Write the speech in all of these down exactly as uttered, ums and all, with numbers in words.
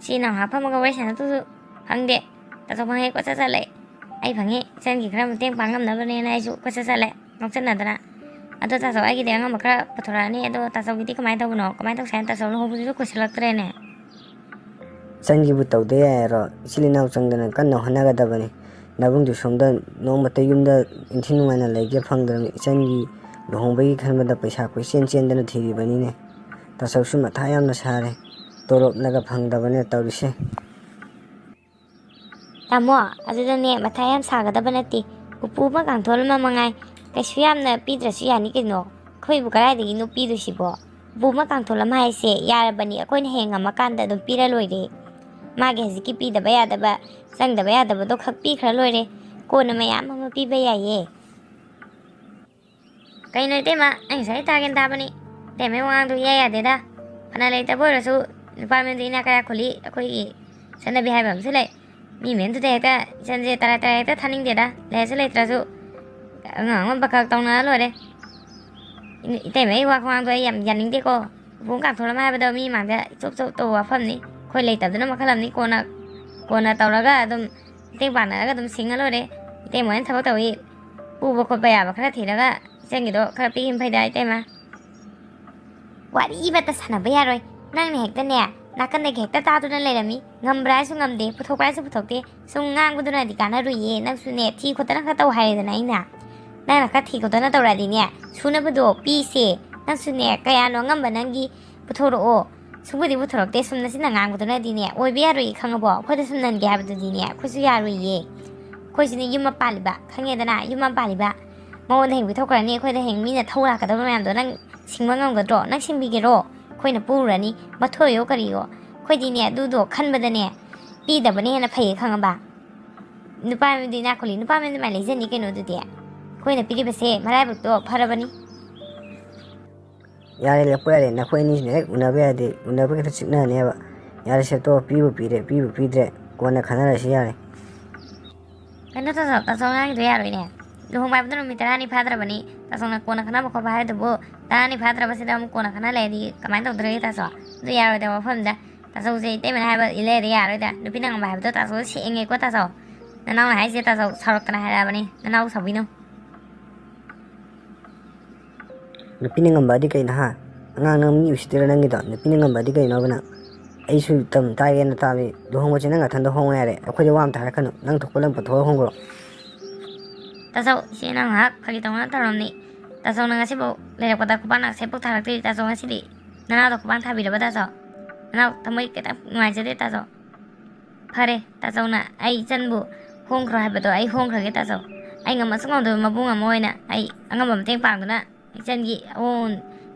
ꯏꯆꯤꯟ ꯏꯅꯥꯎ ꯍꯥꯞꯐꯝꯃꯒ ꯋꯥꯔꯤ ꯁꯥꯟꯅꯗꯨꯁꯨ ꯐꯪꯗꯦ꯫ ꯇꯥꯆꯧ ꯐꯪꯉꯦ ꯀꯣꯏꯆꯠ ꯆꯠꯂꯦ꯫ ꯑꯩ ꯐꯪꯉꯦ ꯏꯆꯟꯒꯤ ꯈꯔ ꯃꯇꯦꯡ ꯄꯥꯡ ꯉꯝꯅꯕꯅꯦꯅ ꯑꯩꯁꯨ ꯀꯣꯏꯆꯠ ꯆꯠꯂꯦ ꯉꯥꯎꯆꯠꯅꯗꯅ꯫ ꯑꯗꯣ ꯇꯥꯆꯧ ꯑꯩꯒꯤꯗꯤ ꯑꯉꯝꯕ ꯈꯔ ꯄꯨꯊꯣꯔꯛꯑꯅꯤ꯫ ꯑꯗꯣ ꯇꯥꯆꯧꯒꯤꯗꯤ ꯀꯃꯥꯏꯅ ꯇꯧꯕꯅꯣ? ꯀꯃꯥꯏꯅ ꯇꯧꯁꯦ ꯍꯥꯏꯅ? ꯇꯥꯆꯧ ꯂꯨꯍꯣꯡꯕꯗꯨꯁꯨ ꯀꯨꯏꯁꯜꯂꯛꯇ꯭ꯔꯦꯅꯦ꯫ ꯏꯆꯟꯒꯤꯕꯨ ꯇꯧꯗ ꯌꯥꯏꯔꯣ? ꯏꯆꯤꯜ ꯏꯅꯥꯎ ꯆꯪꯗꯅ ꯀꯟꯅ ꯍꯣꯠꯅꯒꯗꯕꯅꯤ꯫ ꯅꯕꯨꯡꯗꯨ ꯁꯣꯝꯗ ꯅꯣꯡꯃꯇ ꯌꯨꯝꯗ ꯏꯟꯊꯤ ꯅꯨꯡꯉꯥꯏꯅ ꯂꯩꯒꯦ ꯐꯪꯗ꯭ꯔꯕꯅꯤ꯫ ꯏꯆꯟꯒꯤ ꯂꯨꯍꯣꯡꯕꯒꯤ ꯈꯟꯕꯗ ꯄꯩꯁꯥ ꯀꯣꯏꯆꯦꯟ ꯆꯦꯟꯗꯅ ꯊꯤꯔꯤꯕꯅꯤꯅꯦ꯫ ꯇꯥꯆꯧꯁꯨ ꯃꯊꯥ ꯌꯥꯝꯅ ꯁꯥꯔꯦ꯫ ꯇꯣꯂꯣꯞꯅꯒ ꯐꯪꯗꯕꯅꯦ ꯇꯧꯔꯤꯁꯦ꯫ ꯇꯥꯃꯣ, ꯑꯗꯨꯗꯅꯦ ꯃꯊꯥ ꯌꯥꯝ ꯁꯥꯒꯗꯕ ꯅꯠꯇꯦ꯫ ꯎꯄꯨ ꯑꯃ ꯀꯥꯡꯊꯣꯜ ꯑꯃ ꯃꯉꯥꯏ꯫ ꯀꯩꯁꯨ ꯌꯥꯝꯅ ꯄꯤꯗ꯭ꯔꯁꯨ ꯌꯥꯅꯤ ꯀꯩꯅꯣ꯫ ꯑꯩꯈꯣꯏꯕꯨ ꯀꯗꯥꯏꯗꯒꯤꯅꯣ ꯄꯤꯗꯣꯏꯁꯤꯕꯣ? ꯎꯄꯨ ꯑꯃ ꯀꯥꯡꯊꯣꯜ ꯑꯃ ꯍꯥꯏꯁꯦ ꯌꯥꯔꯕꯅꯤ, ꯑꯩꯈꯣꯏꯅ ꯍꯌꯦꯡ ꯉꯝꯃꯀꯥꯟꯗ ꯑꯗꯨꯝ ꯄꯤꯔ ꯂꯣꯏꯔꯦ꯫ ꯃꯥꯒꯤ ꯍꯧꯖꯤꯛꯀꯤ ꯄꯤꯗꯕ ꯌꯥꯗꯕ, ꯆꯪꯗꯕ ꯌꯥꯗꯕꯗꯣ ꯈꯛ ꯄꯤꯈ꯭ꯔ ꯂꯣꯏꯔꯦ꯫ ꯀꯣꯟꯅ ꯃꯌꯥꯝ ꯑꯃ ꯄꯤꯕ ꯌꯥꯏꯌꯦ꯫ ꯀꯩꯅꯣ ꯏꯇꯩꯃ, ꯑꯩ ꯉꯁꯥꯏ ꯇꯥꯒꯦꯅ ꯇꯥꯕꯅꯤ꯫ ꯏꯇꯩꯃꯩ ꯋꯥꯉꯥꯡꯗꯣ ꯏꯌꯥ ꯌꯥꯗꯦꯗ꯫ ꯐꯅ ꯂꯩꯇꯕ ꯑꯣꯏꯔꯁꯨ ꯅꯨꯄꯥ ꯃꯌꯨꯝꯗ ꯏꯅꯥꯛ ꯀꯌꯥ ꯈꯨꯜꯂꯤ, ꯑꯩꯈꯣꯏꯒꯤ ꯆꯠꯅꯕꯤ ꯍꯥꯏꯕ ꯑꯃꯁꯨ ꯂꯩ꯫ ꯃꯤ ꯃꯌꯨꯝꯗꯨꯗ ꯍꯦꯛꯇ ꯏꯆꯟꯁꯦ ꯇꯔꯥꯏ ꯇꯔꯥꯏ ꯍꯦꯛꯇ ꯊꯥꯅꯤꯡꯗꯦꯗ꯫ ꯂꯩꯔꯁꯨ ꯂꯩꯇ꯭ꯔꯁꯨ ꯑꯉꯝ ꯑꯉꯝꯕ ꯈꯛ ꯇꯧꯅꯔ ꯂꯣꯏꯔꯦ꯫ ꯏꯇꯩꯃꯩ ꯋꯥ ꯈꯨꯉꯥꯡꯗꯣ ꯑꯩ ꯌꯥꯝ ꯌꯥꯅꯤꯡꯗꯦꯀꯣ꯫ ꯎꯄꯨ ꯀꯥꯡꯊꯣꯜ ꯑꯃ ꯍꯥꯏꯕꯗꯣ ꯃꯤ ꯃꯥꯡꯗ ꯏꯆꯣꯞ ꯆꯣꯞ ꯇꯧꯕ ꯋꯥꯐꯝꯅꯤ꯫ ꯑꯩꯈꯣꯏ ꯂꯩꯇꯕꯗꯨꯅ ꯃꯈꯜ ꯑꯃꯅꯤ꯫ ꯀꯣꯟꯅ, ꯀꯣꯟꯅ ꯇꯧꯔꯒ ꯑꯗꯨꯝ ꯃꯇꯦꯡ ꯄꯥꯡꯅꯔꯒ ꯑꯗꯨꯝ ꯁꯤꯡꯉ ꯂꯣꯏꯔꯦ꯫ ꯏꯇꯩꯃ ꯍꯣꯏꯅ ꯊꯕꯛ ꯇꯧꯏ, ꯄꯨꯕ ꯈꯣꯠꯄ ꯌꯥꯕ ꯈꯔ ꯊꯤꯔꯒ ꯏꯆꯟꯒꯤꯗꯣ ꯈꯔ ꯄꯤꯈꯤꯕ ꯐꯩꯗ ꯏꯇꯩꯃ꯫ ꯋꯥꯔꯤ ꯑꯃꯠꯇ ꯁꯥꯟꯅꯕ ꯌꯥꯔꯣꯏ꯫ ꯅꯪꯅ ꯍꯦꯛꯇꯅꯦ, ꯅꯥꯀꯟꯗꯒꯤ ꯍꯦꯛꯇ ꯇꯥꯗꯨꯅ ꯂꯩꯔꯝꯃꯤ꯫ ꯉꯝꯕ꯭ꯔꯥ ꯍꯥꯏꯁꯨ ꯉꯝꯗꯦ, ꯄꯨꯊꯣꯛꯄ꯭ꯔꯥ ꯍꯥꯏꯁꯨ ꯄꯨꯊꯣꯛꯇꯦ꯫ ꯁꯨꯝ ꯉꯥꯡꯕꯗꯨꯅꯗꯤ ꯀꯥꯟꯅꯔꯨꯏꯌꯦ꯫ ꯅꯪꯁꯨꯅꯦ, ꯊꯤ ꯈꯣꯠꯇꯅ ꯈꯔ ꯇꯧ ꯍꯥꯏꯔꯦꯗꯅ ꯑꯩꯅ꯫ ꯅꯪꯅ ꯈꯔ ꯊꯤ ꯈꯣꯠꯇꯅ ꯇꯧꯔꯛꯑꯗꯤꯅꯦ, ꯁꯨꯅꯕꯗꯣ ꯄꯤꯁꯦ꯫ ꯅꯪꯁꯨꯅꯦ, ꯀꯌꯥꯅꯣ ꯑꯉꯝꯕ ꯅꯪꯒꯤ ꯄꯨꯊꯣꯔꯛꯑꯣ꯫ ꯁꯨꯡꯄꯨꯗꯤ ꯄꯨꯊꯣꯔꯛꯇꯦ꯫ ꯁꯨꯝ ꯅꯆꯤꯟꯅ ꯉꯥꯡꯕꯗꯨꯅꯗꯤꯅꯦ, ꯑꯣꯏꯕ ꯌꯥꯔꯣꯏꯌꯦ, ꯈꯪꯉꯕꯣ? ꯑꯩꯈꯣꯏꯗ ꯁꯨꯝ ꯅꯟꯒꯦ ꯍꯥꯏꯕꯗꯨꯗꯤꯅꯦ, ꯑꯩꯈꯣꯏꯁꯨ ꯌꯥꯔꯣꯏꯌꯦ꯫ ꯑꯩꯈꯣꯏꯁꯤꯅ ꯌꯨꯝ ꯑꯃ ꯄꯥꯜꯂꯤꯕ, ꯈꯪꯉꯦꯗꯅ, ꯌꯨꯝ ꯑꯃ ꯄꯥꯜꯂꯤꯕ꯫ ꯃꯉꯣꯟꯗ ꯍꯌꯦꯡ ꯄꯤꯊꯣꯛꯈ꯭ꯔꯅꯤ, ꯑꯩꯈꯣꯏꯗ ꯍꯌꯦꯡ ꯃꯤꯅ ꯊꯧ ꯂꯥꯛꯀꯗꯕ ꯃꯌꯥꯝꯗꯣ ꯅꯪ ꯁꯤꯡꯕ ꯉꯝꯒꯗ꯭ꯔꯣ? ꯅꯪ ꯁꯤꯡꯕꯤꯒꯦꯔꯣ? ꯑꯩꯈꯣꯏꯅ ꯄꯨꯔꯨꯔꯅꯤ, ꯃꯊꯣꯏꯌꯣ ꯀꯔꯤꯌꯣ꯫ ꯑꯩꯈꯣꯏꯗꯤꯅꯦ, ꯑꯗꯨꯗꯣ ꯈꯟꯕꯗꯅꯦ, ꯄꯤꯗꯕꯅ ꯍꯦꯟꯅ ꯐꯩꯌꯦ, ꯈꯪꯉꯕ? ꯅꯨꯄꯥ ꯃꯌꯨꯝꯗꯤ ꯏꯅꯥꯛ ꯈꯨꯜꯂꯤ, ꯅꯨꯄꯥ ꯃꯌꯨꯝꯗꯤ ꯃꯥꯏ ꯂꯩꯖꯅꯤ ꯀꯩꯅꯣ꯫ ꯑꯗꯨꯗꯤ ꯑꯩꯈꯣꯏꯅ ꯄꯤꯔꯤꯕꯁꯦ ꯃꯔꯥꯏꯕꯛꯇꯣ ꯐꯔꯕꯅꯤ꯫ ꯌꯥꯔꯦ, ꯂꯦꯞꯄꯣ ꯌꯥꯔꯦ꯫ ꯅꯈꯣꯏ ꯑꯅꯤꯁꯤꯅ ꯍꯦꯛ ꯎꯅꯕ ꯌꯥꯗꯦ, ꯎꯅꯕ ꯍꯦꯛꯇ ꯆꯤꯛꯅꯅꯦꯕ꯫ ꯌꯥꯔꯦꯁꯦ, ꯇꯣ, ꯄꯤꯕꯨ ꯄꯤꯔꯦ, ꯄꯤꯕꯨ ꯄꯤꯗ꯭ꯔꯦ, ꯀꯣꯟꯅ ꯈꯟꯅꯔꯁꯤ, ꯌꯥꯔꯦ꯫ ꯀꯩꯅꯣ ꯇꯥꯆꯧ, ꯇꯥꯆꯧ ꯉꯥꯡꯉꯤꯗꯣ ꯌꯥꯔꯣꯏꯅꯦ꯫ ꯂꯨꯍꯣꯡꯕ ꯍꯥꯏꯕꯗꯣ ꯅꯨꯃꯤꯠ ꯇꯔꯥꯅꯤ ꯐꯥꯗ꯭ꯔꯕꯅꯤ꯫ ꯇꯥꯆꯧꯅ ꯀꯣꯟꯅ ꯈꯟꯅꯕ ꯈꯣꯠꯄ ꯍꯥꯏꯗꯨꯕꯨ, ꯇꯔꯥꯅꯤ ꯐꯥꯗ꯭ꯔꯕꯁꯤꯗ ꯑꯃꯨꯛ ꯀꯣꯟꯅ ꯈꯟꯅ ꯂꯩꯔꯗꯤ ꯀꯃꯥꯏꯅ ꯇꯧꯗꯣꯔꯤꯒꯦ ꯇꯥꯆꯧ? ꯑꯗꯨ ꯌꯥꯔꯣꯏꯗꯕ ꯋꯥꯐꯝꯗ꯫ ꯇꯥꯆꯧꯁꯦ ꯏꯇꯩꯃꯅ ꯍꯥꯏꯕ ꯏꯜꯂꯦꯗꯤ ꯌꯥꯔꯣꯏꯗ꯫ ꯅꯨꯄꯤꯅ ꯉꯝꯕ ꯍꯥꯏꯕꯗꯣ ꯇꯥꯆꯧꯗ ꯁꯦꯡꯉꯦꯀꯣ ꯇꯥꯆꯧ꯫ ꯅꯅꯥꯎꯅ ꯍꯥꯏꯁꯦ ꯇꯥꯆꯧ ꯁꯥꯎꯔꯛꯇꯅ ꯍꯥꯏꯔꯛꯑꯕꯅꯤ꯫ ꯅꯅꯥꯎ ꯁꯥꯎꯕꯤꯅꯨ꯫ ꯅꯨꯄꯤꯅ ꯉꯝꯕ ꯑꯗꯤ ꯀꯩꯅꯣ ꯍꯥ? ꯑꯉꯥꯡ ꯅꯪ ꯃꯤ ꯎꯁꯤꯠꯇ꯭ꯔꯤꯔꯥ ꯅꯪꯒꯤꯗꯣ? ꯅꯨꯄꯤꯅ ꯉꯝꯕ ꯑꯗꯤ ꯀꯩꯅꯣꯕ ꯅꯪ? ꯑꯩꯁꯨ ꯇꯝ ꯇꯥꯒꯦꯅ ꯇꯥꯕꯤ꯫ ꯂꯨꯍꯣꯡꯕꯁꯦ ꯅꯪ ꯅꯊꯟꯗ ꯍꯣꯡꯉꯣ ꯌꯥꯔꯦ꯫ ꯑꯩꯈꯣꯏꯗ ꯋꯥ ꯑꯝꯇ ꯍꯥꯏꯔꯛꯀꯅꯨ꯫ ꯅꯪ ꯊꯣꯛꯄ ꯂꯝ ꯄꯨꯊꯣꯛꯑ ꯍꯣꯡꯈ꯭ꯔꯣ꯫ ꯇꯥꯆꯧ, ꯏꯆꯦ ꯅꯪ ꯉꯥꯏꯍꯥꯛ ꯐꯥꯒꯤ ꯇꯧꯅ ꯇꯧꯔꯝꯅꯤ꯫ ꯇꯥꯆꯧꯅ ꯉꯁꯤꯐꯥꯎ ꯂꯩꯔꯛꯄꯗ ꯈꯨꯄꯥꯛꯅ ꯁꯦꯠꯄꯨ ꯊꯥꯔꯛꯇ꯭ꯔꯤ꯫ ꯇꯥꯆꯧ ꯉꯁꯤꯗꯤ ꯅꯅꯥꯗꯣ ꯈꯨꯄꯥꯛ ꯊꯥꯕꯤꯔꯕ ꯇꯥꯆꯧ? ꯅꯅꯥꯎ ꯊꯃꯣꯏ ꯈꯤꯇꯪ ꯅꯨꯡꯉꯥꯏꯖꯗꯦ ꯇꯥꯆꯧ꯫ ꯐꯔꯦ ꯇꯥꯆꯧꯅ ꯑꯩ ꯏꯆꯟꯕꯨ ꯍꯣꯡꯈ꯭ꯔꯣ ꯍꯥꯏꯕꯗꯣ ꯑꯩ ꯍꯣꯡꯈ꯭ꯔꯒꯦ ꯇꯥꯆꯧ꯫ ꯑꯩ ꯉꯝꯃꯁꯨ ꯉꯝꯗꯕ ꯃꯕꯨꯡ ꯑꯃ ꯑꯣꯏꯅ ꯑꯩ ꯑꯉꯝꯕ ꯃꯇꯦꯡ ꯄꯥꯡꯗꯨꯅ ꯏꯆꯟꯒꯤ ꯑꯑꯣꯟ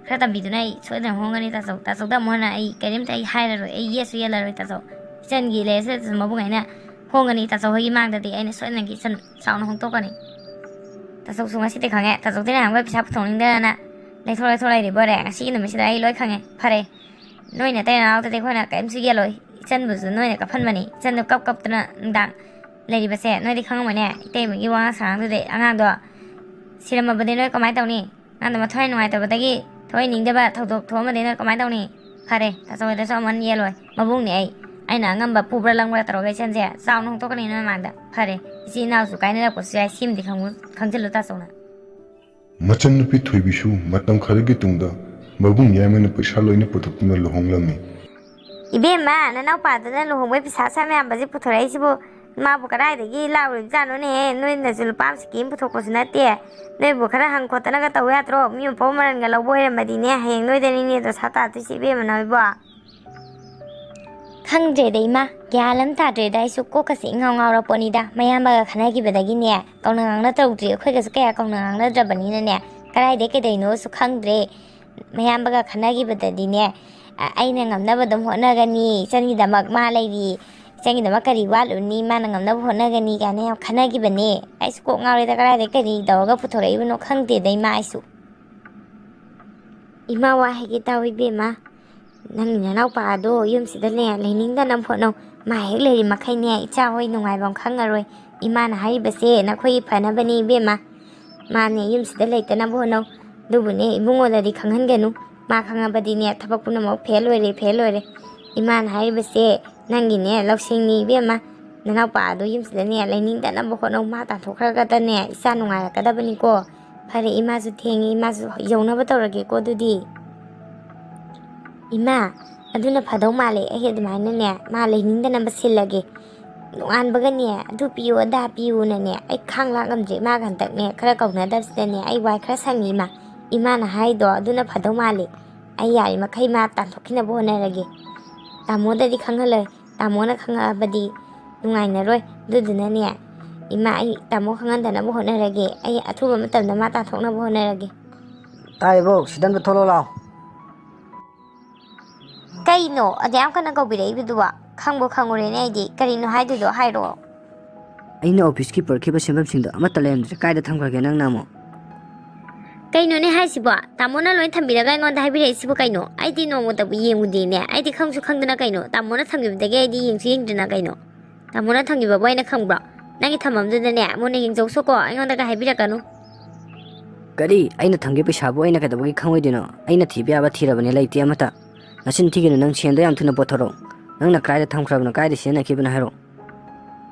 ꯈꯔ ꯇꯝꯕꯤꯗꯨꯅ ꯑꯩ ꯁꯣꯏꯗꯅ ꯍꯣꯡꯒꯅꯤ ꯇꯥꯆꯧ꯫ ꯇꯥꯆꯧꯗ ꯑꯃꯨꯛ ꯍꯟꯅ ꯑꯩ ꯀꯔꯤꯝꯇ ꯑꯩ ꯍꯥꯏꯔꯔꯣꯏ, ꯑꯩ ꯌꯦꯠꯁꯨ ꯌꯦꯠꯂꯔꯣꯏ ꯇꯥꯆꯧ꯫ ꯏꯆꯟꯒꯤ ꯂꯩꯔꯁꯨ ꯂꯩꯇ꯭ꯔꯁꯨ ꯃꯕꯨꯡ ꯑꯩꯅ ꯍꯣꯡꯒꯅꯤ ꯇꯥꯆꯧ ꯍꯣꯏꯒꯤ ꯃꯥꯡꯗꯗꯤ ꯑꯩꯅ ꯁꯣꯏꯗꯅꯒꯤ ꯏꯆꯟ ꯆꯥꯎꯅ ꯍꯣꯡꯗꯣꯛꯀꯅꯤ꯫ ꯇꯥꯆꯧꯁꯨ ꯉꯁꯤꯗꯤ ꯈꯪꯉꯦ, ꯇꯥꯆꯧꯗꯤ ꯅꯍꯥꯟꯈꯣꯏ ꯄꯩꯁꯥ ꯄꯨꯊꯣꯛꯅꯤꯡꯗꯗꯅ ꯂꯩꯊꯣꯛ ꯂꯩꯊꯣꯛ ꯂꯩꯔꯤꯕ ꯑꯣꯏꯔꯦ꯫ ꯉꯁꯤꯒꯤ ꯅꯨꯃꯤꯠꯁꯤꯗ ꯑꯩ ꯂꯣꯏ ꯈꯪꯉꯦ꯫ ꯐꯔꯦ, ꯅꯣꯏ ꯅꯇꯩ ꯅꯅꯥꯎꯗꯗꯤ ꯑꯩꯈꯣꯏꯅ ꯀꯔꯤꯝꯁꯨ ꯌꯦꯜꯂꯣꯏ꯫ ꯏꯆꯟꯕꯨꯁꯨ ꯅꯣꯏꯅ ꯀꯞꯍꯟꯕꯅꯤ꯫ ꯏꯆꯟꯗꯨ ꯀꯞ ꯀꯞꯇꯅ ꯅꯨꯡꯗꯥꯡ ꯂꯩꯔꯤꯕꯁꯦ ꯅꯣꯏꯗꯤ ꯈꯪꯉꯝꯃꯣꯏꯅꯦ꯫ ꯏꯇꯩꯃꯒꯤ ꯋꯥꯉꯥꯡ ꯁꯉꯥꯡꯗꯨꯗꯤ ꯑꯉꯥꯡꯗꯣ ꯁꯤꯔꯝꯃꯕꯗꯤ ꯅꯣꯏ ꯀꯃꯥꯏꯅ ꯇꯧꯅꯤ? ꯑꯉꯥꯡꯗꯣ ꯃꯊ꯭ꯋꯥꯏ ꯅꯨꯡꯉꯥꯏꯇꯕꯗꯒꯤ ꯊꯣꯛꯍꯟꯅꯤꯡꯗꯕ ꯊꯧꯗꯣꯛ ꯊꯣꯛꯑꯝꯃꯗꯤ ꯅꯣꯏ ꯀꯃꯥꯏꯅ ꯇꯧꯅꯤ? ꯐꯔꯦ, ꯇꯥꯆꯧ ꯍꯣꯏꯗꯁꯨ ꯑꯃꯟ ꯌꯦꯜꯂꯣꯏ꯫ ꯃꯕꯨꯡꯅꯤ ꯑꯩ꯫ ꯑꯩꯅ ꯑꯉꯝꯕ ꯄꯨꯕ꯭ꯔꯥ ꯂꯪꯕ꯭ꯔꯥ ꯇꯧꯔꯒ ꯏꯆꯟꯁꯦ ꯆꯥꯎꯅ ꯍꯣꯡꯗꯣꯛꯀꯅꯤ ꯅꯣꯏ ꯃꯃꯥꯡꯗ꯫ ꯐꯔꯦ, ꯏꯆꯤꯜ ꯏꯅꯥꯎꯁꯨ ꯀꯥꯏꯅꯔꯛꯄꯁꯨ ꯌꯥꯏ꯫ ꯁꯤꯃꯗꯤ ꯈꯪꯉꯨ-, ꯈꯪꯖꯤꯜꯂꯨ ꯇꯥꯆꯧꯅ꯫ ꯃꯆꯟꯅꯨꯄꯤ ꯊꯣꯏꯕꯤꯁꯨ ꯃꯇꯝ ꯈꯔꯒꯤ ꯇꯨꯡꯗ ꯃꯕꯨꯡ ꯌꯥꯏꯃꯅ ꯄꯩꯁꯥ ꯂꯣꯏꯅ ꯄꯨꯊꯣꯛꯇꯨꯅ ꯂꯨꯍꯣꯡꯂꯝꯃꯤ꯫ ꯏꯕꯦꯝꯃ, ꯅꯅꯥꯎꯄꯥꯗꯨꯅ ꯂꯨꯍꯣꯡꯕꯩ ꯄꯩꯁꯥ ꯑꯁꯨꯛ ꯌꯥꯝ ꯌꯥꯝꯕꯁꯦ ꯄꯨꯊꯣꯔꯛꯏꯁꯤꯕꯨ ꯃꯥꯕꯨ ꯀꯗꯥꯏꯗꯒꯤ ꯂꯥꯛꯂꯨꯔꯤꯕꯖꯥꯠꯅꯣꯅꯦꯍꯦ? ꯅꯣꯏꯅꯁꯨ ꯂꯨꯄꯥ ꯑꯃ ꯁꯤꯀꯤ ꯑꯃ ꯄꯨꯊꯣꯛꯄꯁꯨ ꯅꯠꯇꯦ꯫ ꯅꯣꯏꯕꯨ ꯈꯔ ꯍꯪ ꯈꯣꯠꯇꯅꯒ ꯇꯧ ꯌꯥꯗ꯭ꯔꯣ? ꯃꯤ ꯃꯄꯧ ꯃꯔꯟꯒ ꯂꯧꯕ ꯑꯣꯏꯔꯝꯃꯗꯤꯅꯦ, ꯍꯌꯦꯡ ꯅꯣꯏꯗꯅꯤꯅꯦ ꯗꯣꯁꯥ ꯇꯥꯗꯣꯏꯁꯦ ꯏꯕꯦꯝꯃ ꯅꯣꯏꯕꯣ꯫ ꯈꯪꯗ꯭ꯔꯦꯗ ꯏꯃꯥ, ꯒ꯭ꯌꯥꯟ ꯑꯃ ꯇꯥꯗ꯭ꯔꯦꯗ꯫ ꯑꯩꯁꯨ ꯀꯣꯛꯀꯁꯦ ꯏꯉꯥꯎ ꯉꯥꯎꯔꯄꯣꯠꯅꯤꯗ꯫ ꯃꯌꯥꯝꯕꯒ ꯈꯟꯅꯈꯤꯕꯗꯒꯤꯅꯦ ꯀꯧꯅ ꯉꯥꯡꯅ ꯇꯧꯗ꯭ꯔꯤ꯫ ꯑꯩꯈꯣꯏꯒꯁꯨ ꯀꯌꯥ ꯀꯧꯅ ꯉꯥꯡꯅꯗ꯭ꯔꯕꯅꯤꯅꯅꯦ, ꯀꯗꯥꯏꯗꯩ ꯀꯩꯗꯩꯅꯣꯁꯨ ꯈꯪꯗ꯭ꯔꯦ꯫ ꯃꯌꯥꯝꯕꯒ ꯈꯟꯅꯈꯤꯕꯗꯗꯤꯅꯦ, ꯑ-, ꯑꯩꯅ ꯉꯝꯅꯕ ꯑꯗꯨꯝ ꯍꯣꯠꯅꯒꯅꯤ, ꯏꯆꯟꯒꯤꯗꯃꯛ ꯃꯥ ꯂꯩꯔꯤ, ꯏꯆꯟꯒꯤꯗꯃꯛ ꯀꯔꯤ ꯋꯥꯠꯂꯨꯅꯤ, ꯃꯥꯅ ꯉꯝꯅꯕ ꯍꯣꯠꯅꯒꯅꯤ ꯀꯥꯏꯅ ꯌꯥꯝ ꯈꯟꯅꯈꯤꯕꯅꯦ꯫ ꯑꯩꯁꯨ ꯀꯣꯛ ꯉꯥꯎꯔꯦꯗ, ꯀꯗꯥꯏꯗꯩ ꯀꯔꯤ ꯇꯧꯔꯒ ꯄꯨꯊꯣꯔꯛꯏꯕꯅꯣ ꯈꯪꯗꯦꯗ ꯏꯃꯥ ꯑꯩꯁꯨ꯫ ꯏꯃꯥ, ꯋꯥ ꯍꯥꯏꯒꯦ ꯇꯥꯎ ꯏꯕꯦꯝꯃ꯫ ꯅꯪꯒꯤ ꯅꯅꯥꯎꯄꯥꯗꯣ ꯌꯨꯝꯁꯤꯗꯅꯦ ꯂꯩꯅꯤꯡꯗꯅꯕ ꯍꯣꯠꯅꯧ꯫ ꯃꯥ ꯍꯦꯛ ꯂꯩꯔꯤ ꯃꯈꯩꯅꯦ ꯏꯆꯥ ꯍꯣꯏ ꯅꯨꯡꯉꯥꯏꯐꯝ ꯈꯪꯉꯔꯣꯏ꯫ ꯏꯃꯥꯅ ꯍꯥꯏꯔꯤꯕꯁꯦ ꯅꯈꯣꯏꯒꯤ ꯐꯅꯕꯅꯤ ꯏꯕꯦꯝꯃ꯫ ꯃꯥꯅꯦ ꯌꯨꯝꯁꯤꯗ ꯂꯩꯇꯅꯕ ꯍꯣꯠꯅꯧ꯫ ꯑꯗꯨꯕꯨꯅꯦ ꯏꯕꯨꯡꯉꯣꯗꯗꯤ ꯈꯪꯍꯟꯒꯅꯨ꯫ ꯃꯥ ꯈꯪꯉꯕꯗꯤꯅꯦ ꯊꯕꯛ ꯄꯨꯝꯅꯃꯛ ꯐꯦꯜ ꯑꯣꯏꯔꯦ, ꯐꯦꯜ ꯑꯣꯏꯔꯦ꯫ ꯏꯃꯥꯅ ꯍꯥꯏꯔꯤꯕꯁꯦ ꯅꯪꯒꯤꯅꯦ ꯂꯧꯁꯤꯡꯅꯤ ꯏꯕꯦꯝꯃ꯫ ꯅꯅꯥꯎꯄꯥ ꯑꯗꯨ ꯌꯨꯝꯁꯤꯗꯅꯦ ꯂꯩꯅꯤꯡꯗꯅꯕ ꯍꯣꯠꯅꯧ, ꯃꯥ ꯇꯥꯟꯊꯣꯛꯈ꯭ꯔꯒꯗꯅꯦ ꯏꯆꯥ ꯅꯨꯡꯉꯥꯏꯔꯛꯀꯗꯕꯅꯤꯀꯣ꯫ ꯐꯔꯦ, ꯏꯃꯥꯁꯨ ꯊꯦꯡꯉꯦ, ꯏꯃꯥꯁꯨ ꯌꯧꯅꯕ ꯇꯧꯔꯒꯦꯀꯣ ꯑꯗꯨꯗꯤ꯫ ꯏꯃꯥ, ꯑꯗꯨꯅ ꯐꯗꯧ ꯃꯥꯜꯂꯦ꯫ ꯑꯩ ꯑꯗꯨꯃꯥꯏꯅꯅꯦ ꯃꯥ ꯂꯩꯅꯤꯡꯗꯅꯕ ꯁꯤꯜꯂꯒꯦ꯫ ꯅꯣꯡꯉꯥꯟꯕꯒꯅꯦ ꯑꯗꯨ ꯄꯤꯌꯨ ꯑꯗꯥ ꯄꯤꯌꯨꯅꯅꯦ ꯑꯩ ꯈꯥꯡ ꯂꯥꯛ ꯉꯝꯗ꯭ꯔꯦ꯫ ꯏꯃꯥꯒ ꯍꯟꯗꯛꯅꯦ ꯈꯔ ꯀꯧꯅꯗꯕꯁꯤꯗꯅꯦ ꯑꯩ ꯋꯥꯏ ꯈꯔ ꯁꯪꯉꯤ ꯏꯃꯥ꯫ ꯏꯃꯥꯅ ꯍꯥꯏꯗꯣ ꯑꯗꯨꯅ ꯐꯗꯧ ꯃꯥꯜꯂꯦ꯫ ꯑꯩ ꯌꯥꯔꯤꯃꯈꯩ ꯃꯥ ꯇꯥꯟꯊꯣꯛꯈꯤꯅꯕ ꯍꯣꯠꯅꯔꯒꯦ꯫ ꯇꯥꯃꯣꯗꯗꯤ ꯈꯪꯍꯜꯂꯣꯏ꯫ ꯇꯥꯃꯣꯅ ꯈꯪꯉꯛꯑꯕꯗꯤ ꯅꯨꯡꯉꯥꯏꯅꯔꯣꯏ꯫ ꯑꯗꯨꯗꯨꯅꯅꯦ ꯏꯃꯥ, ꯑꯩ ꯇꯥꯃꯣ ꯈꯪꯍꯟꯗꯅꯕ ꯍꯣꯠꯅꯔꯒꯦ꯫ ꯑꯩ ꯑꯊꯨꯕ ꯃꯇꯝꯗ ꯃꯥ ꯇꯥꯟꯊꯣꯛꯅꯕ ꯍꯣꯠꯅꯔꯒꯦ꯫ ꯇꯥꯏꯌꯦꯕꯣ, ꯁꯤꯗ ꯑꯝꯇ ꯊꯣꯛꯂꯛꯑꯣ ꯂꯥꯛꯑꯣ꯫ ꯀꯩꯅꯣ ꯑꯗꯨ ꯌꯥꯝ ꯀꯟꯅ ꯀꯧꯕꯤꯔꯛꯏꯕꯗꯨꯕꯣ? ꯈꯪꯕꯨ ꯈꯪꯉꯨꯔꯦꯅꯦ ꯑꯩꯗꯤ꯫ ꯀꯔꯤꯅꯣ ꯍꯥꯏꯗꯣꯏꯗꯣ ꯍꯥꯏꯔꯛꯑꯣ꯫ ꯑꯩꯅ ꯑꯣꯐꯤꯁꯀꯤ ꯄꯨꯔꯛꯈꯤꯕ ꯁꯦꯟꯐꯝꯁꯤꯡꯗꯣ ꯑꯃꯠꯇ ꯂꯩꯔꯝꯗ꯭ꯔꯦ꯫ ꯀꯥꯏꯗ ꯊꯝꯈ꯭ꯔꯒꯦ ꯅꯪꯅ ꯑꯃꯨꯛ? ꯀꯩꯅꯣꯅꯦ ꯍꯥꯏꯁꯤꯕꯣ? ꯇꯥꯃꯣꯅ ꯂꯣꯏ ꯊꯝꯕꯤꯔꯒ ꯑꯩꯉꯣꯟꯗ ꯍꯥꯏꯕꯤꯔꯛꯏꯁꯤꯕꯨ ꯀꯩꯅꯣ? ꯑꯩꯗꯤ ꯅꯣꯡꯃꯇꯕꯨ ꯌꯦꯡꯉꯨꯗꯦꯅꯦ꯫ ꯑꯩꯗꯤ ꯈꯪꯁꯨ ꯈꯪꯗꯅ ꯀꯩꯅꯣ? ꯇꯥꯃꯣꯅ ꯊꯝꯈꯤꯕꯗꯒꯤ ꯑꯩꯗꯤ ꯌꯦꯡꯁꯨ ꯌꯦꯡꯗ꯭ꯔꯤꯅ ꯀꯩꯅꯣ? ꯇꯥꯃꯣꯅ ꯊꯝꯈꯤꯕꯕꯨ ꯑꯩꯅ ꯈꯪꯕ꯭ꯔꯣ? ꯅꯪꯒꯤ ꯊꯝꯐꯝꯗꯨꯗꯅꯦ ꯃꯨꯟꯅ ꯌꯦꯡꯖꯧꯁꯣꯀꯣ, ꯑꯩꯉꯣꯟꯗꯒ ꯍꯥꯏꯕꯤꯔꯛꯀꯅꯨ꯫ ꯀꯔꯤ? ꯑꯩꯅ ꯊꯝꯒꯦ ꯄꯩꯁꯥꯕꯨ ꯑꯩꯅ ꯀꯩꯗꯧꯕꯒꯤ ꯈꯪꯉꯣꯏꯗꯣꯏꯅꯣ? ꯑꯩꯅ ꯊꯤꯕ ꯌꯥꯕ ꯊꯤꯔꯕꯅꯦ, ꯂꯩꯇꯦ ꯑꯃꯠꯇ꯫ ꯅꯆꯤꯟ ꯊꯤꯒꯅꯨ, ꯅꯪ ꯁꯦꯟꯗꯣ ꯌꯥꯝ ꯊꯨꯅ ꯄꯨꯊꯣꯔꯛꯑꯣ꯫ ꯅꯪꯅ ꯀꯗꯥꯏꯗ ꯊꯝꯈ꯭ꯔꯕꯅꯣ, ꯀꯗꯥꯏꯗ ꯁꯤꯖꯤꯟꯅꯈꯤꯕꯅꯣ ꯍꯥꯏꯔꯛꯑꯣ꯫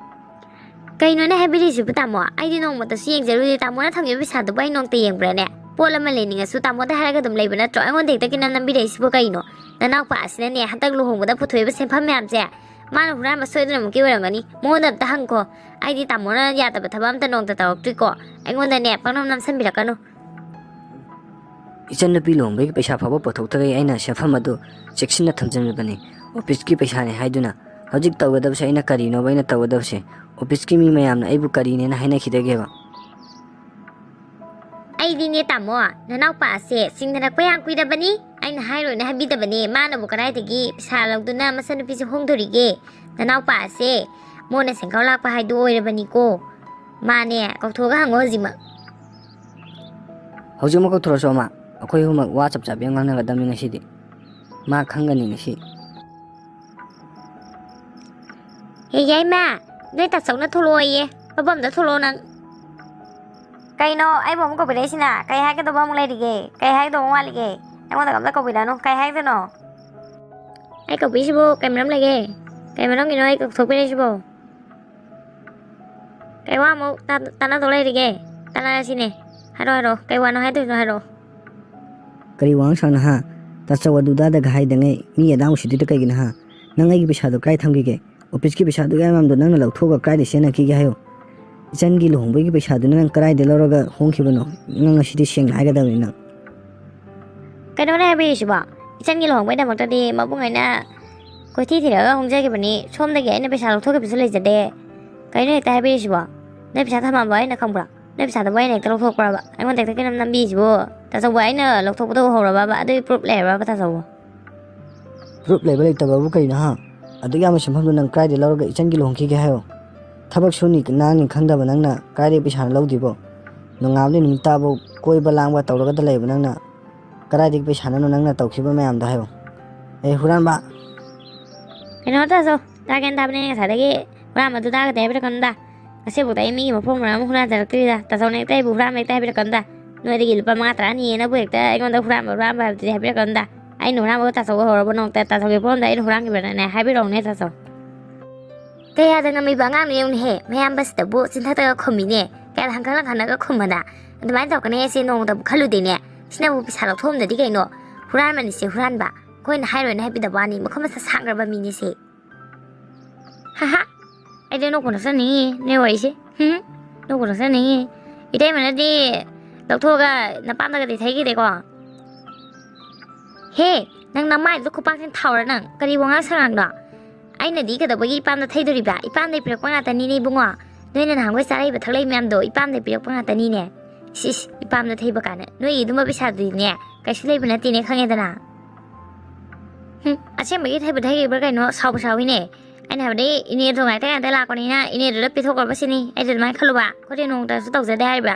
ꯀꯩꯅꯣꯅꯦ ꯍꯥꯏꯕꯤꯔꯤꯁꯤꯕꯨ ꯇꯥꯃꯣ? ꯑꯩꯗꯤ ꯅꯣꯡꯃꯇꯁꯨ ꯌꯦꯡꯖꯔꯨꯗꯦ꯫ ꯇꯥꯃꯣꯅ ꯊꯝꯈꯤꯕ ꯄꯩꯁꯥꯗꯨꯕꯨ ꯑꯩ ꯅꯣꯡꯃꯇ ꯌꯦꯡꯕ꯭ꯔꯥꯅꯦ? ꯄꯣꯠ ꯑꯃ ꯂꯩꯅꯤꯡꯉꯁꯨ ꯇꯥꯃꯣꯗ ꯍꯥꯏꯔꯒ ꯑꯗꯨꯝ ꯂꯩꯕ ꯅꯠꯇ꯭ꯔꯣ? ꯑꯩꯉꯣꯟꯗ ꯍꯦꯛꯇ ꯀꯤꯅꯝ ꯅꯝꯕꯤꯔꯛꯏꯁꯤꯕꯨ ꯀꯩꯅꯣ? ꯅꯅꯥꯎꯄꯥ ꯑꯁꯤꯅꯅꯦ ꯍꯟꯗꯛ ꯂꯨꯍꯣꯡꯕꯗ ꯄꯨꯊꯣꯛꯏꯕ ꯁꯦꯟꯐꯝ ꯃꯌꯥꯝꯁꯦ ꯃꯥꯅ ꯍꯨꯔꯥꯟꯕ ꯁꯣꯏꯗꯅꯃꯛꯀꯤ ꯑꯣꯏꯔꯝꯒꯅꯤ꯫ ꯃꯉꯣꯟꯗ ꯑꯝꯇ ꯍꯪꯈꯣ꯫ ꯑꯩꯗꯤ ꯇꯥꯃꯣꯅ ꯌꯥꯗꯕ ꯊꯕꯛ ꯑꯝꯇ ꯅꯣꯡꯃꯇ ꯇꯧꯔꯛꯇ꯭ꯔꯤꯀꯣ꯫ ꯑꯩꯉꯣꯟꯗꯅꯦ ꯄꯪꯅꯝ ꯅꯝꯁꯟꯕꯤꯔꯛꯀꯅꯨ꯫ ꯏꯆꯟꯅꯨꯄꯤ ꯂꯨꯍꯣꯡꯕꯒꯤ ꯄꯩꯁꯥ ꯐꯥꯎꯕ ꯄꯨꯊꯣꯛꯇꯈꯩ ꯑꯩꯅ ꯁꯦꯟꯐꯝ ꯑꯗꯨ ꯆꯦꯛꯁꯤꯟꯅ ꯊꯝꯖꯤꯟꯕꯅꯤ꯫ ꯑꯣꯐꯤꯁꯀꯤ ꯄꯩꯁꯥꯅꯤ ꯍꯥꯏꯗꯨꯅ꯫ ꯍꯧꯖꯤꯛ ꯇꯧꯒꯗꯕꯁꯦ ꯑꯩꯅ ꯀꯔꯤꯅꯣꯕ ꯑꯩꯅ ꯇꯧꯒꯗꯕꯁꯦ? ꯑꯣꯐꯤꯁꯀꯤ ꯃꯤ ꯃꯌꯥꯝꯅ ꯑꯩꯕꯨ ꯀꯔꯤꯅꯦꯅ ꯍꯥꯏꯅꯈꯤꯗꯒꯦꯕ? ꯑꯩꯗꯤꯅꯦ ꯇꯥꯃꯣ, ꯅꯅꯥꯎꯄꯥ ꯑꯁꯦ ꯆꯤꯡꯅꯔꯛꯄ ꯌꯥꯝ ꯀꯨꯏꯔꯕꯅꯤ꯫ ꯑꯩꯅ ꯍꯥꯏꯔꯣꯏꯅ ꯍꯥꯏꯕꯤꯗꯕꯅꯦ꯫ ꯃꯥꯅꯕꯨ ꯀꯗꯥꯏꯗꯒꯤ ꯄꯩꯁꯥ ꯂꯧꯗꯨꯅ ꯃꯆꯟꯅꯨꯄꯤꯁꯦ ꯍꯣꯡꯗꯣꯔꯤꯒꯦ? ꯅꯅꯥꯎꯄꯥ ꯑꯁꯦ ꯃꯣꯟꯅ ꯁꯦꯡꯒꯥꯎ ꯂꯥꯛꯄ ꯍꯥꯏꯗꯨ ꯑꯣꯏꯔꯕꯅꯤꯀꯣ꯫ ꯃꯥꯅꯦ, ꯀꯧꯊꯣꯛꯑꯒ ꯍꯪꯉꯣ ꯍꯧꯖꯤꯛꯃꯛ꯫ ꯍꯧꯖꯤꯛꯃꯛ ꯀꯧꯊꯣꯔꯛꯑꯁꯨ ꯑꯃ, ꯑꯩꯈꯣꯏ ꯑꯍꯨꯝꯃꯛ ꯋꯥ ꯆꯞ ꯆꯥꯕꯤ ꯑꯃ ꯉꯥꯡꯅꯒꯗꯕꯅꯤ ꯉꯁꯤꯗꯤ꯫ ꯃꯥ ꯈꯪꯒꯅꯤ ꯉꯁꯤ꯫ ꯍꯦ ꯌꯥꯏꯃ, ꯅꯣꯏ ꯇꯥꯆꯧꯅ ꯊꯣꯛꯂꯛꯑꯣꯌꯦ꯫ ꯄꯥꯕꯝꯗ ꯊꯣꯛꯂꯛꯑꯣ ꯅꯪ꯫ ꯀꯩꯅꯣ ꯑꯩꯕꯨ ꯑꯃꯨꯛ ꯀꯧꯕꯤꯔꯛꯏꯁꯤꯅ? ꯀꯩ ꯍꯥꯏꯒꯗꯧꯕ ꯑꯃꯨꯛ ꯂꯩꯔꯤꯒꯦ? ꯀꯩ ꯍꯥꯏꯒꯗꯧꯕ ꯑꯃꯨꯛ ꯋꯥꯠꯂꯤꯒꯦ? ꯑꯩꯉꯣꯟꯗ ꯑꯝꯇ ꯀꯧꯕꯤꯔꯛꯑꯅꯨ꯫ ꯀꯩ ꯍꯥꯏꯗꯣꯏꯅꯣ? ꯑꯩ ꯀꯧꯕꯤꯔꯤꯁꯤꯕꯨ ꯀꯩ ꯃꯔꯝ ꯂꯩꯒꯦ? ꯀꯩ ꯃꯔꯝꯒꯤꯅꯣ ꯑꯩ ꯀꯧꯊꯣꯛꯄꯤꯔꯛꯏꯁꯤꯕꯣ? ꯀꯩ ꯋꯥ ꯑꯃꯨꯛ ꯇꯥ-, ꯇꯥꯟꯅꯗꯧ ꯂꯩꯔꯤꯒꯦ? ꯇꯥꯟꯅꯔꯁꯤꯅꯦ꯫ ꯍꯥꯏꯔꯣ, ꯍꯥꯏꯔꯣ꯫ ꯀꯩ ꯋꯥꯅꯣ ꯍꯥꯏꯗꯣꯏꯅꯣ ꯍꯥꯏꯔꯣ꯫ ꯀꯔꯤ ꯋꯥꯉꯥꯡ ꯁꯥꯅꯣ ꯍꯥ? ꯇꯥꯆꯧ ꯑꯗꯨꯗꯥꯗꯒ ꯍꯥꯏꯗꯉꯩ ꯃꯤ ꯑꯗꯥ ꯎꯁꯤꯠꯇ꯭ꯔꯤꯗꯣ ꯀꯩꯒꯤꯅꯣ ꯍꯥ? ꯅꯪ ꯑꯩꯒꯤ ꯄꯩꯁꯥꯗꯣ ꯀꯥꯏ ꯊꯝꯈꯤꯒꯦ? ꯑꯣꯐꯤꯁꯀꯤ ꯄꯩꯁꯥꯗꯨ ꯌꯥꯝ ꯌꯥꯝꯗꯣ ꯅꯪꯅ ꯂꯧꯊꯣꯛꯑꯒ ꯀꯥꯏꯗ ꯁꯤꯖꯤꯟꯅꯈꯤꯒꯦ ꯍꯥꯏꯌꯣ? ꯏꯆꯟꯒꯤ ꯂꯨꯍꯣꯡꯕꯒꯤ ꯄꯩꯁꯥꯗꯨꯅ ꯅꯪ ꯀꯗꯥꯏꯗ ꯂꯧꯔꯒ ꯍꯣꯡꯈꯤꯕꯅꯣ? ꯅꯪ ꯉꯁꯤꯗꯤ ꯁꯦꯡꯅ ꯍꯥꯏꯒꯗꯕꯅꯤ ꯅꯪ꯫ ꯀꯩꯅꯣꯅꯦ ꯍꯥꯏꯕꯤꯔꯤꯁꯤꯕꯣ? ꯏꯆꯟꯒꯤ ꯂꯨꯍꯣꯡꯕꯩꯗꯃꯛꯇꯗꯤ ꯃꯕꯨꯡ ꯑꯩꯅ ꯀꯣꯏꯊꯤ ꯊꯤꯔꯒ ꯍꯣꯡꯖꯈꯤꯕꯅꯤ꯫ ꯁꯣꯝꯗꯒꯤ ꯑꯩꯅ ꯄꯩꯁꯥ ꯂꯧꯊꯣꯛꯈꯤꯕꯁꯨ ꯂꯩꯖꯗꯦ꯫ ꯀꯩꯅꯣ ꯍꯦꯛꯇ ꯍꯥꯏꯕꯤꯔꯤꯁꯤꯕꯣ? ꯅꯣꯏ ꯄꯩꯁꯥ ꯊꯝꯃꯝꯕ ꯑꯩꯅ ꯈꯪꯕ꯭ꯔꯥ? ꯅꯣꯏ ꯄꯩꯁꯥꯗꯨꯕꯨ ꯑꯩꯅ ꯍꯦꯛꯇ ꯂꯧꯊꯣꯛꯄ꯭ꯔꯕ? ꯑꯩꯉꯣꯟꯗ ꯍꯦꯛꯇ ꯀꯩꯅꯣꯝ ꯅꯝꯕꯤꯁꯤꯕꯣ? ꯇꯥꯆꯧꯕ, ꯑꯩꯅ ꯂꯧꯊꯣꯛꯄꯗꯣ ꯎꯍꯧꯔꯕꯕ? ꯑꯗꯨꯒꯤ ꯄ꯭ꯔꯨꯞ ꯂꯩꯔꯕꯕ, ꯇꯥꯆꯧꯕ? ꯄ꯭ꯔꯨꯞ ꯂꯩꯕ ꯂꯩꯇꯕꯕꯨ ꯀꯔꯤꯅꯣ ꯍꯥ? ꯑꯗꯨꯛ ꯌꯥꯝꯕ ꯁꯦꯟꯐꯝꯗꯨ ꯅꯪ ꯀꯗꯥꯏꯗ ꯂꯧꯔꯒ ꯏꯆꯟꯒꯤ ꯂꯨꯍꯣꯡꯈꯤꯒꯦ ꯍꯥꯏꯌꯣ? ꯊꯕꯛ ꯁꯨꯅꯤ ꯅꯥꯅꯤ ꯈꯪꯗꯕ ꯅꯪꯅ ꯀꯗꯥꯏꯗꯒꯤ ꯄꯩꯁꯥꯅꯣ ꯂꯧꯗꯣꯏꯕꯣ? ꯅꯣꯡꯉꯥꯟꯕꯗꯒꯤ ꯅꯨꯃꯤꯠ ꯇꯥꯕꯧ ꯀꯣꯏꯕ ꯂꯥꯡꯕ ꯇꯧꯔꯒꯗ ꯂꯩꯕ ꯅꯪꯅ ꯀꯗꯥꯏꯗꯒꯤ ꯄꯩꯁꯥꯅꯣ ꯅꯪꯅ ꯇꯧꯈꯤꯕ ꯃꯌꯥꯝꯗꯣ ꯍꯥꯏꯌꯣ? ꯑꯦ ꯍꯨꯔꯥꯟꯕ! ꯀꯩꯅꯣ ꯇꯥꯆꯧ, ꯇꯥ ꯒ꯭ꯌꯥꯟ ꯇꯥꯕꯅꯦ ꯉꯁꯥꯏꯗꯒꯤ꯫ ꯍꯨꯔꯥꯟꯕꯗꯨ ꯇꯥꯒꯗꯦ ꯍꯥꯏꯕꯤꯔꯛꯀꯅꯨꯗ꯫ ꯉꯁꯤꯐꯥꯎꯗ ꯑꯩ ꯃꯤꯒꯤ ꯃꯐꯝ ꯃꯔꯥꯡ ꯑꯃ ꯍꯨꯔꯥꯟꯖꯔꯛꯇ꯭ꯔꯤꯗ꯫ ꯇꯥꯆꯧꯅ ꯍꯦꯛꯇ ꯑꯩꯕꯨ ꯍꯨꯔꯥꯟꯕ ꯍꯦꯛꯇ ꯍꯥꯏꯕꯤꯔꯛꯀꯅꯨꯗ꯫ ꯅꯣꯏꯗꯒꯤ ꯂꯨꯄꯥ ꯃꯉꯥ ꯇꯔꯥ ꯅꯤꯌꯦꯅꯕꯨ ꯍꯦꯛꯇ ꯑꯩꯉꯣꯟꯗ ꯍꯨꯔꯥꯟꯕ, ꯍꯨꯔꯥꯟꯕ ꯍꯥꯏꯕꯗꯨꯗꯤ ꯍꯥꯏꯕꯤꯔꯛꯀꯅꯨꯗ꯫ ꯑꯩꯅ ꯍꯨꯔꯥꯟꯕꯒ ꯇꯥꯆꯧꯒ ꯍꯧꯔꯕ ꯅꯣꯡꯇ ꯇꯥꯆꯧꯒꯤ ꯄꯣꯠ ꯑꯝꯗ ꯑꯩꯅ ꯍꯨꯔꯥꯟꯈꯤꯕ꯭ꯔꯅꯦ? ꯍꯥꯏꯕꯤꯔꯛꯎꯅꯦ ꯇꯥꯆꯧ꯫ ꯀꯌꯥꯗ ꯉꯝꯃꯤꯕ ꯑꯉꯥꯡꯅꯣ ꯌꯦꯡꯉꯨꯅꯦꯍꯦ꯫ ꯃꯌꯥꯝꯕꯁꯤꯗꯕꯨ ꯆꯤꯟꯊꯛꯇꯒ ꯈꯨꯝꯃꯤꯅꯦ꯫ ꯀꯌꯥꯗ ꯍꯪꯀꯠ ꯍꯪꯀꯠꯅꯒ ꯈꯨꯝꯃꯗ꯫ ꯑꯗꯨꯃꯥꯏꯅ ꯇꯧꯔꯛꯀꯅꯤ ꯍꯥꯏꯁꯦ ꯅꯣꯡꯃꯇꯕꯨ ꯈꯜꯂꯨꯗꯦꯅꯦ꯫ ꯁꯤꯅꯕꯨ ꯄꯩꯁꯥ ꯂꯧꯊꯣꯛꯑꯝꯗꯗꯤ ꯀꯩꯅꯣ? ꯍꯨꯔꯥꯟꯕꯅꯤꯁꯦ ꯍꯨꯔꯥꯟꯕ꯫ ꯑꯩꯈꯣꯏꯅ ꯍꯥꯏꯔꯣꯏꯅ ꯍꯥꯏꯕꯤꯗꯕ ꯋꯥꯅꯤ꯫ ꯃꯈꯨꯠ ꯃꯁꯥ ꯁꯥꯡꯈ꯭ꯔꯕ ꯃꯤꯅꯤꯁꯦ꯫ ꯍꯥꯍꯥ꯫ ꯑꯩꯗꯤ ꯅꯣꯛꯄꯨ ꯅꯣꯛꯆꯅꯤꯡꯉꯤ ꯅꯣꯏ ꯋꯥꯔꯤꯁꯦ꯫ ꯍꯨꯝ꯫ ꯅꯣꯛꯄꯨ ꯅꯣꯛꯆꯅꯤꯡꯉꯤ꯫ ꯏꯇꯩꯃꯅꯗꯤ ꯂꯧꯊꯣꯛꯑꯒ ꯅꯄꯥꯝꯗꯒꯗꯤ ꯊꯩꯈꯤꯗꯦꯀꯣ? ꯍꯦ, ꯅꯪ ꯅꯃꯥꯏꯗꯨꯗ ꯈꯨꯄꯥꯛꯁꯤꯅ ꯊꯥꯎꯔ ꯅꯪ? ꯀꯔꯤ ꯋꯥꯉꯥꯡ ꯁꯉꯥꯡꯅꯣ? ꯑꯩꯅꯗꯤ ꯀꯩꯗꯧꯕꯒꯤ ꯏꯄꯥꯝꯗ ꯊꯩꯗꯣꯔꯤꯕ? ꯏꯄꯥꯝꯗꯩ ꯄꯤꯔꯛꯄ ꯉꯥꯛꯇꯅꯤꯅꯦ ꯏꯕꯨꯡꯉꯣ꯫ ꯅꯣꯏꯅ ꯅꯍꯥꯟꯈꯣꯏ ꯆꯥꯔꯛꯏꯕ ꯊꯛꯂꯛꯏ ꯃꯌꯥꯝꯗꯣ ꯏꯄꯥꯝꯗꯩ ꯄꯤꯔꯛꯄ ꯉꯥꯛꯇꯅꯤꯅꯦ꯫ ꯁꯤꯁ, ꯏꯄꯥꯝꯗ ꯊꯩꯕ ꯀꯥꯏꯅ꯫ ꯅꯣꯏꯒꯤ ꯑꯗꯨꯝꯕ ꯄꯩꯁꯥꯗꯨꯗꯤꯅꯦ, ꯀꯩꯁꯨ ꯂꯩꯕ ꯅꯠꯇꯦꯅꯦ, ꯈꯪꯉꯦꯗꯅ꯫ ꯍꯨꯝ, ꯑꯁꯦꯡꯕꯒꯤ ꯊꯩꯕ ꯊꯩꯈꯤꯕ꯭ꯔꯥ ꯀꯩꯅꯣ, ꯁꯥꯎꯕ ꯁꯥꯎꯏꯅꯦ꯫ ꯑꯩꯅ ꯍꯥꯏꯕꯗꯤ ꯏꯅꯦꯗꯣ ꯉꯥꯏꯇ ꯉꯥꯏꯇ ꯂꯥꯛꯄꯅꯤꯅ ꯏꯅꯦꯗꯨꯗ ꯄꯤꯊꯣꯛꯈ꯭ꯔꯕ ꯁꯤꯅꯤ꯫ ꯑꯩꯗꯤ ꯑꯗꯨꯃꯥꯏꯅ ꯈꯜꯂꯨꯕ꯫ ꯑꯩꯈꯣꯏꯗꯤ ꯅꯣꯡꯃꯇꯁꯨ ꯇꯧꯖꯗꯦ ꯍꯥꯏꯔꯤꯕ꯫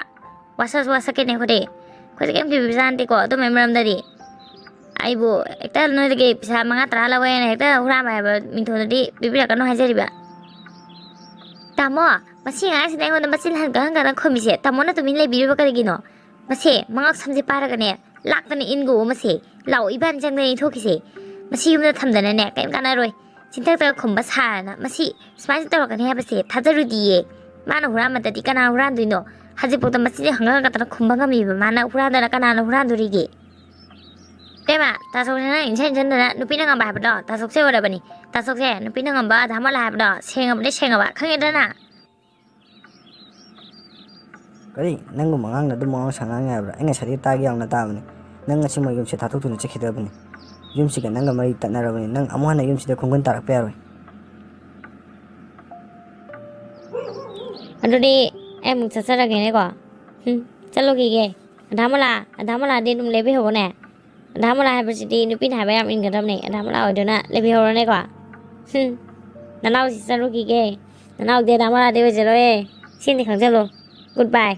ꯋꯥꯁꯛꯁꯨ ꯋꯥꯁꯛꯀꯦꯅꯦ ꯑꯩꯈꯣꯏꯗꯤ꯫ ꯑꯩꯈꯣꯏꯗꯤ ꯀꯩꯝ ꯀꯤꯕꯤꯕꯖꯥꯠ ꯅꯠꯇꯦꯀꯣ ꯑꯗꯨꯝꯕꯩ ꯃꯔꯝꯗꯗꯤ꯫ ꯑꯩꯕꯨ ꯍꯦꯛꯇ ꯅꯣꯏꯗꯒꯤ ꯄꯩꯁꯥ ꯃꯉꯥ ꯇꯔꯥ ꯂꯧꯋꯦꯅ ꯍꯦꯛꯇ ꯍꯨꯔꯥꯟꯕ ꯍꯥꯏꯕ ꯃꯤꯡꯊꯣꯟꯗꯨꯗꯤ ꯄꯤꯕꯤꯔꯛꯀꯅꯨ ꯍꯥꯏꯖꯔꯤꯕ꯫ ꯇꯥꯃꯣ, ꯃꯁꯤ ꯑꯉꯥꯡꯁꯤꯅ ꯑꯩꯉꯣꯟꯗ ꯃꯆꯤꯟ ꯍꯟꯀ ꯍꯟꯀꯅ ꯈꯨꯝꯃꯤꯁꯦ꯫ ꯇꯥꯃꯣꯅ ꯇꯨꯃꯤꯟ ꯂꯩꯕꯤꯔꯤꯕ ꯀꯔꯤꯒꯤꯅꯣ? ꯃꯁꯦ ꯃꯉꯛ ꯁꯝꯁꯦ ꯄꯥꯏꯔꯒꯅꯦ, ꯂꯥꯛꯇꯅ ꯏꯟꯒꯣ ꯃꯁꯦ꯫ ꯂꯥꯛꯑꯣ, ꯏꯕꯥꯅꯤ ꯆꯪꯗꯅ ꯏꯟꯊꯣꯛꯈꯤꯁꯦ꯫ ꯃꯁꯤ ꯌꯨꯝꯗ ꯊꯝꯗꯅꯅꯦ ꯀꯔꯤꯝ ꯀꯥꯟꯅꯔꯣꯏ꯫ ꯆꯤꯟꯊꯛꯇꯒ ꯈꯨꯝꯕ ꯁꯥꯔꯅ ꯃꯁꯤ ꯁꯨꯃꯥꯏꯅ ꯇꯧꯔꯛꯀꯅꯤ ꯍꯥꯏꯕꯁꯦ ꯊꯥꯖꯔꯨꯗꯤꯌꯦ꯫ ꯃꯥꯅ ꯍꯨꯔꯥꯟꯕꯗꯗꯤ ꯀꯅꯥ ꯍꯨꯔꯥꯟꯗꯣꯏꯅꯣ? ꯍꯧꯖꯤꯛꯐꯥꯎꯗ ꯃꯆꯤꯟꯁꯦ ꯍꯪꯒꯠ ꯍꯟꯒꯠꯇꯅ ꯈꯨꯝꯕ ꯉꯝꯃꯤꯕ ꯃꯥꯅ ꯍꯨꯔꯥꯟꯗꯅ ꯀꯅꯥꯅ ꯍꯨꯔꯥꯟꯗꯣꯔꯤꯒꯦ? ꯏꯕꯦꯝꯃ, ꯇꯥ ꯁꯣꯛꯁꯦ ꯅꯪ ꯏꯟꯁꯤꯟ ꯏꯟꯁꯤꯟꯗꯅ ꯅꯨꯄꯤꯅ ꯉꯝꯕ ꯍꯥꯏꯕꯗꯣ ꯇꯥ ꯁꯣꯛꯁꯦ ꯑꯣꯏꯔꯕꯅꯤ꯫ ꯇꯥ ꯁꯣꯛꯁꯦ ꯅꯨꯄꯤꯅ ꯉꯝꯕ ꯑꯙꯥ ꯃꯣꯂꯥ ꯍꯥꯏꯕꯗꯣ ꯁꯦꯡꯉꯕꯅꯦ ꯁꯦꯡꯉꯕ, ꯈꯪꯉꯦꯗꯅ? ꯀꯔꯤ? ꯅꯪꯒꯨꯝꯕ ꯑꯉꯥꯡꯅ ꯑꯗꯨꯝ ꯑꯉꯥꯡ ꯁꯉꯥꯡ ꯍꯥꯏꯕ꯭ꯔꯥ? ꯑꯩ ꯉꯁꯥꯏꯗꯒꯤ ꯇꯥꯒꯦ ꯌꯥꯎꯅ ꯇꯥꯕꯅꯤ꯫ ꯅꯪ ꯉꯁꯤ ꯃꯣꯏ ꯌꯨꯝꯁꯦ ꯊꯥꯗꯣꯛꯇꯨꯅ ꯆꯠꯈꯤꯗ꯭ꯔꯕꯅꯤ꯫ ꯌꯨꯝꯁꯤꯒ ꯅꯪꯒ ꯃꯔꯤ ꯇꯠꯅꯔꯕꯅꯤ꯫ ꯅꯪ ꯑꯃꯨꯛ ꯍꯟꯅ ꯌꯨꯝꯁꯤꯗ ꯈꯣꯡꯒꯨꯟ ꯇꯥꯔꯛꯄ ꯌꯥꯔꯣꯏ꯫ ꯑꯗꯨꯗꯤ ꯑꯩ ꯑꯃꯨꯛ ꯆꯠꯆꯔꯒꯦꯅꯦꯀꯣ꯫ ꯎꯝ, ꯆꯠꯂꯨꯈꯤꯒꯦ꯫ ꯑꯙꯥ ꯃꯣꯂꯥ, ꯑꯙꯥ ꯃꯣꯂꯥꯗꯤ ꯑꯗꯨꯝ ꯂꯦꯞꯄꯤꯍꯧꯕꯅꯦ꯫ ꯑꯙꯥ ꯃꯣꯂꯥ ꯍꯥꯏꯕꯁꯤꯗꯤ ꯅꯨꯄꯤꯅ ꯍꯥꯏꯕ ꯌꯥꯝ ꯏꯟꯒꯗꯕꯅꯦ꯫ ꯑꯙꯥ ꯃꯣꯂꯥ ꯑꯣꯏꯗꯨꯅ ꯂꯦꯞꯄꯤꯍꯧꯔꯣꯅꯦꯀꯣ꯫ ꯍꯨꯝ, ꯅꯅꯥꯎꯁꯤ ꯆꯠꯂꯨꯈꯤꯒꯦ꯫ ꯅꯅꯥꯎꯗꯤ ꯑꯙꯥ ꯃꯣꯂꯥꯗꯤ ꯑꯣꯏꯖꯔꯣꯏ꯫ ꯁꯤꯃꯗꯤ ꯈꯪꯖꯜꯂꯣ꯫ Good bye꯫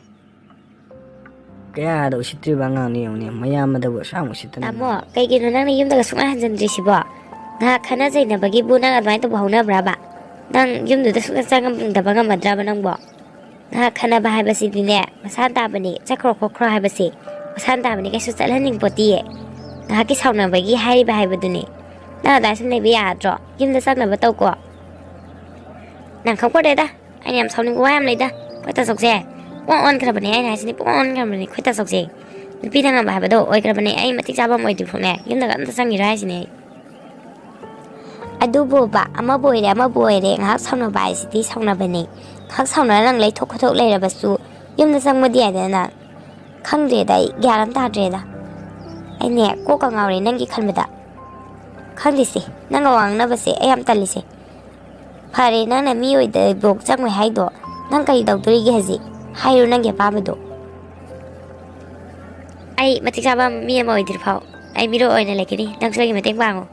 ꯀꯌꯥꯗ ꯎꯁꯤꯠꯇ꯭ꯔꯤꯕ ꯑꯉꯥꯡꯅꯤ ꯌꯦꯡꯉꯨꯅꯦ, ꯃꯌꯥꯝꯕꯗꯕꯨ ꯑꯁꯨꯛ ꯌꯥꯝ ꯎꯁꯤꯠꯇꯅ꯫ ꯇꯥꯃꯣ, ꯀꯩꯒꯤꯅꯣ ꯅꯪꯅ ꯌꯨꯝꯗꯒ ꯁꯨꯡꯍꯟ ꯍꯟꯖꯤꯟꯗ꯭ꯔꯤꯁꯤꯕꯣ? ꯉꯥꯏꯍꯥꯛ ꯈꯟꯅ ꯆꯩꯅꯕꯒꯤꯕꯨ ꯅꯪ ꯑꯗꯨꯃꯥꯏꯅ ꯇꯧꯕ ꯍꯧꯅꯕ꯭ꯔꯕ? ꯅꯪ ꯌꯨꯝꯗꯨꯗ ꯁꯨꯡꯆꯪ ꯆꯪꯉꯝꯗꯕ ꯉꯝꯃꯗ꯭ꯔꯕ ꯅꯪꯕꯣ? ꯉꯥꯏꯍꯥꯛ ꯈꯟꯅꯕ ꯍꯥꯏꯕꯁꯤꯗꯤꯅꯦ, ꯃꯁꯥꯅ ꯇꯥꯕꯅꯤ꯫ ꯆꯠꯈ꯭ꯔꯣ ꯈꯣꯠꯈ꯭ꯔꯣ ꯍꯥꯏꯕꯁꯦ ꯃꯁꯥꯅ ꯇꯥꯕꯅꯤ, ꯀꯩꯁꯨ ꯆꯠꯍꯟꯅꯤꯡꯄꯣꯠꯇꯤꯌꯦ꯫ ꯉꯥꯏꯍꯥꯛꯀꯤ ꯁꯥꯎꯅꯕꯒꯤ ꯍꯥꯏꯔꯤꯕ ꯍꯥꯏꯕꯗꯨꯅꯤ꯫ ꯅꯪ ꯑꯗꯨꯃꯥꯏꯅ ꯁꯨꯝ ꯂꯩꯕ ꯌꯥꯗ꯭ꯔꯣ? ꯌꯨꯝꯗ ꯆꯪꯅꯕ ꯇꯧꯀꯣ꯫ ꯅꯪ ꯈꯪꯄꯣꯠꯇꯦꯗ, ꯑꯩꯅ ꯌꯥꯝ ꯁꯥꯎꯅꯤꯡꯕ ꯋꯥ ꯌꯥꯝ ꯂꯩꯗ꯫ ꯑꯩꯈꯣꯏ ꯇꯥꯆꯧꯁꯦ ꯄꯨꯡ ꯑꯣꯟꯈ꯭ꯔꯕꯅꯦ, ꯑꯩꯅ ꯍꯥꯏꯁꯤꯅꯤ, ꯄꯨꯡ ꯑꯣꯟꯈ꯭ꯔꯕꯅꯦ ꯑꯩꯈꯣꯏ ꯇꯥꯆꯧꯁꯦ꯫ ꯅꯨꯄꯤꯗ ꯉꯝꯕ ꯍꯥꯏꯕꯗꯣ ꯑꯣꯏꯈ꯭ꯔꯕꯅꯦ꯫ ꯑꯩ ꯃꯇꯤꯛ ꯆꯥꯕ ꯑꯃ ꯑꯣꯏꯗ꯭ꯔꯤ ꯐꯥꯎꯅꯦ ꯌꯨꯝꯗꯒ ꯑꯝꯇ ꯆꯪꯈꯤꯔꯣꯏ ꯍꯥꯏꯁꯤꯅꯦ ꯑꯩ꯫ ꯑꯗꯨꯕꯨꯕ, ꯑꯃꯕꯨ ꯑꯣꯏꯔꯦ ꯑꯃꯕꯨ ꯑꯣꯏꯔꯦ, ꯉꯥꯏꯍꯥꯛ ꯁꯥꯎꯅꯕ ꯍꯥꯏꯁꯤꯗꯤ ꯁꯥꯎꯅꯕꯅꯦ꯫ ꯉꯥꯏꯍꯥꯛ ꯁꯥꯎꯅꯔ ꯅꯪ ꯂꯩꯊꯣꯛ ꯈꯣꯠꯇꯣꯛ ꯂꯩꯔꯕꯁꯨ ꯌꯨꯝꯗ ꯆꯪꯕꯗꯤ ꯌꯥꯏꯗꯅ꯫ ꯈꯪꯗ꯭ꯔꯦꯗ, ꯑꯩ ꯒ꯭ꯌꯥꯟ ꯑꯃ ꯇꯥꯗ꯭ꯔꯦꯗ꯫ ꯑꯩꯅꯦ ꯀꯣꯛꯀ ꯉꯥꯎꯔꯦ ꯅꯪꯒꯤ ꯈꯟꯕꯗ꯫ ꯈꯪꯗꯦꯁꯦ, ꯅꯪꯒ ꯋꯥ ꯉꯥꯡꯅꯕꯁꯦ ꯑꯩ ꯌꯥꯝ ꯇꯜꯂꯤꯁꯦ꯫ ꯐꯔꯦ, ꯅꯪꯅ ꯃꯤ ꯑꯣꯏꯗꯕꯣꯛ ꯆꯪꯉꯣꯏ ꯍꯥꯏꯗꯣ, ꯅꯪ ꯀꯔꯤ ꯇꯧꯗꯣꯔꯤꯒꯦ ꯍꯧꯖꯤꯛ? ꯍꯥꯏꯔꯣ ꯅꯪꯒꯤ ꯑꯄꯥꯝꯕꯗꯣ꯫ ꯑꯩ ꯃꯇꯤꯛ ꯆꯥꯕ ꯃꯤ ꯑꯃ ꯑꯣꯏꯗ꯭ꯔꯤ ꯐꯥꯎ ꯑꯩ ꯃꯤꯔꯣꯜ ꯑꯣꯏꯅ ꯂꯩꯒꯅꯤ꯫ ꯅꯪꯁꯨ ꯑꯩꯒꯤ ꯃꯇꯦꯡ ꯄꯥꯡꯉꯣ꯫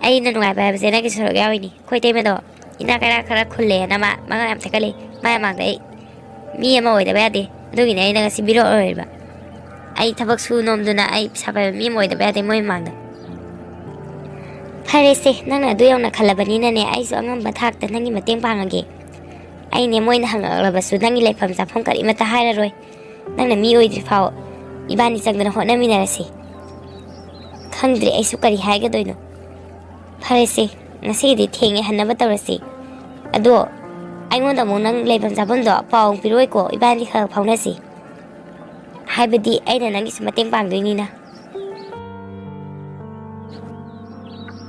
ꯑꯩꯅ ꯅꯨꯡꯉꯥꯏꯕ ꯍꯥꯏꯕꯁꯦ ꯅꯪꯒꯤ ꯁꯔꯨꯛ ꯌꯥꯎꯔꯤꯅꯤ꯫ ꯑꯩꯈꯣꯏ ꯏꯇꯩꯃꯗꯣ ꯏꯅꯥꯛ ꯀꯩꯔꯥꯛ ꯈꯔ ꯈꯨꯜꯂꯦꯅ ꯃꯥ ꯃꯉꯥ ꯌꯥꯝ ꯊꯦꯛꯀꯠꯂꯤ꯫ ꯃꯥꯏ ꯃꯃꯥꯡꯗ ꯑꯩ ꯃꯤ ꯑꯃ ꯑꯣꯏꯗꯕ ꯌꯥꯗꯦ꯫ ꯑꯗꯨꯒꯤꯅꯦ ꯑꯩ ꯅꯪ ꯉꯁꯤ ꯃꯤꯔꯣꯜ ꯑꯣꯏꯔꯤꯕ꯫ ꯑꯩ ꯊꯕꯛ ꯁꯨ ꯅꯣꯝꯗꯨꯅ ꯑꯩ ꯄꯩꯁꯥ ꯄꯥꯏꯕ ꯃꯤ ꯑꯃ ꯑꯣꯏꯗꯕ ꯌꯥꯗꯦ ꯃꯣꯏ ꯃꯃꯥꯡꯗ꯫ ꯐꯔꯦꯁꯦ, ꯅꯪꯅ ꯑꯗꯨ ꯌꯧꯅ ꯈꯜꯂꯕꯅꯤꯅꯅꯦ, ꯑꯩꯁꯨ ꯑꯉꯝꯕ ꯊꯥꯛꯇ ꯅꯪꯒꯤ ꯃꯇꯦꯡ ꯄꯥꯡꯉꯒꯦ꯫ ꯑꯩꯅꯦ ꯃꯣꯏꯅ ꯍꯪꯉꯛꯂꯕꯁꯨ ꯅꯪꯒꯤ ꯂꯩꯐꯝ ꯆꯥꯐꯝ ꯀꯔꯤꯃꯠꯇ ꯍꯥꯏꯔꯔꯣꯏ꯫ ꯅꯪꯅ ꯃꯤ ꯑꯣꯏꯗ꯭ꯔꯤ ꯐꯥꯎ ꯏꯕꯥꯅꯤ ꯆꯪꯗꯅ ꯍꯣꯠꯅꯃꯤꯟꯅꯔꯁꯤ꯫ ꯈꯪꯗ꯭ꯔꯦ ꯑꯩꯁꯨ ꯀꯔꯤ ꯍꯥꯏꯒꯗꯣꯏꯅꯣ꯫ ꯐꯔꯦꯁꯦ, ꯉꯁꯤꯒꯤꯗꯤ ꯊꯦꯡꯉꯦ, ꯍꯟꯅꯕ ꯇꯧꯔꯁꯤ꯫ ꯑꯗꯣ ꯑꯩꯉꯣꯟꯗ ꯑꯃꯨꯛ ꯅꯪ ꯂꯩꯐꯝ ꯆꯥꯐꯝꯗꯣ ꯄꯥꯎ ꯑꯃꯨꯛ ꯄꯤꯔꯛꯑꯣꯏꯀꯣ? ꯏꯕꯥꯅꯤ ꯈꯔ ꯐꯥꯎꯅꯁꯤ꯫ ꯍꯥꯏꯕꯗꯤ ꯑꯩꯅ ꯅꯪꯒꯤꯁꯨ ꯃꯇꯦꯡ ꯄꯥꯡꯗꯣꯏꯅꯤꯅ꯫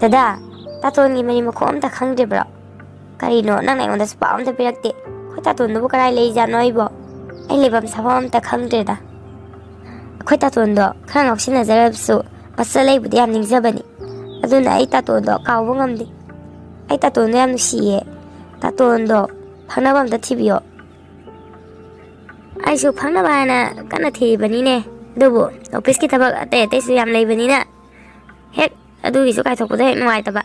ꯗꯗꯥ, ꯇꯥꯇꯣꯟꯒꯤ ꯃꯔꯤ ꯃꯈꯣꯡ ꯑꯝꯇ ꯈꯪꯗ꯭ꯔꯤꯕ꯭ꯔꯣ? ꯀꯔꯤꯅꯣ, ꯅꯪꯅ ꯑꯩꯉꯣꯟꯗꯁꯨ ꯄꯥꯎ ꯑꯝꯇ ꯄꯤꯔꯛꯇꯦ? ꯑꯩꯈꯣꯏ ꯇꯥꯇꯣꯟꯗꯨꯕꯨ ꯀꯗꯥꯏ ꯂꯩꯖꯥꯠꯅꯣ? ꯑꯩꯕꯣ, ꯑꯩ ꯂꯩꯐꯝ ꯁꯥꯐꯝ ꯑꯝꯇ ꯈꯪꯗ꯭ꯔꯦꯗ꯫ ꯑꯩꯈꯣꯏ ꯇꯥꯇꯣꯟꯗꯣ ꯈꯔ ꯉꯥꯎꯁꯤꯟꯅꯖꯔꯕꯁꯨ ꯃꯆꯜ ꯑꯩꯕꯨꯗꯤ ꯌꯥꯝ ꯅꯤꯡꯖꯕꯅꯤ꯫ ꯑꯗꯨꯅ ꯑꯩ ꯇꯥꯇꯣꯟꯗꯣ ꯀꯥꯎꯕ ꯉꯝꯗꯦ꯫ ꯑꯩ ꯇꯥꯇꯣꯟꯗꯣ ꯌꯥꯝ ꯅꯨꯡꯁꯤꯌꯦ꯫ ꯇꯥꯇꯣꯟꯗꯣ ꯐꯪꯅꯕ ꯑꯝꯇ ꯊꯤꯕꯤꯌꯣ꯫ ꯑꯩꯁꯨ ꯐꯪꯅꯕ ꯍꯥꯏꯅ ꯀꯟꯅ ꯊꯤꯔꯤꯕꯅꯤꯅꯦ꯫ ꯑꯗꯨꯕꯨ ꯑꯣꯐꯤꯁꯀꯤ ꯊꯕꯛ ꯑꯇꯩ ꯑꯇꯩꯁꯨ ꯌꯥꯝ ꯂꯩꯕꯅꯤꯅ ꯍꯦꯛ ꯑꯗꯨꯒꯤꯁꯨ ꯀꯥꯏꯊꯣꯛꯄꯗꯣ ꯍꯦꯛ ꯅꯨꯡꯉꯥꯏꯇꯕ꯫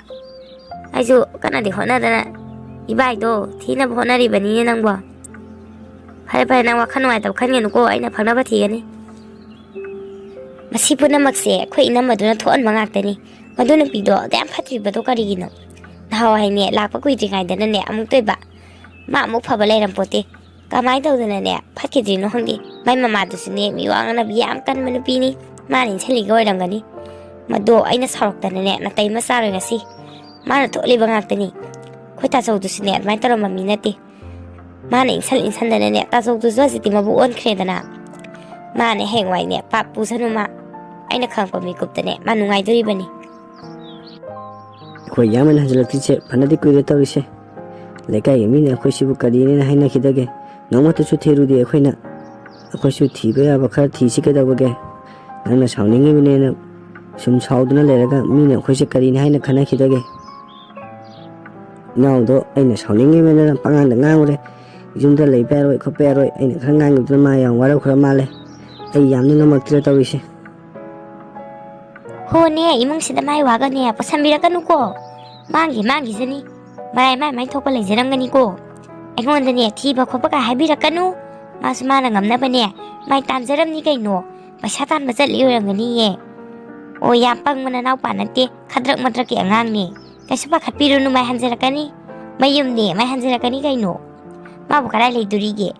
ꯑꯩꯁꯨ ꯀꯟꯅꯗꯤ ꯍꯣꯠꯅꯗꯅ ꯏꯕꯥꯏꯗꯣ ꯊꯤꯅꯕ ꯍꯣꯠꯅꯔꯤꯕꯅꯤꯅꯦ ꯅꯪꯕꯣ꯫ ꯐꯔꯦ ꯐꯔꯦ, ꯅꯪ ꯋꯥꯈꯜ ꯅꯨꯡꯉꯥꯏꯇꯕ ꯈꯟꯒꯅꯨꯀꯣ, ꯑꯩꯅ ꯐꯪꯅꯕ ꯊꯤꯒꯅꯤ꯫ ꯃꯁꯤ ꯄꯨꯝꯅꯃꯛꯁꯦ ꯑꯩꯈꯣꯏ ꯏꯅꯝꯃꯗꯨꯅ ꯊꯣꯛꯍꯟꯕ ꯉꯥꯛꯇꯅꯤ꯫ ꯃꯗꯨ ꯅꯨꯄꯤꯗꯣ ꯑꯗꯨ ꯌꯥꯝ ꯐꯠꯇ꯭ꯔꯤꯕꯗꯣ ꯀꯔꯤꯒꯤꯅꯣ? ꯅꯍꯥꯟꯋꯥꯏꯅꯦ, ꯂꯥꯛꯄ ꯀꯨꯏꯗ꯭ꯔꯤꯉꯩꯗꯅꯅꯦ ꯑꯃꯨꯛꯇ ꯑꯣꯏꯕ, ꯃꯥ ꯑꯃꯨꯛ ꯐꯕ ꯂꯩꯔꯝꯄꯣꯠꯇꯦ꯫ ꯀꯃꯥꯏꯅ ꯇꯧꯗꯅꯅꯦ ꯐꯠꯈꯤꯗ꯭ꯔꯤꯅꯣ ꯈꯪꯗꯦ꯫ ꯃꯥꯏ ꯃꯃꯥꯗꯨꯁꯨꯅꯦ ꯃꯤ ꯋꯥ ꯉꯥꯡꯅꯕꯤ ꯌꯥꯝ ꯀꯟꯕ ꯅꯨꯄꯤꯅꯤ꯫ ꯃꯥꯅ ꯏꯟꯁꯤꯜꯂꯤꯒ ꯑꯣꯏꯔꯝꯒꯅꯤ꯫ ꯃꯗꯣ ꯑꯩꯅ ꯁꯥꯎꯔꯛꯇꯅꯅꯦ ꯅꯥꯇꯩ ꯑꯃ ꯆꯥꯔꯣꯏ ꯉꯁꯤ꯫ ꯃꯥꯅ ꯊꯣꯛꯍꯜꯂꯤꯕ ꯉꯥꯛꯇꯅꯤ꯫ ꯑꯩꯈꯣꯏ ꯇꯥꯆꯧꯗꯨꯁꯨꯅꯦ ꯑꯗꯨꯃꯥꯏꯅ ꯇꯧꯔꯝꯕ ꯃꯤ ꯅꯠꯇꯦ꯫ ꯃꯥꯅ ꯏꯟꯁꯜ ꯏꯟꯁꯟꯗꯅꯅꯦ ꯇꯥꯆꯧꯗꯨꯁꯨ ꯍꯧꯖꯤꯛꯇꯤ ꯃꯕꯨ ꯑꯣꯟꯈ꯭ꯔꯦꯗꯅ꯫ ꯃꯥꯅꯦ ꯍꯌꯦꯡꯋꯥꯏꯅꯦ ꯄꯥꯞ ꯄꯨꯁꯅꯨ ꯃꯥ꯫ ꯑꯩꯅ ꯈꯪꯉꯛꯄ ꯃꯤꯀꯨꯞꯇꯅꯦ ꯃꯥ ꯅꯨꯡꯉꯥꯏꯗꯣꯔꯤꯕꯅꯤ꯫ ꯑꯩꯈꯣꯏ ꯌꯥꯝꯃꯅ ꯍꯟꯖꯤꯜꯂꯛꯇ꯭ꯔꯤꯁꯦ ꯐꯅꯗꯤ ꯀꯨꯏꯔꯦ ꯇꯧꯔꯤꯁꯦ꯫ ꯂꯩꯀꯥꯏꯒꯤ ꯃꯤꯅ ꯑꯩꯈꯣꯏꯁꯤꯕꯨ ꯀꯔꯤꯅꯦꯅ ꯍꯥꯏꯅꯈꯤꯗꯒꯦ? ꯅꯣꯡꯃꯇꯁꯨ ꯊꯤꯔꯨꯗꯦ ꯑꯩꯈꯣꯏꯅ꯫ ꯑꯩꯈꯣꯏꯁꯨ ꯊꯤꯕ ꯌꯥꯕ ꯈꯔ ꯊꯤꯁꯤ ꯀꯩꯗꯧꯕꯒꯦ? ꯅꯪꯅ ꯁꯥꯎꯅꯤꯡꯉꯤꯕꯅꯦꯅ ꯁꯨꯝ ꯁꯥꯎꯗꯨꯅ ꯂꯩꯔꯒ ꯃꯤꯅ ꯑꯩꯈꯣꯏꯁꯦ ꯀꯔꯤꯅꯤ ꯍꯥꯏꯅ ꯈꯟꯅꯈꯤꯗꯒꯦ? ꯏꯅꯥꯎꯗꯣ ꯑꯩꯅ ꯁꯥꯎꯅꯤꯡꯉꯤꯕꯅꯤꯅ ꯄꯉꯥꯡꯗ ꯉꯥꯡꯉꯨꯔꯦ꯫ ꯌꯨꯝꯗ ꯂꯩꯕ ꯌꯥꯔꯣꯏ ꯈꯣꯠꯄ ꯌꯥꯔꯣꯏ ꯑꯩꯅ ꯈꯔ ꯉꯥꯡꯉꯤꯕꯗꯨꯅ ꯃꯥ ꯌꯥꯝ ꯋꯥꯔꯧꯈ꯭ꯔ ꯃꯥꯜꯂꯦ꯫ ꯑꯩ ꯌꯥꯝ ꯅꯤꯡꯉꯝꯃꯛꯇ꯭ꯔꯦ ꯇꯧꯔꯤꯁꯦ꯫ ꯍꯣꯅꯦ, ꯏꯃꯨꯡꯁꯤꯗ ꯃꯥꯏ ꯋꯥꯒꯅꯦ ꯄꯨꯁꯟꯕꯤꯔꯛꯀꯅꯨꯀꯣ꯫ ꯃꯥꯡꯒꯤ ꯃꯥꯡꯒꯤꯁꯅꯤ꯫ ꯃꯔꯥꯏ ꯃꯥꯏ ꯃꯥꯏ ꯊꯣꯛꯄ ꯂꯩꯖꯔꯝꯒꯅꯤꯀꯣ꯫ ꯑꯩꯉꯣꯟꯗꯅꯦ ꯊꯤꯕ ꯈꯣꯠꯄꯒ ꯍꯥꯏꯕꯤꯔꯛꯀꯅꯨ꯫ ꯃꯥꯁꯨ ꯃꯥꯅ ꯉꯝꯅꯕꯅꯦ ꯃꯥꯏ ꯇꯥꯟꯖꯔꯝꯅꯤ ꯀꯩꯅꯣ꯫ ꯄꯩꯁꯥ ꯇꯥꯟꯕ ꯆꯠꯂꯤ ꯑꯣꯏꯔꯝꯒꯅꯤꯌꯦ꯫ ꯑꯣ, ꯌꯥꯝ ꯄꯪꯕ ꯅꯅꯥꯎꯄꯥ ꯅꯠꯇꯦ, ꯈꯗ꯭ꯔꯛ ꯃꯗ꯭ꯔꯛꯀꯤ ꯑꯉꯥꯡꯅꯦ꯫ ꯀꯩꯁꯨ ꯄꯥꯈꯠꯄꯤꯔꯨꯅꯨ, ꯃꯥꯏ ꯍꯟꯖꯔꯛꯀꯅꯤ꯫ ꯃꯌꯨꯝꯅꯦ ꯃꯥꯏ ꯍꯟꯖꯔꯛꯀꯅꯤ ꯀꯩꯅꯣ꯫ ꯃꯥꯕꯨ ꯀꯗꯥꯏ ꯂꯩꯗꯣꯔꯤꯒꯦ?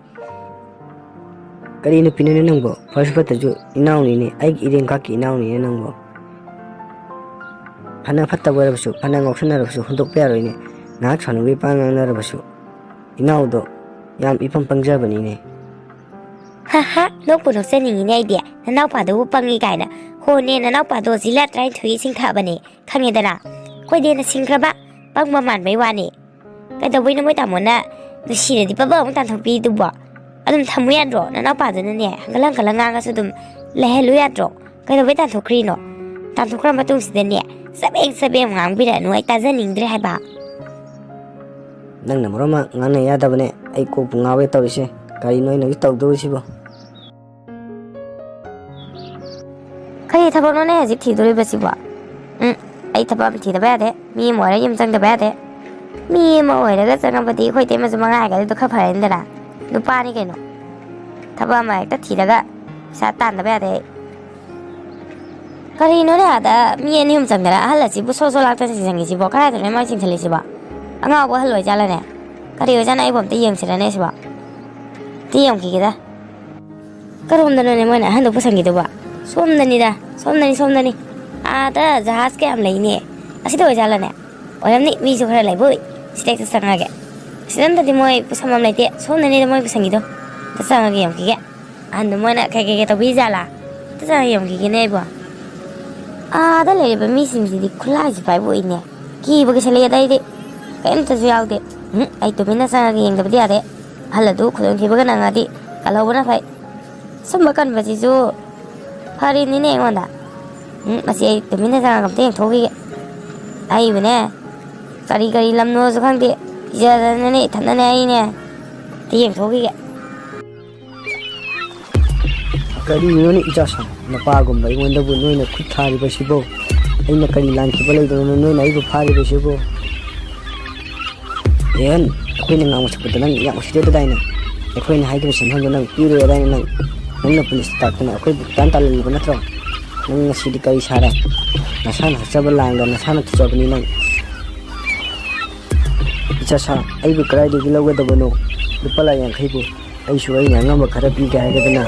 ꯀꯔꯤ ꯅꯨꯄꯤꯅꯣꯅꯦ ꯅꯪꯕꯣ? ꯐꯔꯁꯨ ꯐꯠꯇ꯭ꯔꯁꯨ ꯏꯅꯥꯎꯅꯤꯅꯦ, ꯑꯩꯒꯤ ꯏꯔꯦꯟꯈꯥꯛꯀꯤ ꯏꯅꯥꯎꯅꯤꯅꯦ ꯅꯪꯕꯣ꯫ ꯐꯅ ꯐꯠꯇꯕ ꯑꯣꯏꯔꯕꯁꯨ, ꯐꯅ ꯉꯥꯎꯁꯟꯅꯔꯕꯁꯨ ꯍꯨꯟꯗꯣꯛꯄ ꯌꯥꯔꯣꯏꯅꯦ꯫ ꯉꯥꯏꯍꯥꯛ ꯁꯥꯎꯅꯕꯒꯤ ꯄꯥꯡ ꯉꯥꯡꯅꯔꯕꯁꯨ ꯏꯅꯥꯎꯗꯣ ꯌꯥꯝ ꯏꯄꯪ ꯄꯪꯖꯕꯅꯤꯅꯦ꯫ ꯍꯥ ꯍꯥ, ꯅꯣꯛꯄꯨ ꯅꯣꯛꯆꯅꯤꯡꯉꯤꯅꯦ ꯑꯩꯗꯤ꯫ ꯅꯅꯥꯎꯄꯥꯗꯨꯕꯨ ꯄꯪꯉꯤ ꯀꯥꯏꯅ꯫ ꯍꯣꯅꯦ, ꯅꯅꯥꯎꯄꯥꯗꯣ ꯖꯤꯂꯥ ꯇꯔꯥꯅꯤꯊꯣꯏꯒꯤ ꯏꯁꯤꯡ ꯊꯛꯑꯕꯅꯦ꯫ ꯈꯪꯉꯦꯗꯅ꯫ ꯑꯩꯈꯣꯏꯗꯤ ꯍꯦꯟꯅ ꯁꯤꯡꯈ꯭ꯔꯕ ꯄꯪꯕ ꯃꯥꯟꯕꯩ ꯋꯥꯅꯤ꯫ ꯀꯩꯗꯧꯕꯩꯅꯣ ꯃꯣꯏ ꯇꯥꯃꯣꯅ ꯅꯨꯡꯁꯤꯔꯗꯤ ꯄꯕ ꯑꯃꯨꯛ ꯇꯥꯟꯊꯣꯛꯄꯤꯗꯨꯕꯣ? ꯑꯗꯨꯝ ꯊꯝꯃꯨ ꯌꯥꯗ꯭ꯔꯣ? ꯅꯅꯥꯎꯄꯥꯗꯨꯅꯅꯦ ꯍꯪꯒꯠ ꯍꯟꯒꯠꯂ ꯉꯥꯡꯉꯁꯨ ꯑꯗꯨꯝ ꯂꯩꯍꯜꯂꯨ ꯌꯥꯗ꯭ꯔꯣ? ꯀꯩꯗꯧꯕꯩ ꯇꯥꯟꯊꯣꯛꯈ꯭ꯔꯤꯅꯣ? ꯇꯥꯟꯊꯣꯛꯈ꯭ꯔ ꯃꯇꯨꯡꯁꯤꯗꯅꯦ ꯆꯕꯦꯡ ꯆꯕꯦꯡ ꯉꯥꯡꯕꯤꯔꯛꯑꯅꯨ, ꯑꯩ ꯇꯥꯖꯅꯤꯡꯗ꯭ꯔꯦ ꯍꯥꯏꯕ꯫ ꯅꯪꯅ ꯃꯔꯣꯟ ꯑꯃ ꯉꯥꯡꯅ ꯌꯥꯗꯕꯅꯦ꯫ ꯑꯩ ꯀꯣꯛꯄꯨ ꯉꯥꯎꯒꯦ ꯇꯧꯔꯤꯁꯦ꯫ ꯀꯔꯤꯅꯣ ꯑꯩꯅ ꯍꯧꯖꯤꯛ ꯇꯧꯗꯧꯔꯤꯁꯤꯕꯣ? ꯀꯔꯤ ꯊꯕꯛꯅꯣꯅꯦ ꯍꯧꯖꯤꯛ ꯊꯤꯗꯣꯔꯤꯕꯁꯤꯕꯣ? ꯎꯝ, ꯑꯩ ꯊꯕꯛ ꯑꯃ ꯊꯤꯗꯕ ꯌꯥꯗꯦ꯫ ꯃꯤ ꯑꯃ ꯑꯣꯏꯔꯒ ꯌꯨꯝ ꯆꯪꯗꯕ ꯌꯥꯗꯦ꯫ ꯃꯤ ꯑꯃ ꯑꯣꯏꯔꯒ ꯆꯪꯉꯕꯗꯤ ꯑꯩꯈꯣꯏ ꯏꯇꯩꯃꯁꯨ ꯃꯉꯥꯏ ꯍꯥꯏꯒꯗꯤ ꯈꯔ ꯐꯔꯅꯤꯗꯅ꯫ ꯅꯨꯄꯥꯅꯤ ꯀꯩꯅꯣ꯫ ꯊꯕꯛ ꯑꯃ ꯍꯦꯛꯇ ꯊꯤꯔꯒ ꯄꯩꯁꯥ ꯇꯥꯟꯗꯕ ꯌꯥꯗꯦ ꯑꯩ꯫ ꯀꯔꯤꯅꯣꯅꯦ, ꯑꯥꯗ ꯃꯤ ꯑꯅꯤ ꯑꯍꯨꯝ ꯆꯪꯗꯅ ꯑꯍꯜ ꯑꯁꯤꯕꯨ ꯁꯣ ꯁꯣ ꯂꯥꯛꯇꯅ ꯆꯤꯡꯁꯤꯟꯈꯤꯁꯤꯕꯣ? ꯀꯗꯥꯏꯗꯅꯣ ꯃꯥ ꯆꯤꯡꯁꯤꯜꯂꯤꯁꯤꯕꯣ? ꯑꯉꯥꯎꯕ ꯑꯍꯜ ꯑꯣꯏꯖꯥꯠꯂꯅꯦ? ꯀꯔꯤ ꯑꯣꯏꯖꯥꯠꯅꯣ? ꯑꯩꯕꯨ ꯑꯝꯇ ꯌꯦꯡꯁꯤꯔꯅꯦ ꯁꯤꯕꯣ? ꯑꯝꯇ ꯌꯦꯡꯈꯤꯒꯦꯗ꯫ ꯀꯔꯣꯝꯗꯅꯣꯅꯦ ꯃꯣꯏꯅ ꯑꯍꯟꯗꯣ ꯄꯨꯁꯟꯈꯤꯗꯨꯕ? ꯁꯣꯝꯗꯅꯤꯗ, ꯁꯣꯝꯗꯅꯤ, ꯁꯣꯝꯗꯅꯤ꯫ ꯑꯥꯗ ꯖꯍꯥꯖ ꯀꯌꯥꯝ ꯂꯩꯅꯦ꯫ ꯑꯁꯤꯗ ꯑꯣꯏꯖꯥꯠꯂꯅꯦ? ꯑꯣꯏꯔꯝꯅꯤ, ꯃꯤꯁꯨ ꯈꯔ ꯂꯩꯕ ꯎꯏ꯫ ꯁꯤꯗ ꯍꯦꯛꯇ ꯆꯪꯉꯒꯦ꯫ ꯁꯤꯗ ꯅꯠꯇꯗꯤ ꯃꯣꯏ ꯄꯨꯁꯟꯐꯝ ꯂꯩꯇꯦ꯫ ꯁꯣꯝꯗꯅꯤꯗ ꯃꯣꯏ ꯄꯨꯁꯟꯈꯤꯗꯣ꯫ ꯑꯝꯇ ꯆꯪꯉꯒ ꯌꯦꯡꯈꯤꯒꯦ꯫ ꯑꯍꯟꯗꯣ ꯃꯣꯏꯅ ꯀꯩ ꯀꯩ ꯀꯩ ꯇꯧꯕꯤꯖꯥꯠꯂꯥ? ꯑꯝꯇ ꯆꯪꯉꯒ ꯌꯦꯡꯈꯤꯒꯦꯅꯦ ꯑꯩꯕꯣ꯫ ꯑꯥꯗ ꯂꯩꯔꯤꯕ ꯃꯤꯁꯤꯡꯁꯤꯗꯤ ꯈꯨꯠꯂꯥꯏꯁꯤ ꯄꯥꯏꯕ ꯎꯏꯅꯦ꯫ ꯀꯤꯕꯒꯤ ꯁꯦꯂꯦꯗ ꯑꯩꯗꯤ ꯀꯔꯤꯝꯇꯁꯨ ꯌꯥꯎꯗꯦ꯫ ꯎꯝ, ꯑꯩ ꯇꯨꯃꯤꯟꯅ ꯆꯪꯉꯒ ꯌꯦꯡꯗꯕꯗꯤ ꯌꯥꯗꯦ꯫ ꯑꯍꯜ ꯑꯗꯨ ꯈꯨꯗꯣꯡꯊꯤꯕꯒ ꯅꯪꯉꯗꯤ ꯀꯜꯍꯧꯕꯅ ꯐꯩ꯫ ꯁꯨꯝꯕ ꯀꯟꯕꯁꯤꯁꯨ ꯐꯔꯤꯅꯤꯅꯦ ꯑꯩꯉꯣꯟꯗ꯫ ꯎꯝ, ꯃꯁꯤ ꯑꯩ ꯇꯨꯃꯤꯟꯅ ꯆꯪꯉꯒ ꯑꯝꯇ ꯌꯦꯡꯊꯣꯛꯈꯤꯒꯦ꯫ ꯑꯩꯕꯨꯅꯦ, ꯀꯔꯤ ꯀꯔꯤ ꯂꯝꯅꯣꯁꯨ ꯈꯪꯗꯦ꯫ ꯏꯖꯗꯅꯅꯦ, ꯏꯊꯟꯗꯅꯦ ꯑꯩꯅꯦ꯫ ꯑꯝꯇ ꯌꯦꯡꯊꯣꯛꯈꯤꯒꯦ꯫ ꯀꯔꯤꯅꯣꯅꯦ ꯏꯆꯥꯁꯥ? ꯅꯄꯥꯒꯨꯝꯕ ꯑꯩꯉꯣꯟꯗꯕꯨ ꯅꯣꯏꯅ ꯈꯨꯠ ꯊꯥꯔꯤꯕꯁꯤꯕꯣ? ꯑꯩꯅ ꯀꯔꯤ ꯂꯥꯟꯈꯤꯕ ꯂꯩꯗꯅ ꯅꯣꯏꯅ ꯑꯩꯕꯨ ꯐꯥꯔꯤꯕꯁꯤꯕꯣ? ꯑꯦꯍꯟ, ꯑꯩꯈꯣꯏꯅ ꯉꯥꯡꯕ ꯁꯛꯄꯗ ꯅꯪ ꯌꯥꯝ ꯎꯁꯤꯠꯇꯗꯥꯏꯅꯦ? ꯑꯩꯈꯣꯏꯅ ꯍꯥꯏꯈꯤꯕ ꯁꯦꯟꯐꯝꯗꯣ ꯅꯪ ꯄꯤꯔꯣꯏ ꯑꯗꯥꯏꯅꯦ ꯅꯪ? ꯅꯪꯅ ꯄꯨꯂꯤꯁꯇ ꯇꯥꯛꯇꯅ ꯑꯩꯈꯣꯏꯕꯨ ꯇꯥꯟ ꯇꯥꯜꯍꯜꯂꯤꯕ ꯅꯠꯇ꯭ꯔꯣ? ꯅꯪ ꯉꯁꯤꯗꯤ ꯀꯔꯤ ꯁꯥꯔꯦ? ꯅꯁꯥꯅ ꯍꯥꯞꯆꯕ ꯂꯥꯡꯗ ꯅꯁꯥꯅ ꯊꯤꯖꯕꯅꯤ ꯅꯪ꯫ ꯏꯆꯥꯁꯥ, ꯑꯩꯕꯨ ꯀꯗꯥꯏꯗꯒꯤ ꯂꯧꯒꯗꯕꯅꯣ? ꯂꯨꯄꯥ ꯂꯥꯈ ꯌꯥꯡꯈꯩꯕꯨ? ꯑꯩꯁꯨ ꯑꯩꯅ ꯑꯉꯝꯕ ꯈꯔ ꯄꯤꯒꯦ ꯍꯥꯏꯒꯗꯅ,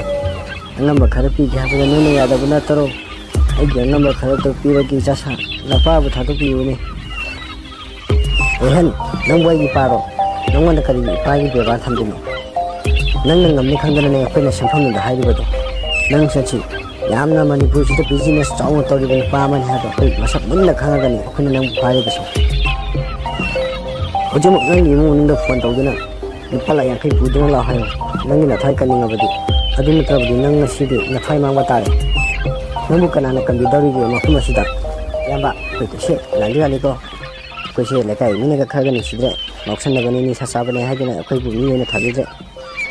ꯑꯉꯝꯕ ꯈꯔ ꯄꯤꯒꯦ ꯍꯥꯏꯕꯗ ꯅꯣꯏꯅ ꯌꯥꯗꯕ ꯅꯠꯇꯔꯣ? ꯑꯩꯒꯤ ꯑꯉꯝꯕ ꯈꯔꯗꯣ ꯄꯤꯔꯒꯦ ꯏꯆꯥ ꯁꯥ, ꯅꯄꯥꯕꯨ ꯊꯥꯗꯣꯛꯄꯤꯌꯨꯅꯦ꯫ ꯔꯣꯍꯟ, ꯅꯪꯕꯨ ꯑꯩꯒꯤ ꯏꯄꯥꯔꯣ? ꯅꯪꯉꯣꯟꯗ ꯀꯔꯤꯒꯤ ꯏꯄꯥꯒꯤ ꯕꯦꯕꯥꯔ ꯊꯝꯗꯣꯏꯅꯣ? ꯅꯪꯅ ꯉꯝꯅꯤ ꯈꯪꯗꯅꯅꯦ ꯑꯩꯈꯣꯏꯅ ꯁꯦꯟꯐꯝꯗꯨꯗ ꯍꯥꯏꯔꯤꯕꯗꯣ꯫ ꯅꯪ ꯆꯠꯁꯤ, ꯌꯥꯝꯅ ꯃꯅꯤꯄꯨꯔꯁꯤꯗ ꯕꯤꯖꯤꯅꯦꯁ ꯆꯥꯎꯅ ꯇꯧꯔꯤꯕ ꯅꯨꯄꯥ ꯑꯃꯅꯤ ꯍꯥꯏꯕ ꯑꯩꯈꯣꯏ ꯃꯁꯛ ꯃꯨꯟꯅ ꯈꯪꯉꯒꯅꯤ ꯑꯩꯈꯣꯏꯅ ꯅꯪꯕꯨ ꯐꯥꯔꯤꯕꯁꯦ꯫ ꯍꯧꯖꯤꯛꯃꯛ ꯅꯪꯒꯤ ꯏꯃꯨꯡ ꯃꯅꯨꯡꯗ ꯐꯣꯟ ꯇꯧꯗꯨꯅ ꯂꯨꯄꯥ ꯂꯥꯛ ꯌꯥꯡꯈꯩ ꯄꯨꯗꯨꯅ ꯂꯥꯛꯑꯣ ꯍꯥꯏꯌꯣ, ꯅꯪꯒꯤ ꯅꯊꯥꯏ ꯀꯟꯅꯤꯡꯉꯕꯗꯤ꯫ ꯑꯗꯨ ꯅꯠꯇ꯭ꯔꯕꯗꯤ ꯅꯪ ꯉꯁꯤꯗꯤ ꯅꯊꯥꯏ ꯃꯥꯡꯕ ꯇꯥꯔꯦ꯫ ꯅꯪꯕꯨ ꯀꯅꯥꯅ ꯀꯟꯕꯤꯗꯧꯔꯤꯒꯦ ꯃꯐꯝ ꯑꯁꯤꯗ? ꯏꯌꯥꯝꯕ, ꯑꯩꯈꯣꯏ ꯇꯧꯁꯦ ꯂꯥꯟꯗꯤ ꯂꯥꯜꯂꯤꯀꯣ꯫ ꯑꯩꯈꯣꯏꯁꯦ ꯂꯩꯀꯥꯏ ꯃꯤꯅꯒ ꯈꯔꯒ ꯅꯨꯡꯁꯤꯗ꯭ꯔꯦ, ꯉꯥꯎꯁꯟꯅꯕꯅꯤ, ꯅꯤꯁꯥ ꯆꯥꯕꯅꯤ ꯍꯥꯏꯗꯨꯅ ꯑꯩꯈꯣꯏꯕꯨ ꯃꯤ ꯑꯣꯏꯅ ꯊꯥꯕꯤꯗ꯭ꯔꯦ꯫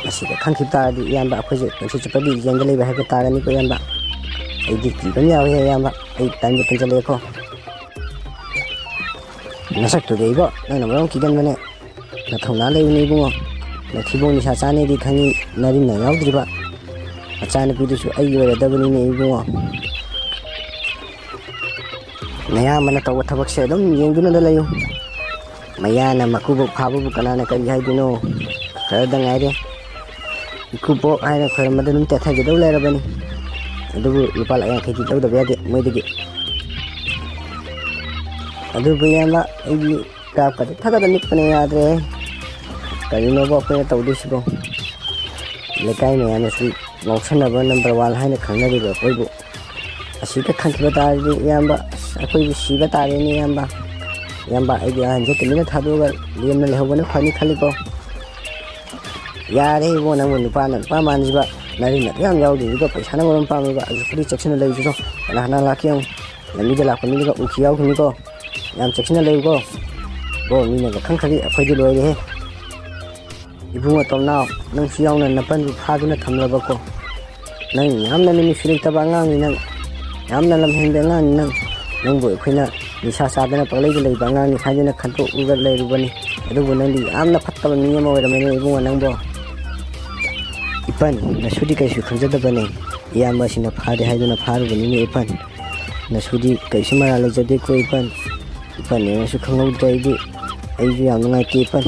ꯃꯁꯤꯗ ꯈꯪꯈꯤꯕ ꯇꯥꯔꯗꯤ ꯏꯌꯥꯝꯕ ꯑꯩꯈꯣꯏꯁꯦ ꯄꯨꯟꯁꯤ ꯆꯨꯞꯄꯒꯤ ꯖꯦꯜꯗ ꯂꯩꯕ ꯍꯥꯏꯕ ꯇꯥꯔꯅꯤꯀꯣ ꯏꯌꯥꯝꯕ꯫ ꯑꯩꯗꯤ ꯀꯤꯕ ꯑꯃ ꯌꯥꯎꯏꯍꯦ ꯏꯌꯥꯝꯕ, ꯑꯩ ꯇꯟꯕꯨ ꯇꯟꯖꯜꯂꯛꯑꯦꯀꯣ꯫ ꯅꯁꯛꯇꯨꯗꯤ ꯏꯕꯣ, ꯅꯪꯅ ꯃꯔꯣꯟ ꯀꯤꯒꯟꯕꯅꯦ꯫ ꯅꯊꯧꯅꯥ ꯂꯩꯕꯅꯤ ꯏꯕꯨꯡꯉꯣ, ꯅꯊꯤꯕꯣꯡ ꯅꯤꯁꯥ ꯆꯥꯅꯦꯗꯤ ꯈꯪꯉꯤ, ꯅꯔꯤꯟꯅ ꯌꯥꯎꯗ꯭ꯔꯤꯕ꯫ ꯃꯆꯥꯅꯨꯄꯤꯗꯨꯁꯨ ꯑꯩꯒꯤ ꯑꯣꯏꯔꯗꯕꯅꯤꯅꯦ ꯏꯕꯨꯡꯉꯣ꯫ ꯅꯌꯥꯝꯕꯅ ꯇꯧꯕ ꯊꯕꯛꯁꯦ ꯑꯗꯨꯝ ꯌꯦꯡꯗꯨꯅꯗ ꯂꯩꯌꯨ꯫ ꯃꯌꯥꯅ ꯃꯀꯨꯕꯣꯛ ꯐꯥꯕꯕꯨ ꯀꯅꯥꯅ ꯀꯔꯤ ꯍꯥꯏꯗꯣꯏꯅꯣ? ꯈꯔꯗ ꯉꯥꯏꯔꯦ꯫ ꯏꯀꯨꯕꯣꯛ ꯍꯥꯏꯅ ꯈꯣꯏꯔꯝꯕꯗ ꯑꯗꯨꯝ ꯇꯦꯊꯒꯗꯧ ꯂꯩꯔꯕꯅꯤ꯫ ꯑꯗꯨꯕꯨ ꯂꯨꯄꯥ ꯂꯥꯛ ꯌꯥꯡꯈꯩꯗꯤ ꯂꯧꯗꯕ ꯌꯥꯗꯦ ꯃꯣꯏꯗꯒꯤ꯫ ꯑꯗꯨꯕꯨ ꯏꯌꯥꯝꯕ, ꯑꯩꯗꯤ ꯀꯥꯞꯀꯗꯤ ꯊꯥꯗꯕ ꯅꯤꯛꯄꯅ ꯌꯥꯗ꯭ꯔꯦ꯫ ꯀꯔꯤꯅꯣꯕ ꯑꯩꯈꯣꯏꯅ ꯇꯧꯗꯣꯏꯁꯤꯕꯣ? ꯂꯩꯀꯥꯏ ꯃꯌꯥꯝꯅꯁꯨ ꯉꯥꯎꯁꯟꯅꯕ ꯅꯝꯕꯔ ꯋꯥꯟ ꯍꯥꯏꯅ ꯈꯪꯅꯔꯤꯕ ꯑꯩꯈꯣꯏꯕꯨ ꯑꯁꯤꯗ ꯈꯟꯈꯤꯕ ꯇꯥꯔꯗꯤ ꯏꯌꯥꯝꯕ, ꯑꯁ, ꯑꯩꯈꯣꯏꯕꯨ ꯁꯤꯕ ꯇꯥꯔꯦꯅꯦ ꯏꯌꯥꯝꯕ꯫ ꯏꯌꯥꯝꯕ, ꯑꯩꯗꯤ ꯑꯍꯟꯁꯦ ꯇꯨꯃꯤꯟꯅ ꯊꯥꯗꯣꯛꯑꯒ ꯂꯦꯝꯅ ꯂꯩꯍꯧꯕꯅ ꯐꯅꯤ ꯈꯜꯂꯤꯀꯣ꯫ ꯌꯥꯔꯦ ꯏꯕꯣ, ꯅꯪꯕꯨ ꯅꯨꯄꯥꯅ ꯅꯨꯄꯥ ꯃꯥꯟꯁꯤꯕ, ꯅꯔꯤꯟ ꯑꯗꯨ ꯌꯥꯝ ꯌꯥꯎꯗꯦ꯫ ꯑꯗꯨꯒ ꯄꯩꯁꯥꯅ ꯃꯔꯣꯝ ꯄꯥꯝꯃꯤꯕ, ꯑꯗꯨ ꯈꯨꯗꯤ ꯆꯦꯛꯁꯤꯟꯅ ꯂꯩꯔꯨꯁꯤꯀꯣ꯫ ꯀꯅꯥ ꯀꯅꯥ ꯂꯥꯛꯀꯦ ꯌꯦꯡꯉꯨ꯫ ꯂꯝꯕꯤꯗ ꯂꯥꯛꯄ ꯃꯤꯗꯨꯒ ꯎꯈꯤ ꯌꯥꯎꯈꯤꯅꯤꯀꯣ꯫ ꯌꯥꯝ ꯆꯦꯛꯁꯤꯟꯅ ꯂꯩꯌꯨꯀꯣ꯫ ꯕꯣ, ꯃꯤꯅꯒ ꯈꯪꯈ꯭ꯔꯗꯤ ꯑꯩꯈꯣꯏꯗꯤ ꯂꯣꯏꯔꯦꯍꯦ꯫ ꯏꯕꯨꯡꯉꯣ ꯇꯣꯝꯅꯥꯎ, ꯅꯪꯁꯨ ꯌꯥꯎꯅ ꯅꯄꯟꯕꯨ ꯐꯥꯗꯨꯅ ꯊꯝꯂꯕꯀꯣ꯫ ꯅꯪ ꯌꯥꯝꯅ ꯃꯤꯅꯨꯡꯁꯤ ꯂꯩꯇꯕ ꯑꯉꯥꯡꯅꯤ ꯅꯪ꯫ ꯌꯥꯝꯅ ꯂꯝꯍꯦꯟꯕ ꯑꯉꯥꯡꯅꯤ ꯅꯪ꯫ ꯅꯪꯕꯨ ꯑꯩꯈꯣꯏꯅ ꯅꯤꯁꯥ ꯆꯥꯗꯅ ꯄꯪꯂꯩꯗ ꯂꯩꯕ ꯑꯉꯥꯡꯅꯤ ꯍꯥꯏꯗꯨꯅ ꯈꯟꯇꯣꯛꯂꯒ ꯂꯩꯔꯨꯕꯅꯤ꯫ ꯑꯗꯨꯕꯨ ꯅꯪꯗꯤ ꯌꯥꯝꯅ ꯐꯠꯇꯕ ꯃꯤ ꯑꯃ ꯑꯣꯏꯔꯝꯃꯦꯅꯦ ꯏꯕꯨꯡꯉꯣ ꯅꯪꯕꯣ꯫ ꯏꯄꯟ, ꯅꯁꯨꯗꯤ ꯀꯩꯁꯨ ꯈꯪꯖꯗꯕꯅꯦ꯫ ꯏꯌꯥꯝꯕꯁꯤꯡꯅ ꯐꯥꯗꯦ ꯍꯥꯏꯗꯨꯅ ꯐꯥꯔꯨꯕꯅꯤꯅꯦ ꯏꯄꯟ꯫ ꯅꯁꯨꯗꯤ ꯀꯩꯁꯨ ꯃꯔꯥꯜ ꯂꯩꯖꯗꯦꯀꯣ ꯏꯄꯟ꯫ ꯏꯄꯟ ꯌꯦꯡꯉꯁꯨ ꯈꯪꯍꯧꯗ꯭ꯔꯦ ꯑꯩꯗꯤ꯫ ꯑꯩꯁꯨ ꯌꯥꯝ ꯅꯨꯡꯉꯥꯏꯇꯦ ꯏꯄꯟ꯫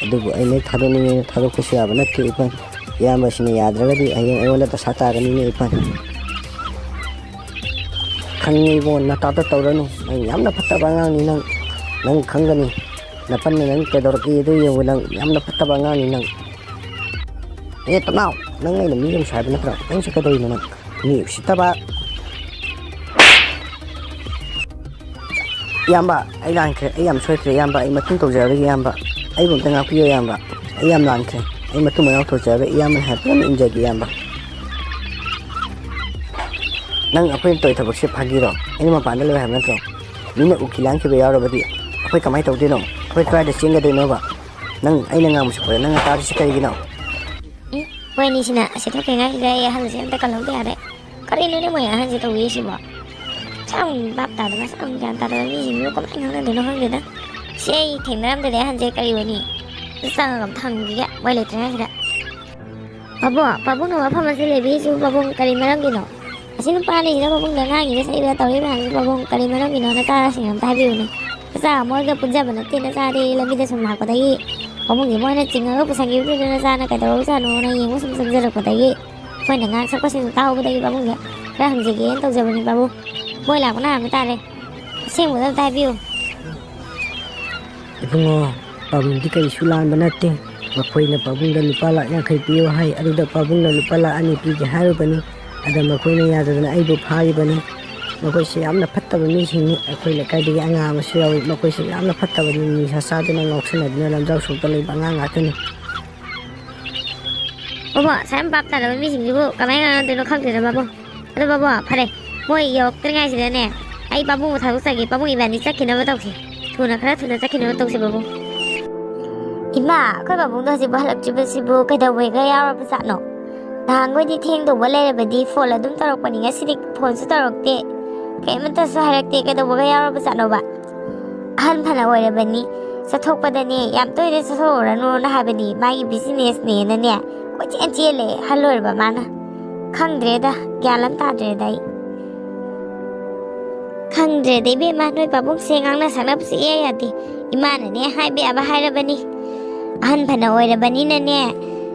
ꯑꯗꯨꯕꯨ ꯑꯩꯅ ꯍꯦꯛ ꯊꯥꯗꯣꯛꯅꯤꯡꯉꯦꯅ ꯊꯥꯗꯣꯛꯄꯁꯨ ꯌꯥꯕ ꯅꯠꯇꯦ ꯏꯄꯟ꯫ ꯏꯌꯥꯝꯕꯁꯤꯡꯅ ꯌꯥꯗ꯭ꯔꯒꯗꯤ ꯍꯌꯦꯡ ꯑꯩꯉꯣꯟꯗ ꯗꯁꯥ ꯇꯥꯒꯅꯤꯅꯦ ꯏꯄꯟ꯫ ꯈꯪꯉꯤ ꯏꯕꯨꯡꯉꯣ, ꯅꯇꯥꯗ ꯇꯧꯔꯅꯨ꯫ ꯅꯪ ꯌꯥꯝꯅ ꯐꯠꯇꯕ ꯑꯉꯥꯡꯅꯤ꯫ ꯅꯪ, ꯅꯪ ꯈꯪꯒꯅꯤ꯫ ꯅꯄꯟꯅ ꯅꯪ ꯀꯩꯗꯧꯔꯛꯏ ꯑꯗꯨ ꯌꯦꯡꯉꯨ꯫ ꯅꯪ ꯌꯥꯝꯅ ꯐꯠꯇꯕ ꯑꯉꯥꯡꯅꯤ ꯅꯪ꯫ ꯑꯦ ꯇꯅꯥꯎ, ꯅꯪ ꯑꯩꯅ ꯃꯤ ꯌꯥꯝ ꯁꯥꯏꯕ ꯅꯠꯇ꯭ꯔꯣ? ꯅꯪꯁꯦ ꯀꯩꯗꯧꯔꯤꯅꯣ ꯅꯪ? ꯃꯤ ꯎꯁꯤꯠꯇꯕ꯫ ꯏꯌꯥꯝꯕ, ꯑꯩ ꯂꯥꯟꯈ꯭ꯔꯦ꯫ ꯑꯩ ꯌꯥꯝ ꯁꯣꯏꯈ꯭ꯔꯦ ꯏꯌꯥꯝꯕ꯫ ꯑꯩ ꯃꯇꯨꯡ ꯇꯧꯖꯔꯔꯣꯏꯒꯦ ꯏꯌꯥꯝꯕ꯫ ꯑꯩꯕꯨ ꯑꯝꯇ ꯉꯥꯛꯄꯤꯌꯨ ꯏꯌꯥꯝꯕ꯫ ꯑꯩ ꯌꯥꯝ ꯂꯥꯟꯈ꯭ꯔꯦ꯫ ꯑꯩ ꯃꯇꯨꯡ ꯃꯅꯥꯎ ꯇꯧꯖꯔꯔꯣꯏ꯫ ꯏꯌꯥꯝꯕꯅ ꯍꯥꯏꯕꯗꯣ ꯑꯗꯨꯝ ꯏꯟꯖꯒꯦ ꯏꯌꯥꯝꯕ꯫ ꯅꯪ ꯑꯩꯈꯣꯏꯅ ꯇꯧꯔꯤ ꯊꯕꯛꯁꯦ ꯐꯥꯒꯤꯔꯣ? ꯑꯩꯅ ꯃꯄꯥꯟꯗ ꯂꯩꯌꯨ ꯍꯥꯏꯕ ꯅꯠꯇ꯭ꯔꯣ? ꯃꯤꯅ ꯎꯈꯤ ꯂꯥꯡꯈꯤꯕ ꯌꯥꯎꯔꯕꯗꯤ ꯑꯩꯈꯣꯏ ꯀꯃꯥꯏꯅ ꯇꯧꯗꯣꯏꯅꯣ? ꯑꯩꯈꯣꯏ ꯀꯗꯥꯏꯗ ꯆꯦꯟꯒꯗꯣꯏꯅꯣꯕ? ꯅꯪ ꯑꯩꯅ ꯉꯥꯡꯕꯁꯦ ꯈꯣꯏꯔ ꯅꯪꯅ ꯇꯥꯗ꯭ꯔꯤꯁꯦ ꯀꯔꯤꯒꯤꯅꯣ? ꯎꯝ, ꯃꯣꯏꯅꯤꯁꯤꯅ ꯑꯁꯤ ꯊꯣꯛꯇ꯭ꯔꯤꯉꯩꯁꯤꯗ ꯑꯩ ꯑꯍꯜꯁꯦ ꯑꯝꯇ ꯀꯜꯍꯧꯗ ꯌꯥꯔꯦ꯫ ꯀꯔꯤꯅꯣꯅꯦ ꯃꯣꯏ ꯑꯍꯟꯁꯦ ꯇꯧꯕꯤꯔꯤꯁꯤꯕꯣ? ꯁꯛ ꯌꯥꯝ ꯚꯥꯞ ꯇꯥꯗꯕ, ꯁꯛ ꯌꯥꯝ ꯒ꯭ꯌꯥꯟ ꯇꯥꯗꯕ ꯃꯤꯁꯤꯡꯁꯤꯕꯨ ꯀꯃꯥꯏꯅ ꯉꯥꯡꯅꯗꯣꯏꯅꯣ ꯈꯪꯗꯦꯗ꯫ ꯁꯤ ꯑꯩ ꯊꯦꯡꯅꯔꯝꯗ꯭ꯔꯗꯤ ꯑꯍꯟꯁꯦ ꯀꯔꯤ ꯑꯣꯏꯅꯤ? ꯑꯗꯨ ꯆꯪꯉꯒ ꯑꯝꯇ ꯍꯪꯈꯤꯒꯦ, ꯃꯣꯏ ꯂꯩꯇ꯭ꯔꯤꯉꯩꯁꯤꯗ꯫ ꯄꯥꯕꯨꯡ, ꯄꯥꯕꯨꯡꯅ ꯃꯐꯝ ꯑꯁꯤ ꯂꯩꯕꯤꯔꯤꯁꯤꯕꯨ ꯄꯥꯕꯨꯡ ꯀꯔꯤ ꯃꯔꯝꯒꯤꯅꯣ? ꯑꯁꯤ ꯅꯨꯄꯥ ꯑꯅꯤꯁꯤꯅ ꯄꯥꯕꯨꯡꯗ ꯉꯥꯡꯉꯤꯕ ꯁꯛꯏꯕ ꯇꯧꯔꯤꯕ ꯃꯌꯥꯝꯁꯤ ꯄꯥꯕꯨꯡ ꯀꯔꯤ ꯃꯔꯝꯒꯤꯅꯣ? ꯅꯆꯥꯁꯤꯡ ꯑꯝꯇ ꯍꯥꯏꯕꯤꯌꯨꯅꯦ꯫ ꯅꯆꯥ ꯃꯣꯏꯒ ꯄꯨꯟꯖꯕ ꯅꯠꯇꯦ, ꯅꯆꯥꯗꯤ ꯂꯝꯕꯤꯗ ꯁꯨꯝ ꯂꯥꯛꯄꯗꯒꯤ ꯄꯥꯕꯨꯡꯒꯤ ꯃꯣꯏꯅ ꯆꯤꯡꯉꯒ ꯄꯨꯁꯟꯈꯤꯕꯗꯨꯗ ꯅꯆꯥꯅ ꯀꯩꯗꯧꯔꯕꯖꯥꯠꯅꯣꯅ ꯌꯦꯡꯕ ꯁꯨꯝ ꯆꯪꯖꯔꯛꯄꯗꯒꯤ ꯑꯩꯈꯣꯏꯅ ꯉꯥꯡ ꯁꯛꯄꯁꯤꯡꯗꯣ ꯇꯥꯍꯧꯕꯗꯒꯤ ꯄꯥꯕꯨꯡꯁꯦ ꯈꯔ ꯍꯪꯖꯒꯦꯅ ꯇꯧꯖꯕꯅꯤ ꯄꯥꯕꯨꯡ꯫ ꯃꯣꯏ ꯂꯥꯛꯄꯅ ꯍꯥꯟꯕ ꯇꯥꯔꯦ꯫ ꯑꯁꯦꯡꯕꯗꯣ ꯑꯝꯇ ꯍꯥꯏꯕꯤꯌꯨ꯫ ꯏꯕꯨꯡꯉꯣ, ꯄꯥꯕꯨꯡꯗꯤ ꯀꯔꯤꯁꯨ ꯂꯥꯟꯕ ꯅꯠꯇꯦ꯫ ꯃꯈꯣꯏꯅ ꯄꯥꯕꯨꯡꯗ ꯂꯨꯄꯥ ꯂꯥꯛ ꯌꯥꯡꯈꯩ ꯄꯤꯌꯨ ꯍꯥꯏ, ꯑꯗꯨꯗ ꯄꯥꯕꯨꯡꯅ ꯂꯨꯄꯥ ꯂꯥꯛ ꯑꯅꯤ ꯄꯤꯒꯦ ꯍꯥꯏꯔꯨꯕꯅꯤ꯫ ꯑꯗ ꯃꯈꯣꯏꯅ ꯌꯥꯗꯗꯅ ꯑꯩꯕꯨ ꯐꯥꯔꯤꯕꯅꯤ꯫ ꯃꯈꯣꯏꯁꯦ ꯌꯥꯝꯅ ꯐꯠꯇꯕ ꯃꯤꯁꯤꯡꯅꯤ꯫ ꯑꯩꯈꯣꯏ ꯂꯩꯀꯥꯏꯗꯒꯤ ꯑꯉꯥꯡ ꯑꯃꯁꯨ ꯌꯥꯎꯏ꯫ ꯃꯈꯣꯏꯁꯦ ꯌꯥꯝꯅ ꯐꯠꯇꯕꯅꯤ꯫ ꯅꯤꯁꯥ ꯆꯥꯗꯨꯅ ꯉꯥꯎꯁꯟꯅꯗꯨꯅ ꯂꯝꯖꯥꯎ ꯁꯣꯛꯇ ꯂꯩꯕ ꯑꯉꯥꯡ ꯉꯥꯛꯇꯅꯤ꯫ ꯕꯣꯕꯣ, ꯑꯁꯥꯏ ꯌꯥꯝ ꯚꯥꯞ ꯇꯥꯗꯕ ꯃꯤꯁꯤꯡꯁꯤꯕꯨ ꯀꯃꯥꯏꯅ ꯉꯥꯡꯅꯗꯣꯏꯅꯣ ꯈꯪꯗꯦꯗ ꯕꯥꯕꯨ꯫ ꯑꯗꯣ ꯕꯥꯕꯨ, ꯐꯔꯦ, ꯃꯣꯏ ꯌꯧꯔꯛꯇ꯭ꯔꯤꯉꯩꯁꯤꯗꯅꯦ, ꯑꯩ ꯄꯥꯕꯨꯡꯕꯨ ꯊꯥꯗꯣꯛꯆꯒꯦ꯫ ꯄꯥꯕꯨꯡ ꯏꯕꯥꯅꯤ ꯆꯠꯈꯤꯅꯕ ꯇꯧꯁꯦ꯫ ꯊꯨꯅ, ꯈꯔ ꯊꯨꯅ ꯆꯠꯈꯤꯅꯕ ꯇꯧꯁꯦ ꯕꯥꯕꯨ꯫ ꯏꯃꯥ, ꯑꯩꯈꯣꯏ ꯄꯥꯕꯨꯡꯗꯣ ꯍꯧꯖꯤꯛꯐꯥꯎ ꯍꯜꯂꯛꯇ꯭ꯔꯤꯕꯁꯤꯕꯨ ꯀꯩꯗꯧꯕꯩꯒ ꯌꯥꯎꯔꯕꯖꯥꯠꯅꯣ? ꯅꯍꯥꯟꯈꯣꯏꯗꯤ ꯊꯦꯡꯗꯧꯕ ꯂꯩꯔꯕꯗꯤ ꯐꯣꯟ ꯑꯗꯨꯝ ꯇꯧꯔꯛꯄꯅꯤ, ꯉꯁꯤꯗꯤ ꯐꯣꯟꯁꯨ ꯇꯧꯔꯛꯇꯦ꯫ ꯀꯩꯝꯇꯁꯨ ꯍꯥꯏꯔꯛꯇꯦ, ꯀꯩꯗꯧꯕꯒ ꯌꯥꯎꯔꯕꯖꯥꯠꯅꯣꯕ? ꯑꯍꯟ ꯐꯅ ꯑꯣꯏꯔꯕꯅꯤ, ꯆꯠꯊꯣꯛꯄꯗꯅꯦ ꯌꯥꯝ ꯇꯣꯏꯅ ꯆꯠꯊꯣꯛꯎꯔꯅꯨꯅ ꯍꯥꯏꯕꯅꯤ, ꯃꯥꯒꯤ ꯕꯤꯖꯤꯅꯦꯁꯅꯦꯅꯅꯦ ꯀꯣꯏꯆꯦꯟ ꯆꯦꯜꯂꯦ ꯑꯍꯜ ꯑꯣꯏꯔꯕ ꯃꯥꯅ꯫ ꯈꯪꯗ꯭ꯔꯦꯗ, ꯒ꯭ꯌꯥꯟ ꯑꯃ ꯇꯥꯗ꯭ꯔꯦꯗ ꯑꯩ꯫ ꯈꯪꯗ꯭ꯔꯦꯗ ꯏꯕꯦꯝꯃ, ꯅꯣꯏ ꯄꯥꯕꯨꯡꯁꯦ ꯉꯥꯡꯅ ꯁꯛꯅꯕꯁꯨ ꯏꯌꯥ ꯌꯥꯗꯦ꯫ ꯏꯃꯥꯅꯅꯦ ꯍꯥꯏꯕ ꯌꯥꯕ ꯍꯥꯏꯔꯕꯅꯤ꯫ ꯑꯍꯟ ꯐꯅ ꯑꯣꯏꯔꯕꯅꯤꯅꯅꯦ,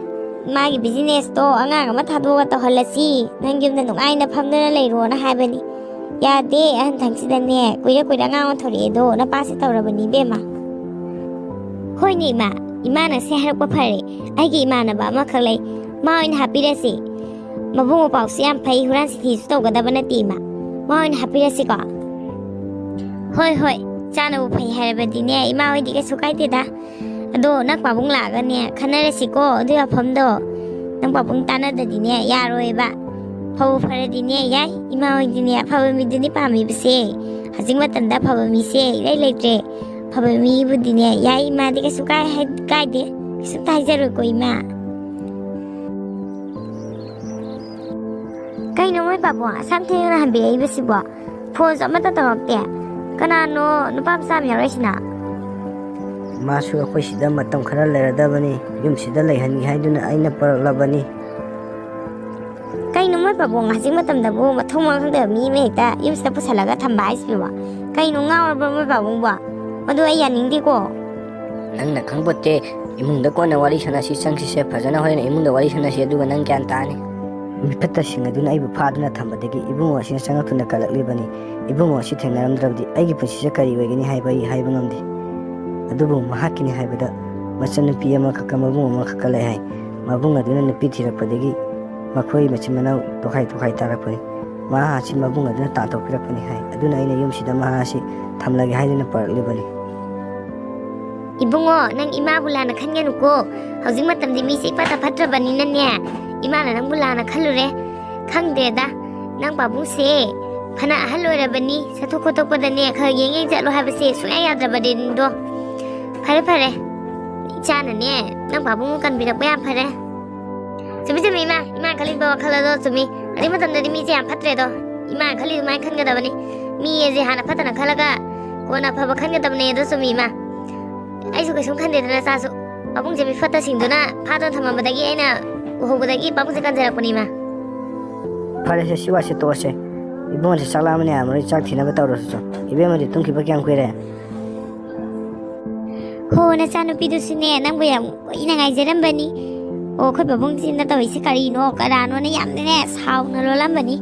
ꯃꯥꯒꯤ ꯕꯤꯖꯤꯅꯦꯁꯇꯣ ꯑꯉꯥꯡ ꯑꯃ ꯊꯥꯗꯣꯛꯑꯒ ꯇꯧꯍꯜꯂꯁꯤ, ꯅꯪ ꯌꯨꯝꯗ ꯅꯨꯡꯉꯥꯏꯅ ꯐꯝꯗꯨꯅ ꯂꯩꯔꯣꯅ ꯍꯥꯏꯕꯅꯤ꯫ ꯌꯥꯗꯦ, ꯑꯍꯟ ꯊꯪꯁꯤꯗꯅꯦ ꯀꯨꯏꯔ ꯀꯨꯏꯔ ꯑꯉꯥꯡ ꯑꯣꯟꯊꯣꯔꯛꯑꯦꯗꯣ, ꯅꯄꯥꯁꯦ ꯇꯧꯔꯕꯅꯤ ꯏꯕꯦꯝꯃ꯫ ꯍꯣꯏꯅꯦ ꯏꯃꯥ, ꯏꯃꯥꯅ ꯁꯦ ꯍꯥꯏꯔꯛꯄ ꯐꯔꯦ꯫ ꯑꯩꯒꯤ ꯏꯃꯥꯟꯅꯕ ꯑꯃꯈꯛ ꯂꯩ, ꯃꯥ ꯑꯣꯏꯅ ꯍꯥꯞꯄꯤꯔꯁꯤ꯫ ꯃꯕꯨꯡ ꯃꯧꯄ꯭ꯋꯥꯁꯨ ꯌꯥꯝ ꯐꯩ, ꯍꯨꯔꯥꯟ ꯆꯤꯊꯤꯁꯨ ꯇꯧꯒꯗꯕ ꯅꯠꯇꯦ ꯏꯃꯥ, ꯃꯥ ꯑꯣꯏꯅ ꯍꯥꯞꯄꯤꯔꯁꯤꯀꯣ꯫ ꯍꯣꯏ ꯍꯣꯏ, ꯆꯥꯅꯕꯨ ꯐꯩ ꯍꯥꯏꯔꯕꯗꯤꯅꯦ ꯏꯃꯥ ꯍꯣꯏꯗꯤ ꯀꯩꯁꯨ ꯀꯥꯏꯗꯦꯗ꯫ ꯑꯗꯣ ꯅꯪ ꯄꯥꯕꯨꯡ ꯂꯥꯛꯑꯒꯅꯦ ꯈꯟꯅꯔꯁꯤꯀꯣ ꯑꯗꯨꯒꯤ ꯋꯥꯐꯝꯗꯣ꯫ ꯅꯪ ꯄꯥꯕꯨꯡ ꯇꯥꯟꯅꯗꯗꯤꯅꯦ ꯌꯥꯔꯣꯏꯕ꯫ ꯐꯕꯨ ꯐꯔꯗꯤꯅꯦ ꯌꯥꯏ, ꯏꯃꯥ ꯍꯣꯏꯗꯤꯅꯦ ꯑꯐꯕ ꯃꯤꯗꯨꯅꯤ ꯄꯥꯝꯃꯤꯕꯁꯦ꯫ ꯍꯧꯖꯤꯛ ꯃꯇꯝꯗ ꯑꯐꯕ ꯃꯤꯁꯦ ꯏꯔꯩ ꯂꯩꯇ꯭ꯔꯦ꯫ ꯑꯐꯕ ꯃꯤꯕꯨꯗꯤꯅꯦ ꯌꯥꯏ, ꯏꯃꯥꯗꯤ ꯀꯩꯁꯨ ꯀꯥꯏ ꯍꯥꯏ-, ꯀꯥꯏꯗꯦ꯫ ꯀꯩꯁꯨꯝꯇ ꯍꯥꯏꯖꯔꯣꯏꯀꯣ ꯏꯃꯥ꯫ ꯀꯩꯅꯣ ꯃꯣꯏ ꯄꯥꯕꯨꯡ ꯑꯁꯥꯝ ꯊꯦꯡꯅ ꯍꯟꯕꯤꯔꯛꯏꯕꯁꯤꯕꯣ? ꯐꯣꯟꯁꯨ ꯑꯃꯠꯇ ꯇꯧꯔꯛꯇꯦ꯫ ꯀꯅꯥꯅꯣ ꯅꯨꯄꯥ ꯃꯆꯥ ꯑꯃ ꯌꯥꯎꯔꯛꯏꯁꯤꯅ? ꯃꯥꯁꯨ ꯑꯩꯈꯣꯏ ꯁꯤꯗ ꯃꯇꯝ ꯈꯔ ꯂꯩꯔꯗꯕꯅꯤ꯫ ꯌꯨꯝꯁꯤꯗ ꯂꯩꯍꯟꯒꯦ ꯍꯥꯏꯗꯨꯅ ꯑꯩꯅ ꯄꯨꯔꯛꯂꯕꯅꯤ꯫ ꯀꯩꯅꯣ ꯃꯣꯏ ꯄꯥꯕꯨꯡ ꯍꯧꯖꯤꯛ ꯃꯇꯝꯗꯕꯨ ꯃꯊꯣꯡ ꯃꯔꯝ ꯈꯪꯗꯕ ꯃꯤ ꯑꯃ ꯍꯦꯛꯇ ꯌꯨꯝꯁꯤꯗ ꯄꯨꯁꯜꯂꯒ ꯊꯝꯕ ꯍꯥꯏꯁꯤꯕꯣ? ꯀꯩꯅꯣ ꯉꯥꯎꯔꯕ꯭ꯔꯣ ꯃꯣꯏ ꯄꯥꯕꯨꯡꯕꯣ? ꯃꯗꯨ ꯑꯩ ꯌꯥꯅꯤꯡꯗꯦꯀꯣ꯫ ꯅꯪꯅ ꯈꯪꯄꯣꯠꯇꯦ꯫ ꯏꯃꯨꯡꯗ ꯀꯣꯟꯅ ꯋꯥꯔꯤ ꯁꯥꯟꯅꯁꯤ, ꯆꯪꯁꯤꯁꯦ ꯐꯖꯅ, ꯍꯣꯔꯦꯟ ꯏꯃꯨꯡꯗ ꯋꯥꯔꯤ ꯁꯥꯟꯅꯁꯤ, ꯑꯗꯨꯒ ꯅꯪ ꯒ꯭ꯌꯥꯟ ꯇꯥꯅꯤ꯫ ꯃꯤꯐꯠꯇꯁꯤꯡ ꯑꯗꯨꯅ ꯑꯩꯕꯨ ꯐꯥꯗꯨꯅ ꯊꯝꯕꯗꯒꯤ ꯏꯕꯨꯡꯉꯣ ꯑꯁꯤꯅ ꯆꯪꯂꯛꯇꯨꯅ ꯀꯜꯂꯛꯂꯤꯕꯅꯤ꯫ ꯏꯕꯨꯡꯉꯣ ꯑꯁꯤ ꯊꯦꯡꯅꯔꯝꯗ꯭ꯔꯕꯗꯤ ꯑꯩꯒꯤ ꯄꯨꯟꯁꯤꯁꯦ ꯀꯔꯤ ꯑꯣꯏꯒꯅꯤ ꯍꯥꯏꯕ ꯑꯩ ꯍꯥꯏꯕ ꯉꯝꯗꯦ꯫ ꯑꯗꯨꯕꯨ ꯃꯍꯥꯛꯀꯤꯅꯤ ꯍꯥꯏꯕꯗ ꯃꯆꯟꯅꯨꯄꯤ ꯑꯃꯈꯛꯀ ꯃꯕꯨꯡ ꯑꯃꯈꯛꯀ ꯂꯩ ꯍꯥꯏ꯫ ꯃꯕꯨꯡ ꯑꯗꯨꯅ ꯅꯨꯄꯤ ꯊꯤꯔꯛꯄꯗꯒꯤ ꯃꯈꯣꯏ ꯃꯆꯤꯟ ꯃꯅꯥꯎ ꯇꯣꯈꯥꯏ ꯇꯣꯈꯥꯏ ꯇꯥꯔꯛꯄꯅꯤ꯫ ꯃꯍꯥꯛ ꯑꯁꯤ ꯃꯕꯨꯡ ꯑꯗꯨꯅ ꯇꯥꯟꯊꯣꯛꯄꯤꯔꯛꯄꯅꯤ ꯍꯥꯏ꯫ ꯑꯗꯨꯅ ꯑꯩꯅ ꯌꯨꯝꯁꯤꯗ ꯃꯍꯥꯛ ꯑꯁꯤ ꯊꯝꯂꯒꯦ ꯍꯥꯏꯗꯨꯅ ꯄꯨꯔꯛꯂꯤꯕꯅꯤ꯫ ꯏꯕꯨꯡꯉꯣ, ꯅꯪ ꯏꯃꯥꯕꯨ ꯂꯥꯟꯅ ꯈꯟꯒꯅꯨꯀꯣ꯫ ꯍꯧꯖꯤꯛ ꯃꯇꯝꯗꯤ ꯃꯤꯁꯦ ꯏꯐꯠꯇ ꯐꯠꯇ꯭ꯔꯕꯅꯤꯅꯅꯦ, ꯏꯃꯥꯅ ꯅꯪꯕꯨ ꯂꯥꯟꯅ ꯈꯜꯂꯨꯔꯦ꯫ ꯈꯪꯗ꯭ꯔꯦꯗ, ꯅꯪ ꯄꯥꯕꯨꯡꯁꯦ ꯐꯅ ꯑꯍꯜ ꯑꯣꯏꯔꯕꯅꯤ, ꯆꯠꯊꯣꯛ ꯈꯣꯠꯇꯣꯛꯄꯗꯅꯦ ꯈꯔ ꯌꯦꯡ ꯌꯦꯡ ꯆꯠꯂꯣ ꯍꯥꯏꯕꯁꯦ ꯁꯨꯡꯌꯥ ꯌꯥꯗ꯭ꯔꯕꯅꯤꯗꯣ꯫ ꯐꯔꯦ ꯐꯔꯦ, ꯏꯆꯥꯅꯅꯦ ꯅꯪ ꯄꯥꯕꯨꯡꯕꯨ ꯀꯟꯕꯤꯔꯛꯄ ꯌꯥꯝ ꯐꯔꯦ꯫ ꯆꯨꯝꯃꯤ ꯆꯨꯝꯃꯤ ꯏꯃꯥ, ꯏꯃꯥ ꯈꯜꯂꯤꯕ ꯋꯥꯈꯜ ꯑꯗꯣ ꯆꯨꯝꯃꯤ꯫ ꯍꯧꯖꯤꯛ ꯃꯇꯝꯗꯗꯤ ꯃꯤꯁꯦ ꯌꯥꯝ ꯐꯠꯇ꯭ꯔꯦꯗꯣ꯫ ꯏꯃꯥ ꯈꯜꯂꯤ ꯑꯗꯨꯃꯥꯏꯅ ꯈꯟꯒꯗꯕꯅꯤ꯫ ꯃꯤ ꯑꯁꯦ ꯍꯥꯟꯅ ꯐꯠꯇꯅ ꯈꯜꯂꯒ ꯀꯣꯟꯅ ꯑꯐꯕ ꯈꯟꯒꯗꯕꯅꯦ ꯑꯗꯣ ꯆꯨꯝꯃꯤ ꯏꯃꯥ꯫ ꯑꯩꯁꯨ ꯀꯩꯁꯨꯝ ꯈꯟꯗꯦꯗꯅ ꯆꯥꯁꯨ꯫ ꯄꯥꯕꯨꯡꯁꯦ ꯃꯤ ꯐꯠꯇꯁꯤꯡꯗꯨꯅ ꯐꯥꯗꯨꯅ ꯊꯝꯃꯝꯕꯗꯒꯤ ꯑꯩꯅ ꯎꯍꯧꯕꯗꯒꯤ ꯄꯥꯕꯨꯡꯁꯦ ꯀꯟꯖꯔꯛꯄꯅꯤ ꯏꯃꯥ꯫ ꯐꯔꯦꯁꯦ, ꯁꯤ ꯋꯥꯁꯦ ꯇꯣꯛꯑꯁꯦ꯫ ꯏꯕꯨꯡꯁꯦ ꯆꯥꯛ ꯂꯥꯝꯃꯅꯤ ꯌꯥꯔꯝꯃꯔꯣꯏ, ꯆꯥꯛ ꯊꯤꯅꯕ ꯇꯧꯔꯁꯨ꯫ ꯏꯕꯦꯝꯃꯗꯤ ꯇꯨꯝꯈꯤꯕ ꯀꯌꯥꯝ ꯀꯨꯏꯔꯦ? ꯍꯣ, ꯅꯆꯥꯅꯨꯄꯤꯗꯨꯁꯨꯅꯦ ꯅꯪꯕꯨ ꯌꯥꯝ ꯀꯨꯏꯅ ꯉꯥꯏꯖꯔꯝꯕꯅꯤ꯫ ꯑꯣ, ꯑꯩꯈꯣꯏ ꯄꯥꯕꯨꯡꯁꯤꯅ ꯇꯧꯔꯤꯁꯦ ꯀꯔꯤꯅꯣ ꯀꯅꯥꯅꯣꯅ ꯌꯥꯝꯅꯅꯦ ꯁꯥꯎꯅ ꯂꯣꯜꯂꯝꯕꯅꯤ꯫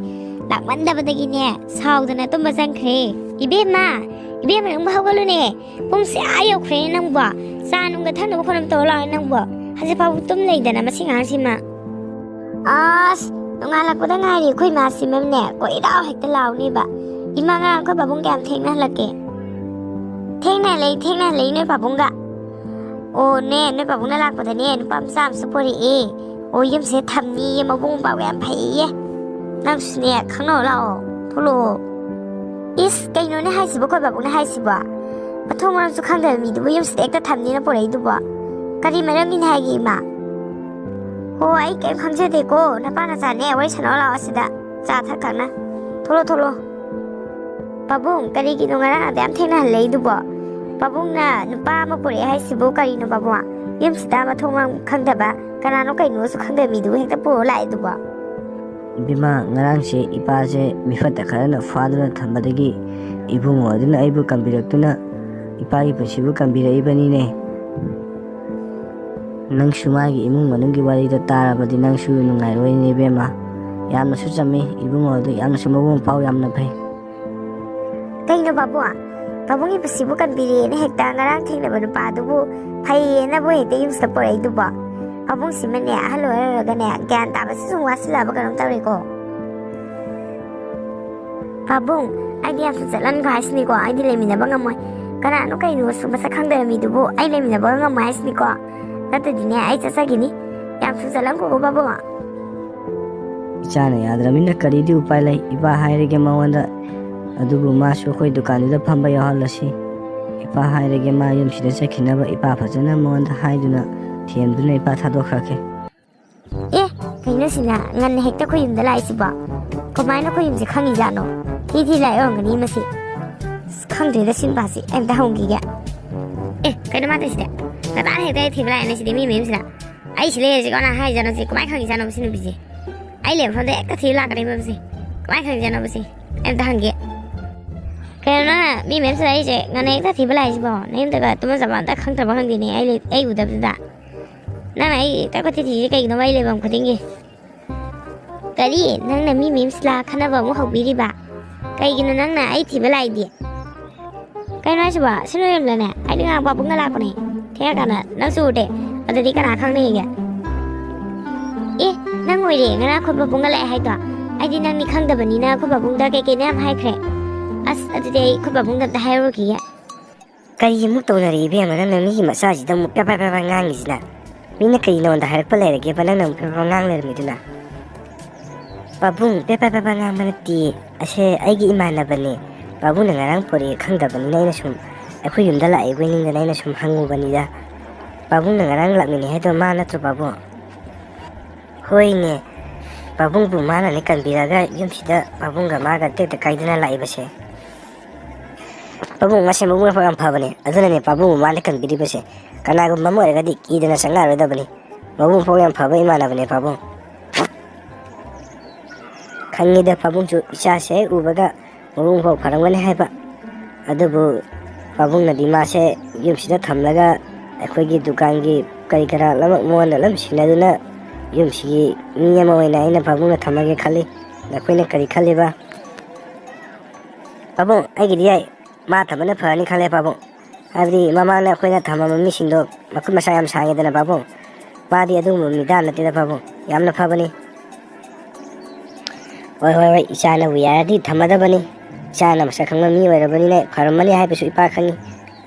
ꯂꯥꯛꯃꯟꯗꯕꯗꯒꯤꯅꯦ, ꯁꯥꯎꯗꯅ ꯇꯨꯝꯕ ꯆꯪꯈ꯭ꯔꯦ꯫ "ꯏꯕꯦꯝꯃ, ꯏꯕꯦꯝꯃ, ꯅꯪꯕꯨ ꯍꯧꯒꯠꯂꯨꯅꯦ, ꯄꯨꯡꯁꯦ ꯑꯥ ꯌꯧꯈ꯭ꯔꯦꯅꯦ ꯅꯪꯕꯨ꯫ ꯆꯥ ꯅꯨꯡꯒ ꯊꯛꯅꯕ ꯈꯣꯠꯅꯕ ꯇꯧꯔ ꯂꯥꯛꯑꯣꯅꯦ ꯅꯪꯕꯨ꯫ ꯍꯧꯖꯤꯛ ꯐꯥꯎꯕ ꯇꯨꯝ ꯂꯩꯗꯅ ꯃꯁꯤ ꯑꯉꯥꯡꯁꯤꯃ"꯫ ꯑꯁ, ꯅꯣꯡꯉꯥꯜꯂꯛꯄꯗ ꯉꯥꯏꯔꯤ ꯑꯩꯈꯣꯏ ꯃꯥꯁꯤꯃꯅꯦ, ꯀꯣꯏꯔꯥꯎ ꯍꯦꯛꯇ ꯂꯥꯎꯅꯦꯕ꯫ "ꯏꯃꯥ, ꯉꯔꯥꯡ ꯑꯩꯈꯣꯏ ꯄꯥꯕꯨꯡ ꯀꯌꯥꯝ ꯊꯦꯡꯅ ꯍꯜꯂꯛꯀꯦ?" "ꯊꯦꯡꯅ ꯍꯜꯂꯛꯏ, ꯊꯦꯡꯅ ꯍꯜꯂꯛꯏ ꯅꯣꯏ ꯄꯥꯕꯨꯡꯒ꯫ ꯑꯣꯅꯦ, ꯅꯣꯏ ꯄꯥꯕꯨꯡꯅ ꯂꯥꯛꯄꯗꯅꯦ, ꯅꯨꯄꯥ ꯃꯆꯥ ꯑꯃꯁꯨ ꯄꯣꯔꯛꯑꯦ꯫ ꯑꯣ, ꯌꯨꯝꯁꯤꯗ ꯊꯝꯅꯤꯌꯦ, ꯃꯕꯨꯡ ꯃꯧꯄ꯭ꯋꯥꯒ ꯌꯥꯝ ꯐꯩꯌꯦ꯫ ꯅꯪꯁꯨꯅꯦ, ꯈꯪꯅꯧ ꯂꯥꯛꯑꯣ, ꯊꯣꯛꯂꯛꯑꯣ"꯫ ꯏꯁ, ꯀꯩꯅꯣꯅꯦ ꯍꯥꯏꯁꯤꯕꯣ, ꯑꯩꯈꯣꯏ ꯄꯥꯕꯨꯡꯅ ꯍꯥꯏꯁꯤꯕꯣ? ꯃꯊꯣꯡ ꯃꯔꯝꯁꯨ ꯈꯪꯗꯕ ꯃꯤꯗꯨꯕꯨ ꯌꯨꯝꯁꯤꯗ ꯍꯦꯛꯇ ꯊꯝꯅꯤꯅ ꯄꯣꯔꯛꯏꯗꯨꯕꯣ? ꯀꯔꯤ ꯃꯔꯝꯒꯤꯅꯤ ꯍꯥꯏꯒꯦ, ꯏꯃꯥ? "ꯍꯣ, ꯑꯩ ꯀꯩꯝ ꯈꯪꯖꯗꯦꯀꯣ꯫ ꯅꯄꯥ ꯅꯆꯥꯅꯦ, ꯋꯥꯔꯤ ꯁꯥꯟꯅꯧ ꯂꯥꯛꯑꯣ ꯑꯁꯤꯗ, ꯆꯥ ꯊꯛ ꯊꯛꯅ꯫ ꯊꯣꯛꯂꯣ, ꯊꯣꯛꯂꯣ"꯫ "ꯄꯥꯕꯨꯡ, ꯀꯔꯤꯒꯤꯅꯣ ꯉꯔꯥꯡ ꯑꯗꯨ ꯌꯥꯝ ꯊꯦꯡꯅ ꯍꯜꯂꯛꯏꯗꯨꯕꯣ? ꯄꯥꯕꯨꯡꯅ ꯅꯨꯄꯥ ꯑꯃ ꯄꯨꯔꯛꯑꯦ ꯍꯥꯏꯁꯤꯕꯨ ꯀꯔꯤꯅꯣ ꯄꯥꯕꯨꯡ? ꯌꯨꯝꯁꯤꯗ ꯃꯊꯣꯡ ꯃꯔꯝ ꯈꯪꯗꯕ, ꯀꯅꯥꯅꯣ ꯀꯩꯅꯣꯁꯨ ꯈꯪꯗꯕ ꯃꯤꯗꯨꯕꯨ ꯍꯦꯛꯇ ꯄꯨꯔ ꯂꯥꯛꯏꯗꯨꯕꯣ?" "ꯏꯕꯦꯝꯃ, ꯉꯔꯥꯡꯁꯦ ꯏꯄꯥꯁꯦ ꯃꯤꯐꯠꯇ ꯈꯔꯅ ꯐꯥꯗꯨꯅ ꯊꯝꯕꯗꯒꯤ ꯏꯕꯨꯡꯉꯣ ꯑꯗꯨꯅ ꯑꯩꯕꯨ ꯀꯟꯕꯤꯔꯛꯇꯨꯅ ꯏꯄꯥꯒꯤ ꯄꯨꯟꯁꯤꯕꯨ ꯀꯟꯕꯤꯔꯛꯏꯕꯅꯤꯅꯦ꯫ ꯅꯪꯁꯨ ꯃꯥꯒꯤ ꯏꯃꯨꯡ ꯃꯅꯨꯡꯒꯤ ꯋꯥꯔꯤꯗꯣ ꯇꯥꯔꯕꯗꯤ ꯅꯪꯁꯨ ꯅꯨꯡꯉꯥꯏꯔꯣꯏꯅꯦ ꯏꯕꯦꯝꯃ꯫ ꯌꯥꯝꯅꯁꯨ ꯆꯝꯃꯤ ꯏꯕꯨꯡꯉꯣ ꯑꯗꯨ, ꯌꯥꯝꯅꯁꯨ ꯃꯕꯨꯡ ꯃꯄꯥꯎ ꯌꯥꯝꯅ ꯐꯩ"꯫ "ꯀꯩꯅꯣ ꯄꯥꯕꯨꯡ? ꯄꯥꯕꯨꯡꯒꯤ ꯄꯨꯟꯁꯤꯕꯨ ꯀꯟꯕꯤꯔꯦꯅ ꯍꯦꯛꯇ ꯉꯔꯥꯡ ꯊꯦꯡꯅꯕ ꯅꯨꯄꯥꯗꯨꯕꯨ ꯐꯩꯌꯦꯅꯕꯨ ꯍꯦꯛꯇ ꯌꯨꯝꯁꯤꯗ ꯄꯨꯔꯛꯏꯗꯨꯕꯣ? ꯄꯥꯕꯨꯡꯁꯤꯃꯅꯦ, ꯑꯍꯜ ꯑꯣꯏꯔꯒꯅꯦ, ꯒ꯭ꯌꯥꯟ ꯇꯥꯕꯁꯤ ꯁꯨꯝ ꯋꯥꯠꯁꯤꯜꯂꯛꯑꯕ ꯀꯩꯅꯣꯝ ꯇꯧꯔꯦꯀꯣ"꯫ "ꯄꯥꯕꯨꯡ, ꯑꯩꯗꯤ ꯌꯥꯝ ꯊꯨ ꯆꯠꯍꯟꯈꯣ ꯍꯥꯏꯁꯤꯅꯤꯀꯣ, ꯑꯩꯗꯤ ꯂꯩꯃꯤꯟꯅꯕ ꯉꯝꯃꯣꯏ꯫ ꯀꯅꯥꯅꯣ ꯀꯩꯅꯣꯁꯨ ꯃꯁꯛ ꯈꯪꯗꯕ ꯃꯤꯗꯨꯕꯨ ꯑꯩ ꯂꯩꯃꯤꯟꯅꯕ ꯉꯝꯃꯣꯏ ꯍꯥꯏꯁꯤꯅꯤꯀꯣ꯫ ꯅꯠꯇ꯭ꯔꯗꯤꯅꯦ, ꯑꯩ ꯆꯠꯆꯈꯤꯅꯤ꯫ ꯌꯥꯝ ꯊꯨ ꯆꯠꯍꯟꯈꯣꯀꯣ ꯄꯥꯕꯨꯡ"꯫ "ꯏꯆꯥꯅ ꯌꯥꯗ꯭ꯔꯕꯅꯤꯅ ꯀꯔꯤꯗꯤ ꯎꯄꯥꯏ ꯂꯩ? ꯏꯄꯥ ꯍꯥꯏꯔꯒꯦ ꯃꯉꯣꯟꯗ, ꯑꯗꯨꯕꯨ ꯃꯥꯁꯨ ꯑꯩꯈꯣꯏ ꯗꯨꯀꯥꯟꯗꯨꯗ ꯐꯝꯕ ꯌꯥꯎꯍꯜꯂꯁꯤ꯫ ꯏꯄꯥ ꯍꯥꯏꯔꯒꯦ ꯃꯥ ꯌꯨꯝꯁꯤꯗ ꯆꯠꯈꯤꯅꯕ, ꯏꯄꯥ ꯐꯖꯅ ꯃꯉꯣꯟꯗ ꯍꯥꯏꯗꯨꯅ, ꯊꯦꯝꯗꯨꯅ ꯏꯄꯥ ꯊꯥꯗꯣꯛꯈ꯭ꯔꯒꯦ"꯫ "ꯑꯦ, ꯀꯩꯅꯣ ꯁꯤꯅ ꯉꯟꯅ ꯍꯦꯛꯇ ꯑꯩꯈꯣꯏ ꯌꯨꯝꯗ ꯂꯥꯛꯏꯁꯤꯕꯣ? ꯀꯃꯥꯏꯅ ꯑꯩꯈꯣꯏ ꯌꯨꯝꯁꯦ ꯈꯪꯉꯤꯖꯥꯠꯅꯣ? ꯊꯤ ꯊꯤ ꯂꯥꯛꯏ ꯑꯣꯏꯔꯝꯒꯅꯤ ꯃꯁꯤ꯫ ꯑꯁ, ꯈꯪꯗ꯭ꯔꯦꯗ ꯁꯤ ꯅꯨꯄꯥꯁꯤ, ꯑꯩ ꯑꯝꯇ ꯍꯪꯈꯤꯒꯦ꯫ ꯑꯦ, ꯀꯩꯅꯣ ꯃꯥ ꯇꯧꯏꯁꯤꯗꯤ? ꯉꯇꯥꯅ ꯍꯦꯛꯇ ꯑꯩ ꯊꯤꯕ ꯂꯥꯛꯑꯦꯅꯦ ꯁꯤꯗꯤ ꯃꯤ ꯃꯌꯨꯝꯁꯤꯗ꯫ ꯑꯩ ꯁꯤ ꯂꯩꯔꯁꯤ ꯀꯃꯥꯏꯅ ꯍꯥꯏꯖꯥꯠꯅꯣ ꯁꯤ? ꯀꯃꯥꯏꯅ ꯈꯪꯉꯤꯖꯥꯠꯅꯣ ꯁꯤ ꯅꯨꯄꯤꯁꯦ? ꯑꯩ ꯂꯩꯕ ꯃꯐꯝꯗ ꯍꯦꯛꯇ ꯊꯤꯕ ꯂꯥꯛꯀꯅꯤ ꯃꯁꯤ꯫ ꯀꯃꯥꯏꯅ ꯈꯪꯉꯤꯖꯥꯠꯅꯣ ꯃꯁꯤ? ꯑꯩ ꯑꯝꯇ ꯍꯪꯒꯦ꯫ ꯀꯩꯅꯣ ꯅꯪꯅ ꯃꯤ ꯃꯌꯨꯝꯁꯤꯗ ꯑꯩꯁꯦ ꯉꯟꯅ ꯍꯦꯛꯇ ꯊꯤꯕ ꯂꯥꯛꯏꯁꯤꯕꯣ? ꯅꯌꯨꯝꯗꯒ ꯇꯨꯝꯕ ꯆꯥꯕ ꯑꯝꯇ ꯈꯪꯗ꯭ꯔꯕ ꯈꯪꯗꯦꯅꯦ ꯑꯩ ꯂꯩ-, ꯑꯩ ꯎꯗꯕꯗꯨꯗ꯫ ꯅꯪꯅ ꯑꯩ ꯍꯦꯛꯇ ꯀꯣꯏꯊꯤ ꯊꯤꯔꯤꯁꯦ ꯀꯩꯒꯤꯅꯣꯕ ꯑꯩ ꯂꯩꯐꯝ ꯈꯨꯗꯤꯡꯒꯤ? ꯀꯔꯤ? ꯅꯪꯅ ꯃꯤ ꯃꯤꯝꯁꯂꯥ ꯈꯟꯅꯕ ꯑꯃꯨꯛ ꯍꯧꯕꯤꯔꯤꯕ? ꯀꯩꯒꯤꯅꯣ ꯅꯪꯅ ꯑꯩ ꯊꯤꯕ ꯂꯥꯛꯏꯗꯤ? ꯀꯩꯅꯣ ꯍꯥꯏꯁꯤꯕꯣ? ꯁꯤ ꯅꯣꯏ ꯌꯨꯝꯗꯅꯦ? ꯑꯩꯗꯤ ꯉꯔꯥꯡ ꯄꯥꯕꯨꯡꯒ ꯂꯥꯛꯄꯅꯦ꯫ ꯊꯦꯡꯉꯀꯥꯟꯗ ꯅꯪꯁꯨ ꯎꯗꯦ꯫ ꯑꯗꯨꯗꯤ ꯀꯅꯥ ꯈꯪꯅꯤꯒꯦ? ꯑꯦ, ꯅꯪ ꯑꯣꯏꯔꯦ ꯉꯔꯥꯡ ꯑꯩꯈꯣꯏ ꯄꯥꯕꯨꯡꯒ ꯂꯥꯛꯑꯦ ꯍꯥꯏꯗꯣ? ꯑꯩꯗꯤ ꯅꯪꯗꯤ ꯈꯪꯗꯕꯅꯤꯅ ꯑꯩꯈꯣꯏ ꯄꯥꯕꯨꯡꯗ ꯀꯩꯀꯩꯅꯣ ꯌꯥꯝ ꯍꯥꯏꯈ꯭ꯔꯦ꯫ ꯑꯁ, ꯑꯗꯨꯗꯤ ꯑꯩ ꯑꯩꯈꯣꯏ ꯄꯥꯕꯨꯡꯗ ꯑꯝꯇ ꯍꯥꯏꯔꯨꯈꯤꯒꯦ꯫ ꯀꯔꯤ ꯑꯃꯨꯛ ꯇꯧꯅꯔꯤ ꯏꯕꯦꯝꯃ? ꯅꯪꯅ ꯃꯤꯒꯤ ꯃꯆꯥꯁꯤꯗ ꯑꯃꯨꯛ ꯄꯦ ꯄꯦ ꯄꯦ ꯄꯦ ꯉꯥꯡꯉꯤꯁꯤꯅ? ꯃꯤꯅ ꯀꯔꯤ ꯅꯉꯣꯟꯗ ꯍꯥꯏꯔꯛꯄ ꯂꯩꯔꯒꯦꯕ, ꯅꯪꯅ ꯑꯃꯨꯛ ꯄꯦ ꯄꯦ ꯄꯦ ꯉꯥꯡ ꯂꯩꯔꯝꯃꯤꯗꯨꯅ? ꯄꯥꯕꯨꯡ, ꯄꯦ ꯄꯦ ꯄꯦ ꯄꯦ ꯉꯥꯡꯕ ꯅꯠꯇꯦ꯫ ꯑꯁꯦ ꯑꯩꯒꯤ ꯏꯃꯥꯟꯅꯕꯅꯦ꯫ ꯄꯥꯕꯨꯡꯅ ꯉꯔꯥꯡ ꯄꯣꯔꯛꯑꯦ ꯈꯪꯗꯕꯅꯤꯅ ꯑꯩꯅ ꯁꯨꯝ, ꯑꯩꯈꯣꯏ ꯌꯨꯝꯗ ꯂꯥꯛꯏꯕꯣꯏ ꯅꯤꯡꯗꯅ ꯑꯩꯅ ꯁꯨꯝ ꯍꯪꯉꯨꯕꯅꯤꯗ꯫ ꯄꯥꯕꯨꯡꯅ ꯉꯔꯥꯡ ꯂꯥꯛꯃꯤꯟꯅꯩ ꯍꯥꯏꯗꯣ ꯃꯥ ꯅꯠꯇ꯭ꯔꯣ, ꯄꯥꯕꯨꯡ? ꯍꯣꯏꯅꯦ, ꯄꯥꯕꯨꯡꯕꯨ ꯃꯥꯅꯅꯦ ꯀꯟꯕꯤꯔꯒ ꯌꯨꯝꯁꯤꯗ ꯄꯥꯕꯨꯡꯒ ꯃꯥꯒ ꯇꯦꯛꯇ ꯀꯥꯏꯗꯅ ꯂꯥꯛꯏꯕꯁꯦ꯫ ꯄꯥꯕꯨꯡ, ꯃꯁꯦ ꯃꯕꯨꯛ ꯃꯐꯝ ꯌꯥꯝ ꯐꯕꯅꯦ, ꯑꯗꯨꯅꯅꯦ ꯄꯥꯕꯨꯡꯕꯨ ꯃꯥꯅ ꯀꯟꯕꯤꯔꯤꯕꯁꯦ꯫ ꯀꯅꯥꯒꯨꯝꯕ ꯑꯃ ꯑꯣꯏꯔꯒꯗꯤ ꯀꯤꯗꯅ ꯆꯪꯉꯛꯑꯔꯣꯏꯗꯕꯅꯤ꯫ ꯃꯕꯨꯛ ꯃꯐꯝ ꯌꯥꯝ ꯐꯕ ꯏꯃꯥꯟꯅꯕꯅꯦ ꯄꯥꯕꯨꯡ꯫ ꯈꯪꯉꯤꯗ ꯄꯥꯕꯨꯡꯁꯨ ꯏꯆꯥꯁꯦ ꯍꯦꯛ ꯎꯕꯒ ꯃꯕꯨꯛ ꯃꯐꯝ ꯐꯔꯝꯒꯅꯤ ꯍꯥꯏꯕ꯫ ꯑꯗꯨꯕꯨ ꯄꯥꯕꯨꯡꯅꯗꯤ ꯃꯥꯁꯦ ꯌꯨꯝꯁꯤꯗ ꯊꯝꯂꯒ ꯑꯩꯈꯣꯏꯒꯤ ꯗꯨꯀꯥꯟꯒꯤ ꯀꯔꯤ ꯀꯔꯥ ꯂꯣꯏꯅꯃꯛ ꯃꯉꯣꯟꯗ ꯂꯣꯏ ꯁꯤꯟꯅꯗꯨꯅ ꯌꯨꯝꯁꯤꯒꯤ ꯃꯤ ꯑꯃ ꯑꯣꯏꯅ ꯑꯩꯅ ꯄꯥꯕꯨꯡꯅ ꯊꯝꯃꯒꯦ ꯈꯜꯂꯤ꯫ ꯅꯈꯣꯏꯅ ꯀꯔꯤ ꯈꯜꯂꯤꯕ? ꯄꯥꯕꯨꯡ, ꯑꯩꯒꯤꯗꯤ ꯌꯥꯏ꯫ ꯃꯥ ꯊꯝꯕꯅ ꯐꯔꯅꯤ ꯈꯜꯂꯦ ꯄꯥꯕꯨꯡ꯫ ꯍꯥꯏꯕꯗꯤ ꯃꯃꯥꯡꯗ ꯑꯩꯈꯣꯏꯅ ꯊꯝꯃꯝꯕ ꯃꯤꯁꯤꯡꯗꯣ ꯃꯈꯨꯠ ꯃꯁꯥ ꯌꯥꯝ ꯁꯥꯡꯉꯦꯗꯅ ꯄꯥꯕꯨꯡ꯫ ꯃꯥꯗꯤ ꯑꯗꯨꯒꯨꯝꯕ ꯃꯤꯗꯥ ꯅꯠꯇꯦꯗ ꯄꯥꯕꯨꯡ, ꯌꯥꯝꯅ ꯐꯕꯅꯤ꯫ ꯍꯣꯏ, ꯍꯣꯏ, ꯍꯣꯏ, ꯏꯆꯥꯅꯕꯨ ꯌꯥꯔꯗꯤ ꯊꯝꯃꯗꯕꯅꯤ꯫ ꯏꯆꯥꯅ ꯃꯁꯛ ꯈꯪꯕ ꯃꯤ ꯑꯣꯏꯔꯕꯅꯤꯅ ꯐꯔꯝꯃꯅꯤ ꯍꯥꯏꯕꯁꯨ ꯏꯄꯥ ꯈꯪꯉꯤ꯫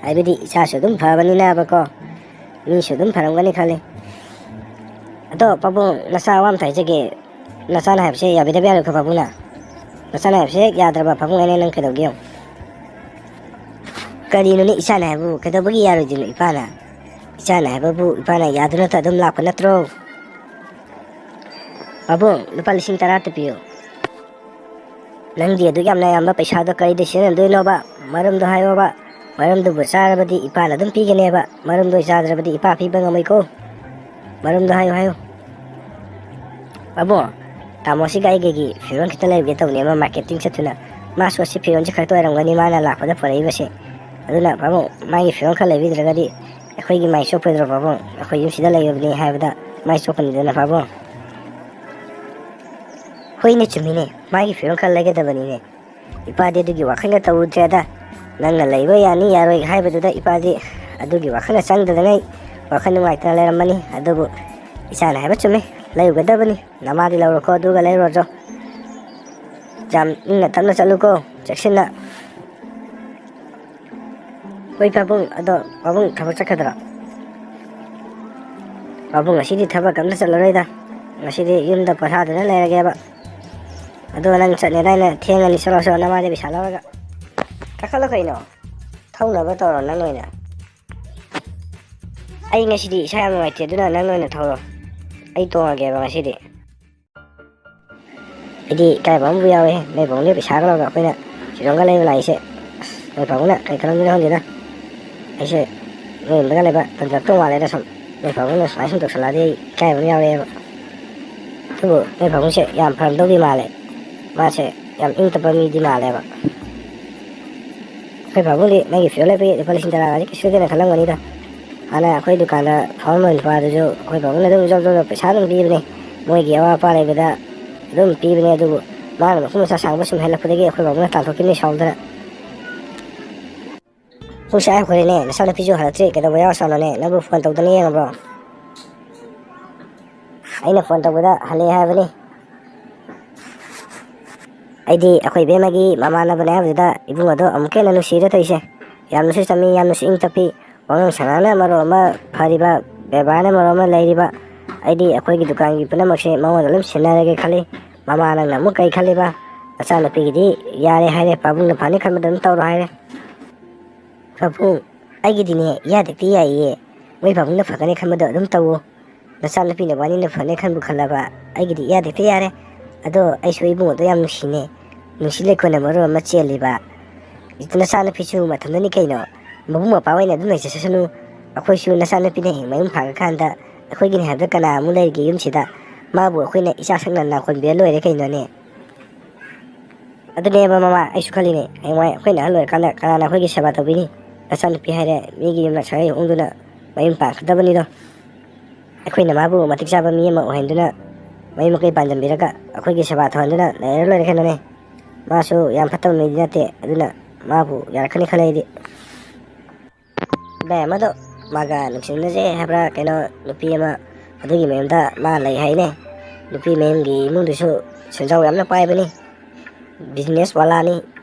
ꯍꯥꯏꯕꯗꯤ ꯏꯆꯥꯁꯨ ꯑꯗꯨꯝ ꯐꯕꯅꯤꯅꯕꯀꯣ, ꯃꯤꯁꯨ ꯑꯗꯨꯝ ꯐꯔꯝꯒꯅꯤ ꯈꯜꯂꯤ꯫ ꯑꯗꯣ ꯄꯥꯕꯨꯡ, ꯅꯆꯥ ꯋꯥ ꯑꯝꯇ ꯍꯥꯏꯖꯒꯦ꯫ ꯅꯆꯥꯅ ꯍꯥꯏꯕꯁꯦ ꯌꯥꯕꯤꯗꯕ ꯌꯥꯔꯣꯏꯀꯣ ꯄꯥꯕꯨꯡꯅ꯫ ꯅꯆꯥꯅ ꯍꯥꯏꯕꯁꯦ ꯍꯦꯛ ꯌꯥꯗ꯭ꯔꯕ ꯄꯥꯕꯨꯡ, ꯑꯩꯅ ꯅꯪ ꯀꯩꯗꯧꯒꯦ ꯌꯦꯡꯉꯨ꯫ ꯀꯔꯤꯅꯣꯅꯦ ꯏꯆꯥꯅ ꯍꯥꯏꯕꯕꯨ? ꯀꯩꯗꯧꯕꯒꯤ ꯌꯥꯔꯣꯏꯗꯣꯏꯅꯣ ꯏꯄꯥꯅ? ꯏꯆꯥꯅ ꯍꯥꯏꯕꯕꯨ ꯏꯄꯥꯅ ꯌꯥꯗꯨꯅꯇ ꯑꯗꯨꯝ ꯂꯥꯛꯄ ꯅꯠꯇ꯭ꯔꯣ? ꯄꯥꯕꯨꯡ, ꯂꯨꯄꯥ ꯂꯤꯁꯤꯡ ꯇꯔꯥ ꯇ ꯄꯤꯌꯨ꯫ ꯅꯪꯗꯤ ꯑꯗꯨꯛ ꯌꯥꯝꯅ ꯌꯥꯝꯕ ꯄꯩꯁꯥꯗꯣ ꯀꯔꯤꯗ ꯁꯤꯖꯤꯟꯅꯗꯣꯏꯅꯣꯕ? ꯃꯔꯝꯗꯣ ꯍꯥꯏꯌꯣꯕ꯫ ꯃꯔꯝꯗꯨꯕꯨ ꯆꯥꯔꯕꯗꯤ ꯏꯄꯥꯅ ꯑꯗꯨꯝ ꯄꯤꯒꯅꯦꯕ꯫ ꯃꯔꯝꯗꯣ ꯆꯥꯗ꯭ꯔꯕꯗꯤ ꯏꯄꯥ ꯄꯤꯕ ꯉꯝꯃꯣꯏꯀꯣ꯫ ꯃꯔꯝꯗꯣ ꯍꯥꯏꯌꯨ, ꯍꯥꯏꯌꯨ꯫ ꯄꯥꯕꯨꯡ, ꯇꯥꯃꯣꯁꯤꯒ ꯑꯩꯒꯒꯤ ꯐꯤꯔꯣꯜ ꯈꯤꯇ ꯂꯩꯔꯨꯒꯦ ꯇꯧꯕꯅꯦ, ꯑꯃ ꯃꯥꯔꯀꯦꯇꯤꯡ ꯆꯠꯇꯨꯅ꯫ ꯃꯥꯁꯨ ꯑꯁꯤ ꯐꯤꯔꯣꯜꯁꯦ ꯈꯛꯇ ꯑꯣꯏꯔꯝꯒꯅꯤ ꯃꯥꯅ ꯂꯥꯛꯄꯗ ꯄꯨꯔꯛꯏꯕꯁꯦ꯫ ꯑꯗꯨꯅ ꯄꯥꯕꯨꯡ, ꯃꯥꯒꯤ ꯐꯤꯔꯣꯜ ꯈꯔ ꯂꯩꯕꯤꯗ꯭ꯔꯒꯗꯤ ꯑꯩꯈꯣꯏꯒꯤ ꯃꯥꯏ ꯆꯣꯞꯄꯣꯏꯗ꯭ꯔꯣ ꯄꯥꯕꯨꯡ? ꯑꯩꯈꯣꯏ ꯌꯨꯝꯁꯤꯗ ꯂꯩꯕꯅꯤ ꯍꯥꯏꯕꯗ ꯃꯥꯏ ꯆꯣꯞꯀꯅꯤꯗꯅ ꯄꯥꯕꯨꯡ꯫ ꯍꯣꯏꯅꯦ, ꯆꯨꯝꯃꯤꯅꯦ, ꯃꯥꯒꯤ ꯐꯤꯔꯣꯜ ꯈꯔ ꯂꯩꯒꯗꯕꯅꯤꯅꯦ꯫ ꯏꯄꯥꯗꯤ ꯑꯗꯨꯒꯤ ꯋꯥꯈꯜꯒ ꯇꯧꯔꯨꯗ꯭ꯔꯦꯗ꯫ ꯅꯪꯅ ꯂꯩꯕ ꯌꯥꯅꯤ ꯌꯥꯔꯣꯏ ꯍꯥꯏꯕꯗꯨꯗ ꯏꯄꯥꯗꯤ ꯑꯗꯨꯒꯤ ꯋꯥꯈꯜꯒ ꯆꯪꯗꯗꯉꯩ ꯋꯥꯈꯜ ꯅꯨꯡꯉꯥꯏꯇꯅ ꯂꯩꯔꯝꯃꯅꯤ꯫ ꯑꯗꯨꯕꯨ ꯏꯆꯥꯅ ꯍꯥꯏꯕ ꯆꯨꯝꯃꯤ, ꯂꯩꯔꯨꯒꯗꯕꯅꯤ꯫ ꯅꯃꯥꯗꯤ ꯂꯧꯔꯣꯀꯣ, ꯑꯗꯨꯒ ꯂꯩꯔꯨꯔꯣ꯫ ꯌꯥꯝ ꯏꯪꯅ ꯇꯞꯅ ꯆꯠꯂꯨꯀꯣ, ꯆꯦꯛꯁꯤꯟꯅ꯫ ꯍꯣꯏ ꯄꯥꯕꯨꯡ, ꯑꯗꯣ ꯄꯥꯕꯨꯡ ꯊꯕꯛ ꯆꯠꯀꯗ꯭ꯔꯣ? ꯄꯥꯕꯨꯡ ꯉꯁꯤꯗꯤ ꯊꯕꯛ ꯑꯝꯇ ꯆꯠꯂꯔꯣꯏꯗ꯫ ꯉꯁꯤꯗꯤ ꯌꯨꯝꯗ ꯄꯣꯊꯥꯗꯨꯅ ꯂꯩꯔꯒꯦꯕ꯫ ꯑꯗꯣ ꯅꯪ ꯆꯠꯅꯦꯗꯥꯏꯅ ꯊꯦꯡꯉꯅꯤ, ꯆꯠꯂꯣ ꯆꯠꯂꯣ, ꯅꯃꯥꯗꯤ ꯄꯩꯁꯥ ꯂꯧꯔꯒ꯫ ꯀꯥꯈꯠꯂꯣ ꯀꯩꯅꯣ, ꯊꯧꯅꯕ ꯇꯧꯔꯣ ꯅꯪ ꯑꯣꯏꯅ꯫ ꯑꯩ ꯉꯁꯤꯗꯤ ꯏꯁꯥ ꯌꯥꯝ ꯅꯨꯡꯉꯥꯏꯇꯦ, ꯑꯗꯨꯅ ꯅꯪ ꯑꯣꯏꯅ ꯊꯧꯔꯣ꯫ ꯑꯩ ꯇꯣꯡꯉꯒꯦꯕ ꯉꯁꯤꯗꯤ꯫ ꯑꯩꯗꯤ ꯏꯀꯥꯏꯕ ꯑꯃꯕꯨ ꯌꯥꯎꯋꯦ, ꯅꯣꯏ ꯄꯥꯕꯨꯡꯒꯤ ꯄꯩꯁꯥꯒ ꯂꯧꯔꯒ ꯑꯩꯈꯣꯏꯅ ꯐꯤꯔꯣꯟꯒ ꯂꯩꯕ ꯂꯥꯛꯏꯁꯦ꯫ ꯑꯁ, ꯅꯣꯏ ꯄꯥꯕꯨꯡꯅ ꯀꯩ ꯈꯜꯂꯝꯗꯣꯏꯅꯣ ꯈꯪꯗꯦꯗ꯫ ꯑꯩꯁꯦ ꯅꯣꯏ ꯌꯨꯝꯗꯒ ꯂꯩꯕ ꯇꯟꯖꯔꯛꯇꯧ ꯃꯥꯜꯂꯦꯗ ꯁꯨꯝ꯫ ꯅꯣꯏ ꯄꯥꯕꯨꯡꯅ ꯁꯨꯃꯥꯏ ꯁꯨꯝ ꯇꯧꯁꯜꯂꯛꯑꯗꯤ ꯑꯩ ꯏꯀꯥꯏꯕ ꯑꯃ ꯌꯥꯎꯔꯛꯑꯦꯕ꯫ ꯑꯗꯨꯕꯨ ꯅꯣꯏ ꯄꯥꯕꯨꯡꯁꯦ ꯌꯥꯝ ꯐꯔꯝꯗꯧꯗꯤ ꯃꯥꯜꯂꯦ꯫ ꯃꯥꯁꯦ ꯌꯥꯝ ꯏꯪ ꯇꯞꯄ ꯃꯤꯗꯤ ꯃꯥꯜꯂꯦꯕ꯫ ꯑꯩꯈꯣꯏ ꯄꯥꯕꯨꯡꯗꯤ ꯅꯪꯒꯤ ꯐꯤꯔꯣꯜ ꯂꯩꯕꯒꯤ ꯂꯨꯄꯥ ꯂꯤꯁꯤꯡ ꯇꯔꯥꯒꯁꯦ ꯀꯩꯁꯨ ꯅꯠꯇꯦꯅ ꯈꯜꯂꯝꯒꯅꯤꯗ꯫ ꯍꯥꯟꯅ ꯑꯩꯈꯣꯏ ꯗꯨꯀꯥꯟꯗ ꯐꯝꯃꯝꯕ ꯅꯨꯄꯥꯗꯨꯁꯨ ꯑꯩꯈꯣꯏ ꯄꯥꯕꯨꯡꯅ ꯑꯗꯨꯝ ꯖꯣꯕ ꯖꯣꯕ ꯄꯩꯁꯥ ꯑꯗꯨꯝ ꯄꯤꯕꯅꯦ꯫ ꯃꯣꯏꯒꯤ ꯑꯋꯥꯠ ꯑꯄꯥ ꯂꯩꯕꯗ ꯑꯗꯨꯝ ꯄꯤꯕꯅꯦ꯫ ꯑꯗꯨꯕꯨ ꯃꯥꯅ ꯃꯈꯨꯠ ꯃꯁꯥ ꯁꯥꯡꯕ ꯁꯨꯝ ꯍꯦꯜꯂꯛꯄꯗꯒꯤ ꯑꯩꯈꯣꯏ ꯄꯥꯕꯨꯡꯅ ꯇꯥꯟꯊꯣꯛꯈꯤꯕꯅꯤ ꯁꯥꯎꯗꯅ꯫ ꯄꯨꯡ ꯁꯥꯏ ꯍꯧꯈ꯭ꯔꯦꯅꯦ, ꯅꯆꯥꯅꯨꯄꯤꯁꯨ ꯍꯜꯂꯛꯇ꯭ꯔꯤ, ꯀꯩꯗꯧꯕ ꯌꯥꯎꯔ ꯆꯥꯠꯅꯣꯅꯦ? ꯅꯪꯕꯨ ꯐꯣꯟ ꯇꯧꯗꯅ ꯌꯦꯡꯉꯕ꯭ꯔꯣ? ꯑꯩꯅ ꯐꯣꯟ ꯇꯧꯕꯗ ꯍꯜꯂꯛꯑꯦ ꯍꯥꯏꯕꯅꯤ꯫ ꯑꯩꯗꯤ ꯑꯩꯈꯣꯏ ꯏꯕꯦꯝꯃꯒꯤ ꯃꯃꯥꯟꯅꯕꯅꯦ ꯍꯥꯏꯕꯗꯨꯗ ꯏꯕꯨꯡ ꯑꯗꯣ ꯑꯃꯨꯛꯀ ꯍꯦꯟꯅ ꯅꯨꯡꯁꯤꯔꯦ ꯇꯧꯔꯤꯁꯦ꯫ ꯌꯥꯝꯅꯁꯨ ꯆꯝꯃꯤ, ꯌꯥꯝꯅꯁꯨ ꯏꯪ ꯇꯞꯄꯤ, ꯋꯥꯉꯥꯡ ꯁꯉꯥꯡꯅ ꯃꯔꯣꯜ ꯑꯃ ꯐꯔꯤꯕ, ꯕꯦꯕꯥꯔꯅ ꯃꯔꯣꯜ ꯑꯃ ꯂꯩꯔꯤꯕ꯫ ꯑꯩꯗꯤ ꯑꯩꯈꯣꯏꯒꯤ ꯗꯨꯀꯥꯟꯒꯤ ꯄꯨꯝꯅꯃꯛꯁꯦ ꯃꯉꯣꯟꯗ ꯑꯗꯨꯝ ꯁꯤꯟꯅꯔꯒꯦ ꯈꯜꯂꯤ꯫ ꯃꯃꯥ, ꯅꯪꯅ ꯑꯃꯨꯛ ꯀꯔꯤ ꯈꯜꯂꯤꯕ? ꯅꯆꯥꯅꯨꯄꯤꯒꯤꯗꯤ ꯌꯥꯔꯦ ꯍꯥꯏꯔꯦ, ꯄꯥꯕꯨꯡꯅ ꯐꯅꯤ ꯈꯟꯕꯗ ꯑꯗꯨꯝ ꯇꯧꯔꯣ ꯍꯥꯏꯔꯦ꯫ ꯄꯥꯕꯨꯡ, ꯑꯩꯒꯤꯗꯤꯅꯦ ꯏꯌꯥꯗ ꯍꯦꯛꯇ ꯌꯥꯏꯌꯦ꯫ ꯅꯣꯏ ꯄꯥꯕꯨꯡꯅ ꯐꯒꯅꯤ ꯈꯟꯕꯗꯣ ꯑꯗꯨꯝ ꯇꯧꯋꯣ꯫ ꯅꯆꯥꯅꯨꯄꯤ ꯅꯕꯥꯅꯤꯅ ꯐꯅꯤ ꯈꯟꯕꯨ ꯈꯜꯂꯕ ꯑꯩꯒꯤꯗꯤ ꯏꯌꯥꯗ ꯍꯦꯛꯇ ꯌꯥꯔꯦ꯫ ꯑꯗꯣ ꯑꯩꯁꯨ ꯏꯕꯨꯡꯉꯣꯗꯣ ꯌꯥꯝ ꯅꯨꯡꯁꯤꯅꯦ꯫ ꯅꯨꯡꯁꯤ ꯂꯩꯈꯣꯟꯅ ꯃꯔꯣꯜ ꯑꯃ ꯆꯦꯜꯂꯤꯕ꯫ ꯅꯆꯥꯅꯨꯄꯤꯁꯨ ꯃꯊꯟꯗꯅꯤ ꯀꯩꯅꯣ꯫ ꯃꯕꯨꯡ ꯃꯧꯄ꯭ꯋꯥ ꯑꯣꯏꯅ ꯑꯗꯨꯝ ꯂꯩꯖꯁꯅꯨ꯫ ꯑꯩꯈꯣꯏꯁꯨ ꯅꯆꯥꯅꯨꯄꯤꯅ ꯍꯌꯦꯡ ꯃꯌꯨꯝ ꯄꯥꯜꯂꯀꯥꯟꯗ ꯑꯩꯈꯣꯏꯒꯤꯅꯤ ꯍꯥꯏꯕꯗ ꯀꯅꯥ ꯑꯃꯨꯛ ꯂꯩꯔꯤꯒꯦ ꯌꯨꯝꯁꯤꯗ? ꯃꯥꯕꯨ ꯑꯩꯈꯣꯏꯅ ꯏꯆꯥ ꯁꯛꯅ ꯅꯥꯈꯣꯟꯕꯤꯔ ꯂꯣꯏꯔꯦ ꯀꯩꯅꯣꯅꯦ꯫ ꯑꯗꯨꯅꯦꯕ ꯃꯃꯥ, ꯑꯩꯁꯨ ꯈꯜꯂꯤꯅꯦ, ꯍꯌꯦꯡꯋꯥꯏ ꯑꯩꯈꯣꯏꯅ ꯑꯍꯜ ꯑꯣꯏꯔꯀꯥꯟꯗ ꯀꯅꯥꯅ ꯑꯩꯈꯣꯏꯒꯤ ꯁꯦꯕꯥ ꯇꯧꯕꯤꯅꯤ? ꯅꯆꯥꯅꯨꯄꯤ ꯍꯥꯏꯔꯦ, ꯃꯤꯒꯤ ꯌꯨꯝꯗ ꯁꯥꯒꯩ ꯍꯣꯡꯗꯨꯅ ꯃꯌꯨꯝ ꯄꯥꯟꯒꯗꯕꯅꯤꯗꯣ꯫ ꯑꯩꯈꯣꯏꯅ ꯃꯥꯕꯨ ꯃꯇꯤꯛ ꯆꯥꯕ ꯃꯤ ꯑꯃ ꯑꯣꯏꯍꯟꯗꯨꯅ ꯃꯩ ꯃꯀꯩ ꯄꯥꯟꯖꯟꯕꯤꯔꯒ ꯑꯩꯈꯣꯏꯒꯤ ꯁꯦꯕꯥ ꯇꯧꯍꯟꯗꯨꯅ ꯂꯩꯔ ꯂꯣꯏꯔꯦ ꯀꯩꯅꯣꯅꯦ꯫ ꯃꯥꯁꯨ ꯌꯥꯝ ꯐꯠꯇꯕ ꯃꯤꯗꯤ ꯅꯠꯇꯦ, ꯑꯗꯨꯅ ꯃꯥꯕꯨ ꯌꯥꯔꯛꯀꯅꯤ ꯈꯜꯂꯦ ꯑꯩꯗꯤ꯫ ꯚꯥꯏ ꯑꯃꯗꯣ ꯃꯥꯒ ꯅꯨꯡꯁꯤꯅꯖꯩ ꯍꯥꯏꯕ꯭ꯔꯥ ꯀꯩꯅꯣ, ꯅꯨꯄꯤ ꯑꯃ, ꯑꯗꯨꯒꯤ ꯃꯌꯨꯝꯗ ꯃꯥ ꯂꯩ ꯍꯥꯏꯅꯦ꯫ ꯅꯨꯄꯤ ꯃꯌꯨꯝꯒꯤ ꯏꯃꯨꯡꯗꯨꯁꯨ ꯁꯦꯟꯖꯥꯎ ꯌꯥꯝꯅ ꯄꯥꯏꯕꯅꯤ, ꯕꯤꯖꯤꯅꯦꯁ ꯋꯥꯂꯥꯅꯤ꯫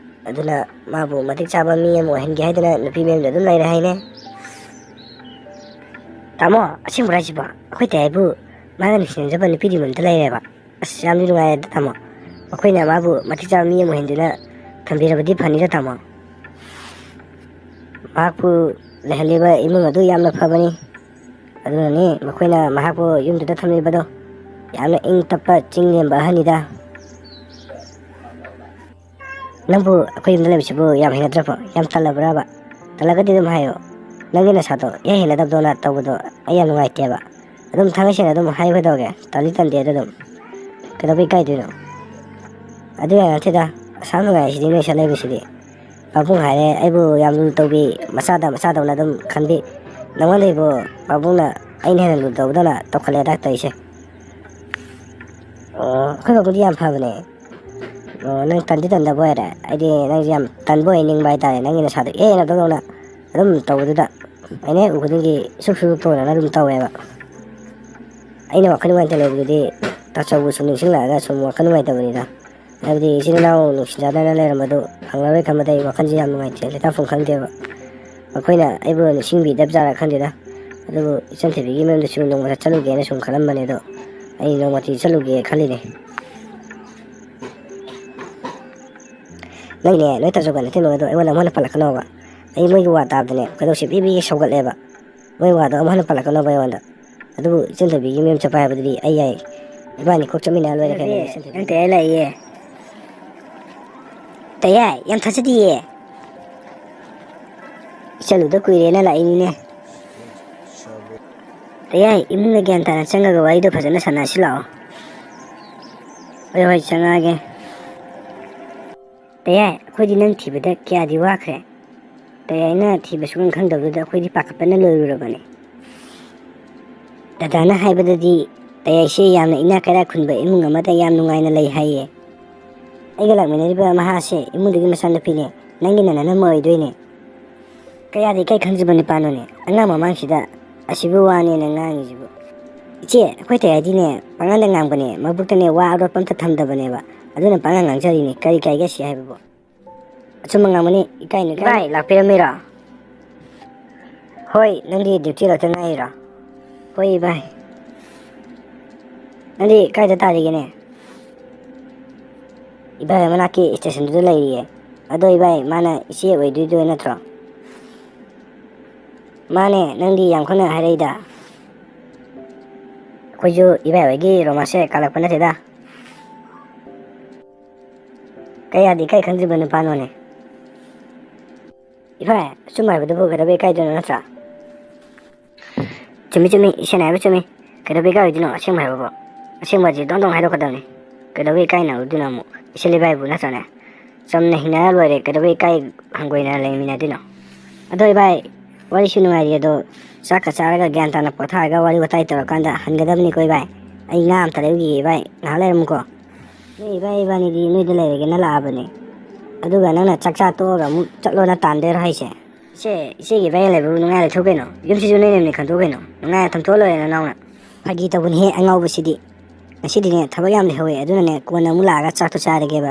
ꯑꯗꯨꯅ ꯃꯥꯕꯨ ꯃꯇꯤꯛ ꯆꯥꯕ ꯃꯤ ꯑꯃ ꯑꯣꯏꯍꯟꯒꯦ ꯍꯥꯏꯗꯅ ꯅꯨꯄꯤ ꯃꯌꯨꯝꯗ ꯑꯗꯨꯝ ꯂꯩꯔꯦ ꯍꯥꯏꯅꯦ꯫ ꯇꯥꯃꯣ, ꯑꯁꯦꯡꯕ꯭ꯔꯥ ꯍꯥꯏꯁꯤꯕꯣ? ꯑꯩꯈꯣꯏ ꯇꯌꯥꯏꯕꯨ ꯃꯥꯒ ꯅꯨꯡꯁꯤꯅꯖꯕ ꯅꯨꯄꯤꯗꯤ ꯃꯌꯨꯝꯗ ꯂꯩꯔꯦꯕ꯫ ꯑꯁ, ꯌꯥꯝꯗꯤ ꯅꯨꯡꯉꯥꯏꯔꯦꯗ ꯇꯥꯃꯣ꯫ ꯃꯈꯣꯏꯅ ꯃꯥꯕꯨ ꯃꯇꯤꯛ ꯆꯥꯕ ꯃꯤ ꯑꯃ ꯑꯣꯏꯍꯟꯗꯨꯅ ꯊꯝꯕꯤꯔꯕꯗꯤ ꯐꯅꯤꯗ ꯇꯥꯃꯣ꯫ ꯃꯍꯥꯛꯄꯨ ꯂꯩꯍꯜꯂꯤꯕ ꯏꯃꯨꯡ ꯑꯗꯨ ꯌꯥꯝꯅ ꯐꯕꯅꯤ꯫ ꯑꯗꯨꯅꯅꯤ ꯃꯈꯣꯏꯅ ꯃꯍꯥꯛꯄꯨ ꯌꯨꯝꯗꯨꯗ ꯊꯝꯂꯤꯕꯗꯣ꯫ ꯌꯥꯝꯅ ꯏꯪ ꯇꯞꯄ ꯆꯤꯡ ꯂꯦꯝꯕ ꯑꯍꯜꯅꯤꯗ꯫ ꯅꯪꯕꯨ ꯑꯩꯈꯣꯏ ꯌꯨꯝꯗ ꯂꯩꯕꯁꯤꯕꯨ ꯌꯥꯝ ꯍꯩꯅꯗ꯭ꯔꯕꯣ? ꯌꯥꯝ ꯇꯜꯂꯕ꯭ꯔꯕ? ꯇꯜꯂꯒꯗꯤ ꯑꯗꯨꯝ ꯍꯥꯏꯌꯣ꯫ ꯅꯪꯒꯤ ꯅꯁꯥꯗꯣ ꯏꯍꯩ ꯍꯩꯅꯗꯕꯗꯧꯅ ꯇꯧꯕꯗꯣ ꯑꯩ ꯌꯥꯝ ꯅꯨꯡꯉꯥꯏꯇꯦꯕ꯫ ꯑꯗꯨꯝ ꯊꯥꯡꯒꯩ ꯁꯦꯡꯅ ꯑꯗꯨꯝ ꯍꯥꯏꯌꯨ ꯀꯩꯗꯧꯔꯒꯦ? ꯇꯜꯂꯤ ꯇꯟꯗꯦ ꯑꯗꯨ ꯑꯗꯨꯝ꯫ ꯀꯩꯗꯧꯕꯩ ꯏꯀꯥꯏꯗꯣꯏꯅꯣ? ꯑꯗꯨ ꯌꯥ ꯅꯠꯇꯦꯗ, ꯑꯁꯥꯝ ꯅꯨꯡꯉꯥꯏ ꯁꯤꯗꯤ ꯅꯣꯏ ꯁꯛ ꯂꯩꯕꯁꯤꯗꯤ꯫ ꯄꯥꯕꯨꯡ ꯍꯥꯏꯔꯦ ꯑꯩꯕꯨ ꯌꯥꯝ ꯂꯨꯅ ꯇꯧꯕꯤ, ꯃꯆꯥꯗ ꯃꯆꯥꯗꯧꯅ ꯑꯗꯨꯝ ꯈꯟꯕꯤ꯫ ꯅꯉꯣꯟꯗꯩꯕꯨ ꯄꯥꯕꯨꯡꯅ ꯑꯩꯅ ꯍꯦꯟꯅ ꯂꯨꯅ ꯇꯧꯕꯗꯧꯅ ꯇꯧꯈꯠꯂꯦꯗ ꯇꯧꯔꯤꯁꯦ꯫ ꯑꯣ, ꯑꯩꯈꯣꯏ ꯄꯥꯕꯨꯡꯗꯤ ꯌꯥꯝ ꯐꯕꯅꯦ꯫ ꯑꯣ, ꯅꯪ ꯇꯟꯗꯤ ꯇꯟꯗꯕ ꯑꯣꯏꯔꯦ꯫ ꯑꯩꯗꯤ ꯅꯪꯁꯦ ꯌꯥꯝ ꯇꯟꯕ ꯑꯣꯏ ꯅꯤꯡꯕ ꯍꯥꯏꯇꯥꯔꯦ, ꯅꯪꯒꯤ ꯅꯁꯥꯗꯣ ꯏꯍꯩ ꯍꯩꯅꯗꯕꯗꯧꯅ ꯑꯗꯨꯝ ꯇꯧꯕꯗꯨꯗ꯫ ꯑꯩꯅ ꯍꯦꯛ ꯎ ꯈꯨꯗꯤꯡꯒꯤ ꯁꯨꯛ ꯁꯨꯛ ꯇꯧꯗꯅ ꯑꯗꯨꯝ ꯇꯧꯋꯦꯕ꯫ ꯑꯩꯅ ꯋꯥꯈꯜ ꯅꯨꯡꯉꯥꯏꯇ ꯂꯩꯕꯗꯨꯗꯤ ꯇꯥꯆꯧꯕꯨ ꯁꯨꯝ ꯅꯤꯡꯁꯤꯡꯂꯛꯑꯒ ꯁꯨꯝ ꯋꯥꯈꯜ ꯅꯨꯡꯉꯥꯏꯇꯕꯅꯤꯗ꯫ ꯍꯥꯏꯕꯗꯤ ꯏꯆꯤꯜ ꯏꯅꯥꯎ ꯅꯨꯡꯁꯤꯅꯗꯅ ꯂꯩꯔꯝꯕꯗꯨ ꯐꯪꯂꯔꯣꯏ ꯈꯟꯕꯗ ꯑꯩ ꯋꯥꯈꯜꯁꯦ ꯌꯥꯝ ꯅꯨꯡꯉꯥꯏꯇꯦ, ꯂꯩꯇꯥꯐꯝ ꯈꯪꯗꯦꯕ꯫ ꯃꯈꯣꯏꯅ ꯑꯩꯕꯨ ꯅꯤꯡꯁꯤꯡꯕꯤꯗꯕ ꯖꯥꯠꯂ ꯈꯪꯗꯦꯗ꯫ ꯑꯗꯨꯕꯨ ꯏꯆꯟ ꯊꯣꯏꯕꯤꯒꯤ ꯃꯌꯨꯝꯗꯁꯨ ꯅꯣꯡꯃꯇ ꯆꯠꯂꯨꯒꯦꯅ ꯁꯨꯝ ꯈꯜꯂꯝꯕꯅꯦ, ꯑꯗꯣ ꯑꯩ ꯅꯣꯡꯃꯇꯤ ꯆꯠꯂꯨꯒꯦ ꯈꯜꯂꯤꯅꯦ꯫ ꯅꯪꯅꯦ, ꯅꯣꯏ ꯇꯥꯆꯧꯒ ꯅꯠꯇꯦ ꯅꯣꯏ ꯑꯗꯣ ꯑꯩꯉꯣꯟꯗ ꯑꯃꯨꯛ ꯍꯟꯅ ꯄꯜꯂꯛꯀꯅꯣꯕ꯫ ꯑꯩ ꯃꯣꯏꯒꯤ ꯋꯥ ꯇꯥꯕꯗꯅꯦ ꯈꯣꯏꯗꯧꯁꯦ ꯄꯤ ꯄꯤ ꯁꯧꯒꯠꯂꯦꯕ꯫ ꯃꯣꯏ ꯋꯥꯗꯣ ꯑꯃꯨꯛ ꯍꯟꯅ ꯄꯜꯂꯛꯀꯅꯣꯕ ꯑꯩꯉꯣꯟꯗ꯫ ꯑꯗꯨꯕꯨ ꯏꯆꯟ ꯊꯣꯏꯕꯤꯒꯤ ꯃꯌꯨꯝ ꯆꯠꯄ ꯍꯥꯏꯕꯗꯨꯗꯤ ꯑꯩ ꯌꯥꯏ꯫ ꯏꯕꯥꯅꯤ ꯀꯣꯛ ꯆꯠꯃꯤꯟꯅ ꯂꯣꯏꯔꯦ ꯀꯩꯅꯣ, ꯏꯆꯟ ꯊꯣꯏꯕꯤ꯫ ꯅꯪ ꯇꯌꯥꯏ ꯂꯥꯛꯏꯌꯦ꯫ ꯇꯌꯥꯏ, ꯌꯥꯝ ꯊꯥꯖꯗꯤꯌꯦ꯫ ꯆꯠꯂꯨꯗ ꯀꯨꯏꯔꯦꯅ ꯂꯥꯛꯏꯅꯤꯅꯦ꯫ ꯇꯌꯥꯏ, ꯏꯃꯨꯡꯗ ꯒ꯭ꯌꯥꯟ ꯇꯥꯅ ꯆꯪꯉꯒ ꯋꯥꯔꯤꯗꯣ ꯐꯖꯅ ꯁꯥꯟꯅꯁꯤ ꯂꯥꯛꯑꯣ꯫ ꯍꯣꯏ, ꯍꯣꯏ, ꯆꯪꯉꯛꯑꯒꯦ꯫ ꯇꯌꯥꯏ, ꯑꯩꯈꯣꯏꯗꯤ ꯅꯪ ꯊꯤꯕꯗ ꯀꯌꯥꯗꯤ ꯋꯥꯈ꯭ꯔꯦ꯫ ꯇꯌꯥꯏꯅ ꯊꯤꯕ ꯁꯨꯡꯈꯪ ꯈꯪꯗꯕꯗꯨꯗ ꯑꯩꯈꯣꯏꯗꯤ ꯄꯥꯈꯠꯄꯅ ꯂꯣꯏꯔꯨꯔꯕꯅꯦ꯫ ꯗꯗꯥꯅ ꯍꯥꯏꯕꯗꯗꯤ ꯇꯌꯥꯏꯁꯦ ꯌꯥꯝꯅ ꯏꯅꯥꯛ ꯀꯩꯔꯥꯛ ꯈꯨꯟꯕ ꯏꯃꯨꯡ ꯑꯃꯗ ꯌꯥꯝ ꯅꯨꯡꯉꯥꯏꯅ ꯂꯩ ꯍꯥꯏꯌꯦ꯫ ꯑꯩꯒ ꯂꯥꯛꯃꯤꯟꯅꯔꯤꯕ ꯃꯍꯥꯛꯁꯦ ꯏꯃꯨꯡꯗꯨꯒꯤ ꯃꯆꯥꯅꯨꯄꯤꯅꯦ, ꯅꯪꯒꯤ ꯅꯅꯥꯎꯅ ꯑꯃ ꯑꯣꯏꯗꯣꯏꯅꯦ꯫ ꯀꯌꯥꯗꯤ ꯏꯀꯥꯏ ꯈꯪꯗ꯭ꯔꯤꯕ ꯅꯨꯄꯥꯅꯣꯅꯦ, ꯑꯉꯥꯡ ꯃꯃꯥꯡꯁꯤꯗ ꯑꯁꯤꯕꯨ ꯋꯥꯅꯦꯅ ꯉꯥꯡꯉꯤꯁꯤꯕꯨ꯫ ꯏꯆꯦ, ꯑꯩꯈꯣꯏ ꯇꯌꯥꯏꯗꯤꯅꯦ ꯄꯥꯉꯥꯡꯗ ꯉꯥꯡꯕꯅꯦ, ꯃꯕꯨꯛꯇꯅꯦ ꯋꯥ ꯑꯔꯣꯠꯄ ꯑꯝꯇ ꯊꯝꯗꯕꯅꯦꯕ, ꯑꯗꯨꯅ ꯄꯥꯉꯥꯡ ꯉꯥꯡꯖꯔꯤꯅꯦ, ꯀꯔꯤ ꯀꯥꯏꯒꯦ ꯁꯤ ꯍꯥꯏꯕꯕꯨ? ꯑꯆꯨꯝꯕ ꯉꯥꯡꯕꯅꯤ, ꯏꯀꯥꯏꯅꯨ, ꯏꯀꯥꯏꯅꯨ꯫ ꯏꯕꯥꯏ, ꯂꯥꯛꯄꯤꯔꯝꯃꯤꯔꯣ? ꯍꯣꯏ, ꯅꯪꯗꯤ ꯗ꯭ꯌꯨꯇꯤ ꯂꯣꯏꯇ ꯉꯥꯏꯔꯤꯔꯣ? ꯍꯣꯏ ꯏꯕꯥꯏ꯫ ꯅꯪꯗꯤ ꯀꯥꯏꯗ ꯇꯥꯔꯤꯒꯦꯅꯦ? ꯏꯕꯥꯏ ꯃꯅꯥꯛꯀꯤ ꯁ꯭ꯇꯦꯁꯟꯗꯨꯗ ꯂꯩꯔꯤꯌꯦ꯫ ꯑꯗꯣ ꯏꯕꯥꯏ, ꯃꯥꯅ ꯏꯆꯦ ꯑꯣꯏꯗꯣꯏꯗꯣ ꯅꯠꯇ꯭ꯔꯣ? ꯃꯥꯅꯦ, ꯅꯪꯗꯤ ꯌꯥꯝ ꯈꯪꯅ ꯍꯥꯏꯔꯛꯏꯗ꯫ ꯑꯩꯈꯣꯏꯁꯨ ꯏꯕꯥꯏ ꯍꯣꯏꯒꯤ ꯔꯣꯃꯥꯟꯁꯁꯦ ꯀꯥꯜꯂꯛꯄ ꯅꯠꯇꯦꯗ꯫ ꯀꯌꯥꯗꯤ ꯏꯀꯥꯏ ꯈꯪꯗ꯭ꯔꯤꯕ ꯅꯨꯄꯥꯅꯣꯅꯦ꯫ ꯏꯕꯥꯏ, ꯑꯆꯨꯝꯕ ꯍꯥꯏꯕꯗꯨꯕꯨ ꯀꯩꯗꯧꯕꯩ ꯏꯀꯥꯏꯗꯣꯏꯅꯣ ꯅꯠꯇ꯭ꯔꯥ? ꯆꯨꯝꯃꯤ, ꯆꯨꯝꯃꯤ, ꯏꯆꯦꯅ ꯍꯥꯏꯕ ꯆꯨꯝꯃꯤ꯫ ꯀꯩꯗꯧꯕꯩ ꯏꯀꯥꯏꯔꯣꯏꯗꯣꯏꯅꯣ? ꯑꯁꯦꯡꯕ ꯍꯥꯏꯕꯕꯨ, ꯑꯁꯦꯡꯕ ꯍꯥꯏꯁꯦ ꯗꯣꯡ ꯗꯣꯡ ꯍꯥꯏꯗꯣꯛꯀꯗꯕꯅꯤ꯫ ꯀꯩꯗꯧꯕꯩ ꯏꯀꯥꯏꯅꯔꯨꯗꯣꯏꯅꯣ ꯑꯃꯨꯛ? ꯏꯆꯦ ꯏꯕꯥꯏꯕꯨ ꯅꯠꯇ꯭ꯔꯅꯦ? ꯆꯝꯅ ꯍꯤꯡꯅꯔ ꯂꯣꯏꯔꯦ, ꯀꯩꯗꯧꯕꯩ ꯏꯀꯥꯏ ꯍꯪꯒꯣꯏꯅ ꯂꯩꯃꯤꯟꯅꯗꯣꯏꯅꯣ? ꯑꯗꯣ ꯏꯕꯥꯏ, ꯋꯥꯔꯤꯁꯨ ꯅꯨꯡꯉꯥꯏꯔꯤ ꯑꯗꯣ, ꯆꯥꯛꯀ ꯆꯥꯔꯒ ꯒ꯭ꯌꯥꯟ ꯇꯥꯅ ꯄꯣꯊꯥꯔꯒ ꯋꯥꯔꯤ ꯋꯥꯇꯥꯏ ꯇꯧꯔꯀꯥꯟꯗ ꯍꯟꯒꯗꯕꯅꯤꯀꯣ ꯏꯕꯥꯏ꯫ ꯑꯩ ꯉꯥ ꯑꯝꯇ ꯂꯩꯔꯨꯈꯤꯒꯦ ꯏꯕꯥꯏ, ꯉꯥꯏꯍꯥꯛ ꯂꯩꯔꯝꯃꯨꯀꯣ꯫ ꯅꯣꯏ ꯏꯕꯥꯏ ꯏꯕꯥꯅꯤꯗꯤ ꯅꯣꯏꯗ ꯂꯩꯔꯒꯦꯅ ꯂꯥꯛꯑꯕꯅꯦ꯫ ꯑꯗꯨꯒ ꯅꯪꯅ ꯆꯥꯛ ꯆꯥ ꯇꯣꯛꯑꯒ ꯑꯃꯨꯛ ꯆꯠꯂꯣꯅ ꯇꯥꯟꯗꯣꯏꯔꯣ ꯍꯥꯏꯁꯦ? ꯏꯆꯦ, ꯏꯆꯦꯒꯤ ꯏꯕꯥꯏ ꯂꯩꯕꯕꯨ ꯅꯨꯡꯉꯥꯏ ꯂꯩꯊꯣꯛ ꯀꯩꯅꯣ꯫ ꯌꯨꯝꯁꯤꯁꯨ ꯅꯣꯏꯅꯅꯦ ꯈꯟꯗꯣꯛ ꯀꯩꯅꯣ꯫ ꯅꯨꯡꯉꯥꯏꯅ ꯊꯝꯊꯣꯛꯑ ꯂꯣꯏꯔꯦ ꯅꯅꯥꯎꯅ꯫ ꯐꯥꯒꯤ ꯇꯧꯕꯅꯤꯍꯦ ꯑꯉꯥꯎꯕꯁꯤꯗꯤ꯫ ꯉꯁꯤꯗꯤꯅꯦ ꯊꯕꯛ ꯌꯥꯝ ꯂꯩꯍꯧꯋꯦ, ꯑꯗꯨꯅꯅꯦ ꯀꯣꯟꯅ ꯑꯃꯨꯛ ꯂꯥꯛꯑꯒ ꯆꯥꯛꯇꯣ ꯆꯥꯔꯒꯦꯕ꯫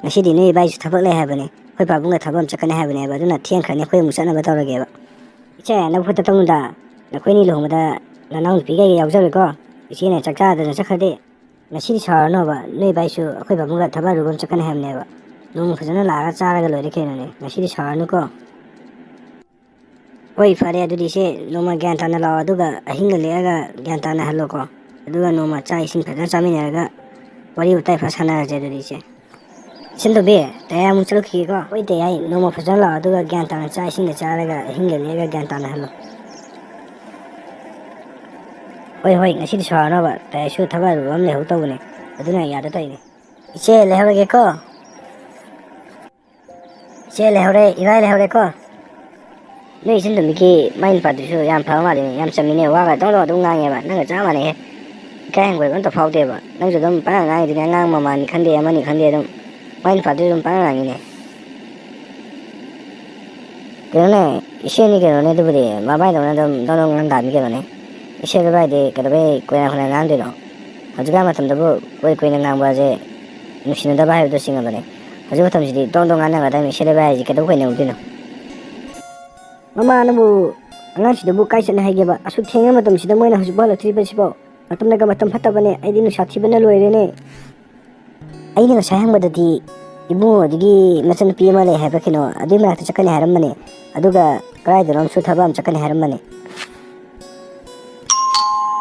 ꯉꯁꯤꯗꯤ ꯅꯣꯏ ꯏꯕꯥꯏꯁꯨ ꯊꯕꯛ ꯂꯩ ꯍꯥꯏꯕꯅꯦ꯫ ꯑꯩꯈꯣꯏ ꯄꯥꯕꯨꯡꯒ ꯊꯕꯛ ꯑꯃ ꯆꯠꯀꯅꯤ ꯍꯥꯏꯕꯅꯦꯕ, ꯑꯗꯨꯅ ꯊꯦꯡꯈ꯭ꯔꯅꯤ, ꯑꯩꯈꯣꯏ ꯑꯃꯨꯛ ꯆꯠꯅꯕ ꯇꯧꯔꯒꯦꯕ꯫ ꯏꯆꯦ, ꯅꯕꯨꯛ ꯐꯠꯇ ꯇꯧꯅꯨꯗ꯫ ꯅꯈꯣꯏꯅꯤ ꯂꯨꯍꯣꯡꯕꯗ ꯅꯅꯥꯎ ꯅꯨꯄꯤꯒ ꯌꯥꯎꯖꯔꯣꯏꯀꯣ꯫ ꯏꯆꯦꯅ ꯆꯥꯛ ꯆꯥꯗꯅ ꯆꯠꯈ꯭ꯔꯗꯤ꯫ ꯉꯁꯤꯗꯤ ꯁꯥꯎꯔꯅꯣꯕ, ꯅꯣꯏ ꯏꯕꯥꯏꯁꯨ ꯑꯩꯈꯣꯏ ꯄꯥꯕꯨꯡꯒ ꯊꯕꯛ ꯑꯔꯨꯕ ꯑꯃ ꯆꯠꯀꯅꯤ ꯍꯥꯏꯕꯅꯦꯕ꯫ ꯅꯣꯡꯃ ꯐꯖꯅ ꯂꯥꯛꯑꯒ ꯆꯥꯔꯒ ꯂꯣꯏꯔꯦ ꯀꯩꯅꯣꯅꯦ, ꯉꯁꯤꯗꯤ ꯁꯥꯎꯔꯅꯨꯀꯣ꯫ ꯍꯣꯏ, ꯐꯔꯦ ꯑꯗꯨꯗꯤ ꯏꯆꯦ, ꯅꯣꯡꯃ ꯒ꯭ꯌꯥꯟ ꯇꯥꯅ ꯂꯥꯛꯑꯣ, ꯑꯗꯨꯒ ꯑꯍꯤꯡꯒ ꯂꯦꯛꯑꯒ ꯒ꯭ꯌꯥꯟ ꯇꯥꯅ ꯍꯜꯂꯣꯀꯣ꯫ ꯑꯗꯨꯒ ꯅꯣꯡꯃ ꯆꯥꯛ ꯏꯁꯤꯡ ꯐꯖꯅ ꯆꯥꯃꯤꯟꯅꯔꯒ ꯋꯥꯔꯤ ꯋꯥꯇꯥꯏ ꯐꯖꯅ ꯁꯥꯟꯅꯔꯁꯦ ꯑꯗꯨꯗꯤ ꯏꯆꯦ꯫ ꯏꯆꯟ ꯇꯣꯝꯕꯤ, ꯇꯌꯥꯏ ꯑꯃꯨꯛ ꯆꯠꯂꯨꯈꯤꯒꯦꯀꯣ꯫ ꯍꯣꯏ ꯇꯌꯥꯏ, ꯅꯣꯡꯃ ꯐꯖꯅ ꯂꯥꯛꯑꯣ, ꯑꯗꯨꯒ ꯒ꯭ꯌꯥꯟ ꯇꯥꯅ ꯆꯥꯛ ꯏꯁꯤꯡꯒ ꯆꯥꯔꯒ ꯑꯍꯤꯡꯒ ꯂꯦꯛꯑꯒ ꯒ꯭ꯌꯥꯟ ꯇꯥꯅ ꯍꯜꯂꯣ꯫ ꯍꯣꯏ, ꯍꯣꯏ, ꯉꯁꯤꯗꯤ ꯁꯥꯎꯔꯅꯣꯕ, ꯇꯌꯥꯏꯁꯨ ꯊꯕꯛ ꯑꯔꯨꯕ ꯑꯃ ꯂꯩꯍꯧ ꯇꯧꯕꯅꯦ, ꯑꯗꯨꯅ ꯌꯥꯗ ꯇꯧꯔꯤꯅꯦ꯫ ꯏꯆꯦ, ꯂꯩꯍꯧꯔꯒꯦꯀꯣ꯫ ꯏꯆꯦ, ꯂꯩꯍꯧꯔꯦ, ꯏꯕꯥꯏ ꯂꯩꯍꯧꯔꯦꯀꯣ꯫ ꯅꯣꯏ ꯏꯆꯟ ꯇꯣꯝꯕꯤꯒꯤ ꯃꯥꯏ ꯅꯨꯄꯥꯗꯨꯁꯨ ꯌꯥꯝ ꯐꯕ ꯃꯥꯜꯂꯤꯅꯦ, ꯌꯥꯝ ꯆꯝꯃꯤꯅꯦ, ꯋꯥꯒ ꯗꯣꯡ ꯗꯣꯡ ꯑꯗꯨꯝ ꯉꯥꯡꯉꯦꯕ, ꯅꯪꯒ ꯆꯞ ꯃꯥꯟꯅꯩꯍꯦ꯫ ꯏꯀꯥꯏ ꯍꯪꯒꯣꯏꯕ ꯑꯝꯇ ꯐꯥꯎꯗꯦꯕ꯫ ꯅꯪꯁꯨ ꯑꯗꯨꯝ ꯄꯪꯉꯥꯡ ꯉꯥꯡꯉꯤꯗꯨꯅꯤ, ꯑꯉꯥꯡ ꯃꯃꯥꯅꯤ ꯈꯪꯗꯦ, ꯑꯃꯅꯤ ꯈꯪꯗꯦ, ꯑꯗꯨꯝ ꯃꯥꯏ ꯅꯨꯄꯥꯗꯨꯁꯨ ꯑꯗꯨꯝ ꯄꯪꯉꯥꯡ ꯉꯥꯡꯉꯤꯅꯦ꯫ ꯀꯩꯅꯣꯅꯦ, ꯏꯆꯦꯅꯤ ꯀꯩꯅꯣꯅꯦ, ꯑꯗꯨꯕꯨꯗꯤ ꯃꯕꯥꯏꯗꯧꯅ ꯑꯗꯨꯝ ꯗꯣꯡ ꯗꯣꯡ ꯉꯥꯡ ꯇꯥꯕꯅꯤ ꯀꯩꯅꯣꯅꯦ꯫ ꯏꯆꯦ ꯂꯩꯕꯥꯏꯗꯤ ꯀꯩꯗꯧꯕꯩ ꯀꯨꯏꯅ ꯀꯨꯏꯅ ꯉꯥꯡꯗꯣꯏꯅꯣ? ꯍꯧꯖꯤꯛꯀꯥꯟ ꯃꯇꯝꯗꯕꯨ ꯀꯨꯏ ꯀꯨꯏꯅ ꯉꯥꯡꯕꯁꯦ ꯅꯨꯡꯁꯤꯅꯗꯕ ꯍꯥꯏꯕꯗꯣ ꯆꯤꯡꯉꯕꯅꯦ꯫ ꯍꯧꯖꯤꯛ ꯃꯇꯝꯁꯤꯗꯤ ꯗꯣꯡ ꯗꯣꯡ ꯉꯥꯡꯅꯒꯗꯕꯅꯤ, ꯏꯆꯦ ꯂꯩꯕꯥꯏ ꯍꯥꯏꯁꯦ ꯀꯩꯗꯧ ꯀꯨꯏꯅ ꯎꯗꯣꯏꯅꯣ? ꯃꯃꯥ, ꯅꯪꯕꯨ ꯑꯉꯥꯡꯁꯤꯗꯕꯨ ꯀꯥꯏ ꯆꯠꯅꯤ ꯍꯥꯏꯒꯦꯕ? ꯑꯁꯨꯛ ꯊꯦꯡꯉ ꯃꯇꯝꯁꯤꯗ ꯃꯣꯏꯅ ꯍꯧꯖꯤꯛꯐꯥꯎ ꯍꯜꯂꯛꯇ꯭ꯔꯤꯕꯁꯤꯕꯣ? ꯃꯇꯝꯅꯒ ꯃꯇꯝ ꯐꯠꯇꯕꯅꯦ, ꯑꯩꯗꯤ ꯅꯨꯡꯁꯥ ꯊꯤꯕꯅ ꯂꯣꯏꯔꯦꯅꯦ꯫ ꯑꯩꯅ ꯉꯁꯥꯏ ꯍꯪꯕꯗꯗꯤ ꯏꯕꯨꯡꯉꯣꯗꯨꯒꯤ ꯃꯆꯟꯅꯨꯄꯤ ꯑꯃ ꯂꯩ ꯍꯥꯏꯕ꯭ꯔꯥ ꯀꯩꯅꯣ, ꯑꯗꯨꯒꯤ ꯃꯅꯥꯛꯇ ꯆꯠꯀꯅꯤ ꯍꯥꯏꯔꯝꯕꯅꯦ꯫ ꯑꯗꯨꯒ ꯀꯗꯥꯏꯗꯅꯣ ꯑꯃꯁꯨ ꯊꯕꯛ ꯑꯃ ꯆꯠꯀꯅꯤ ꯍꯥꯏꯔꯝꯕꯅꯦ꯫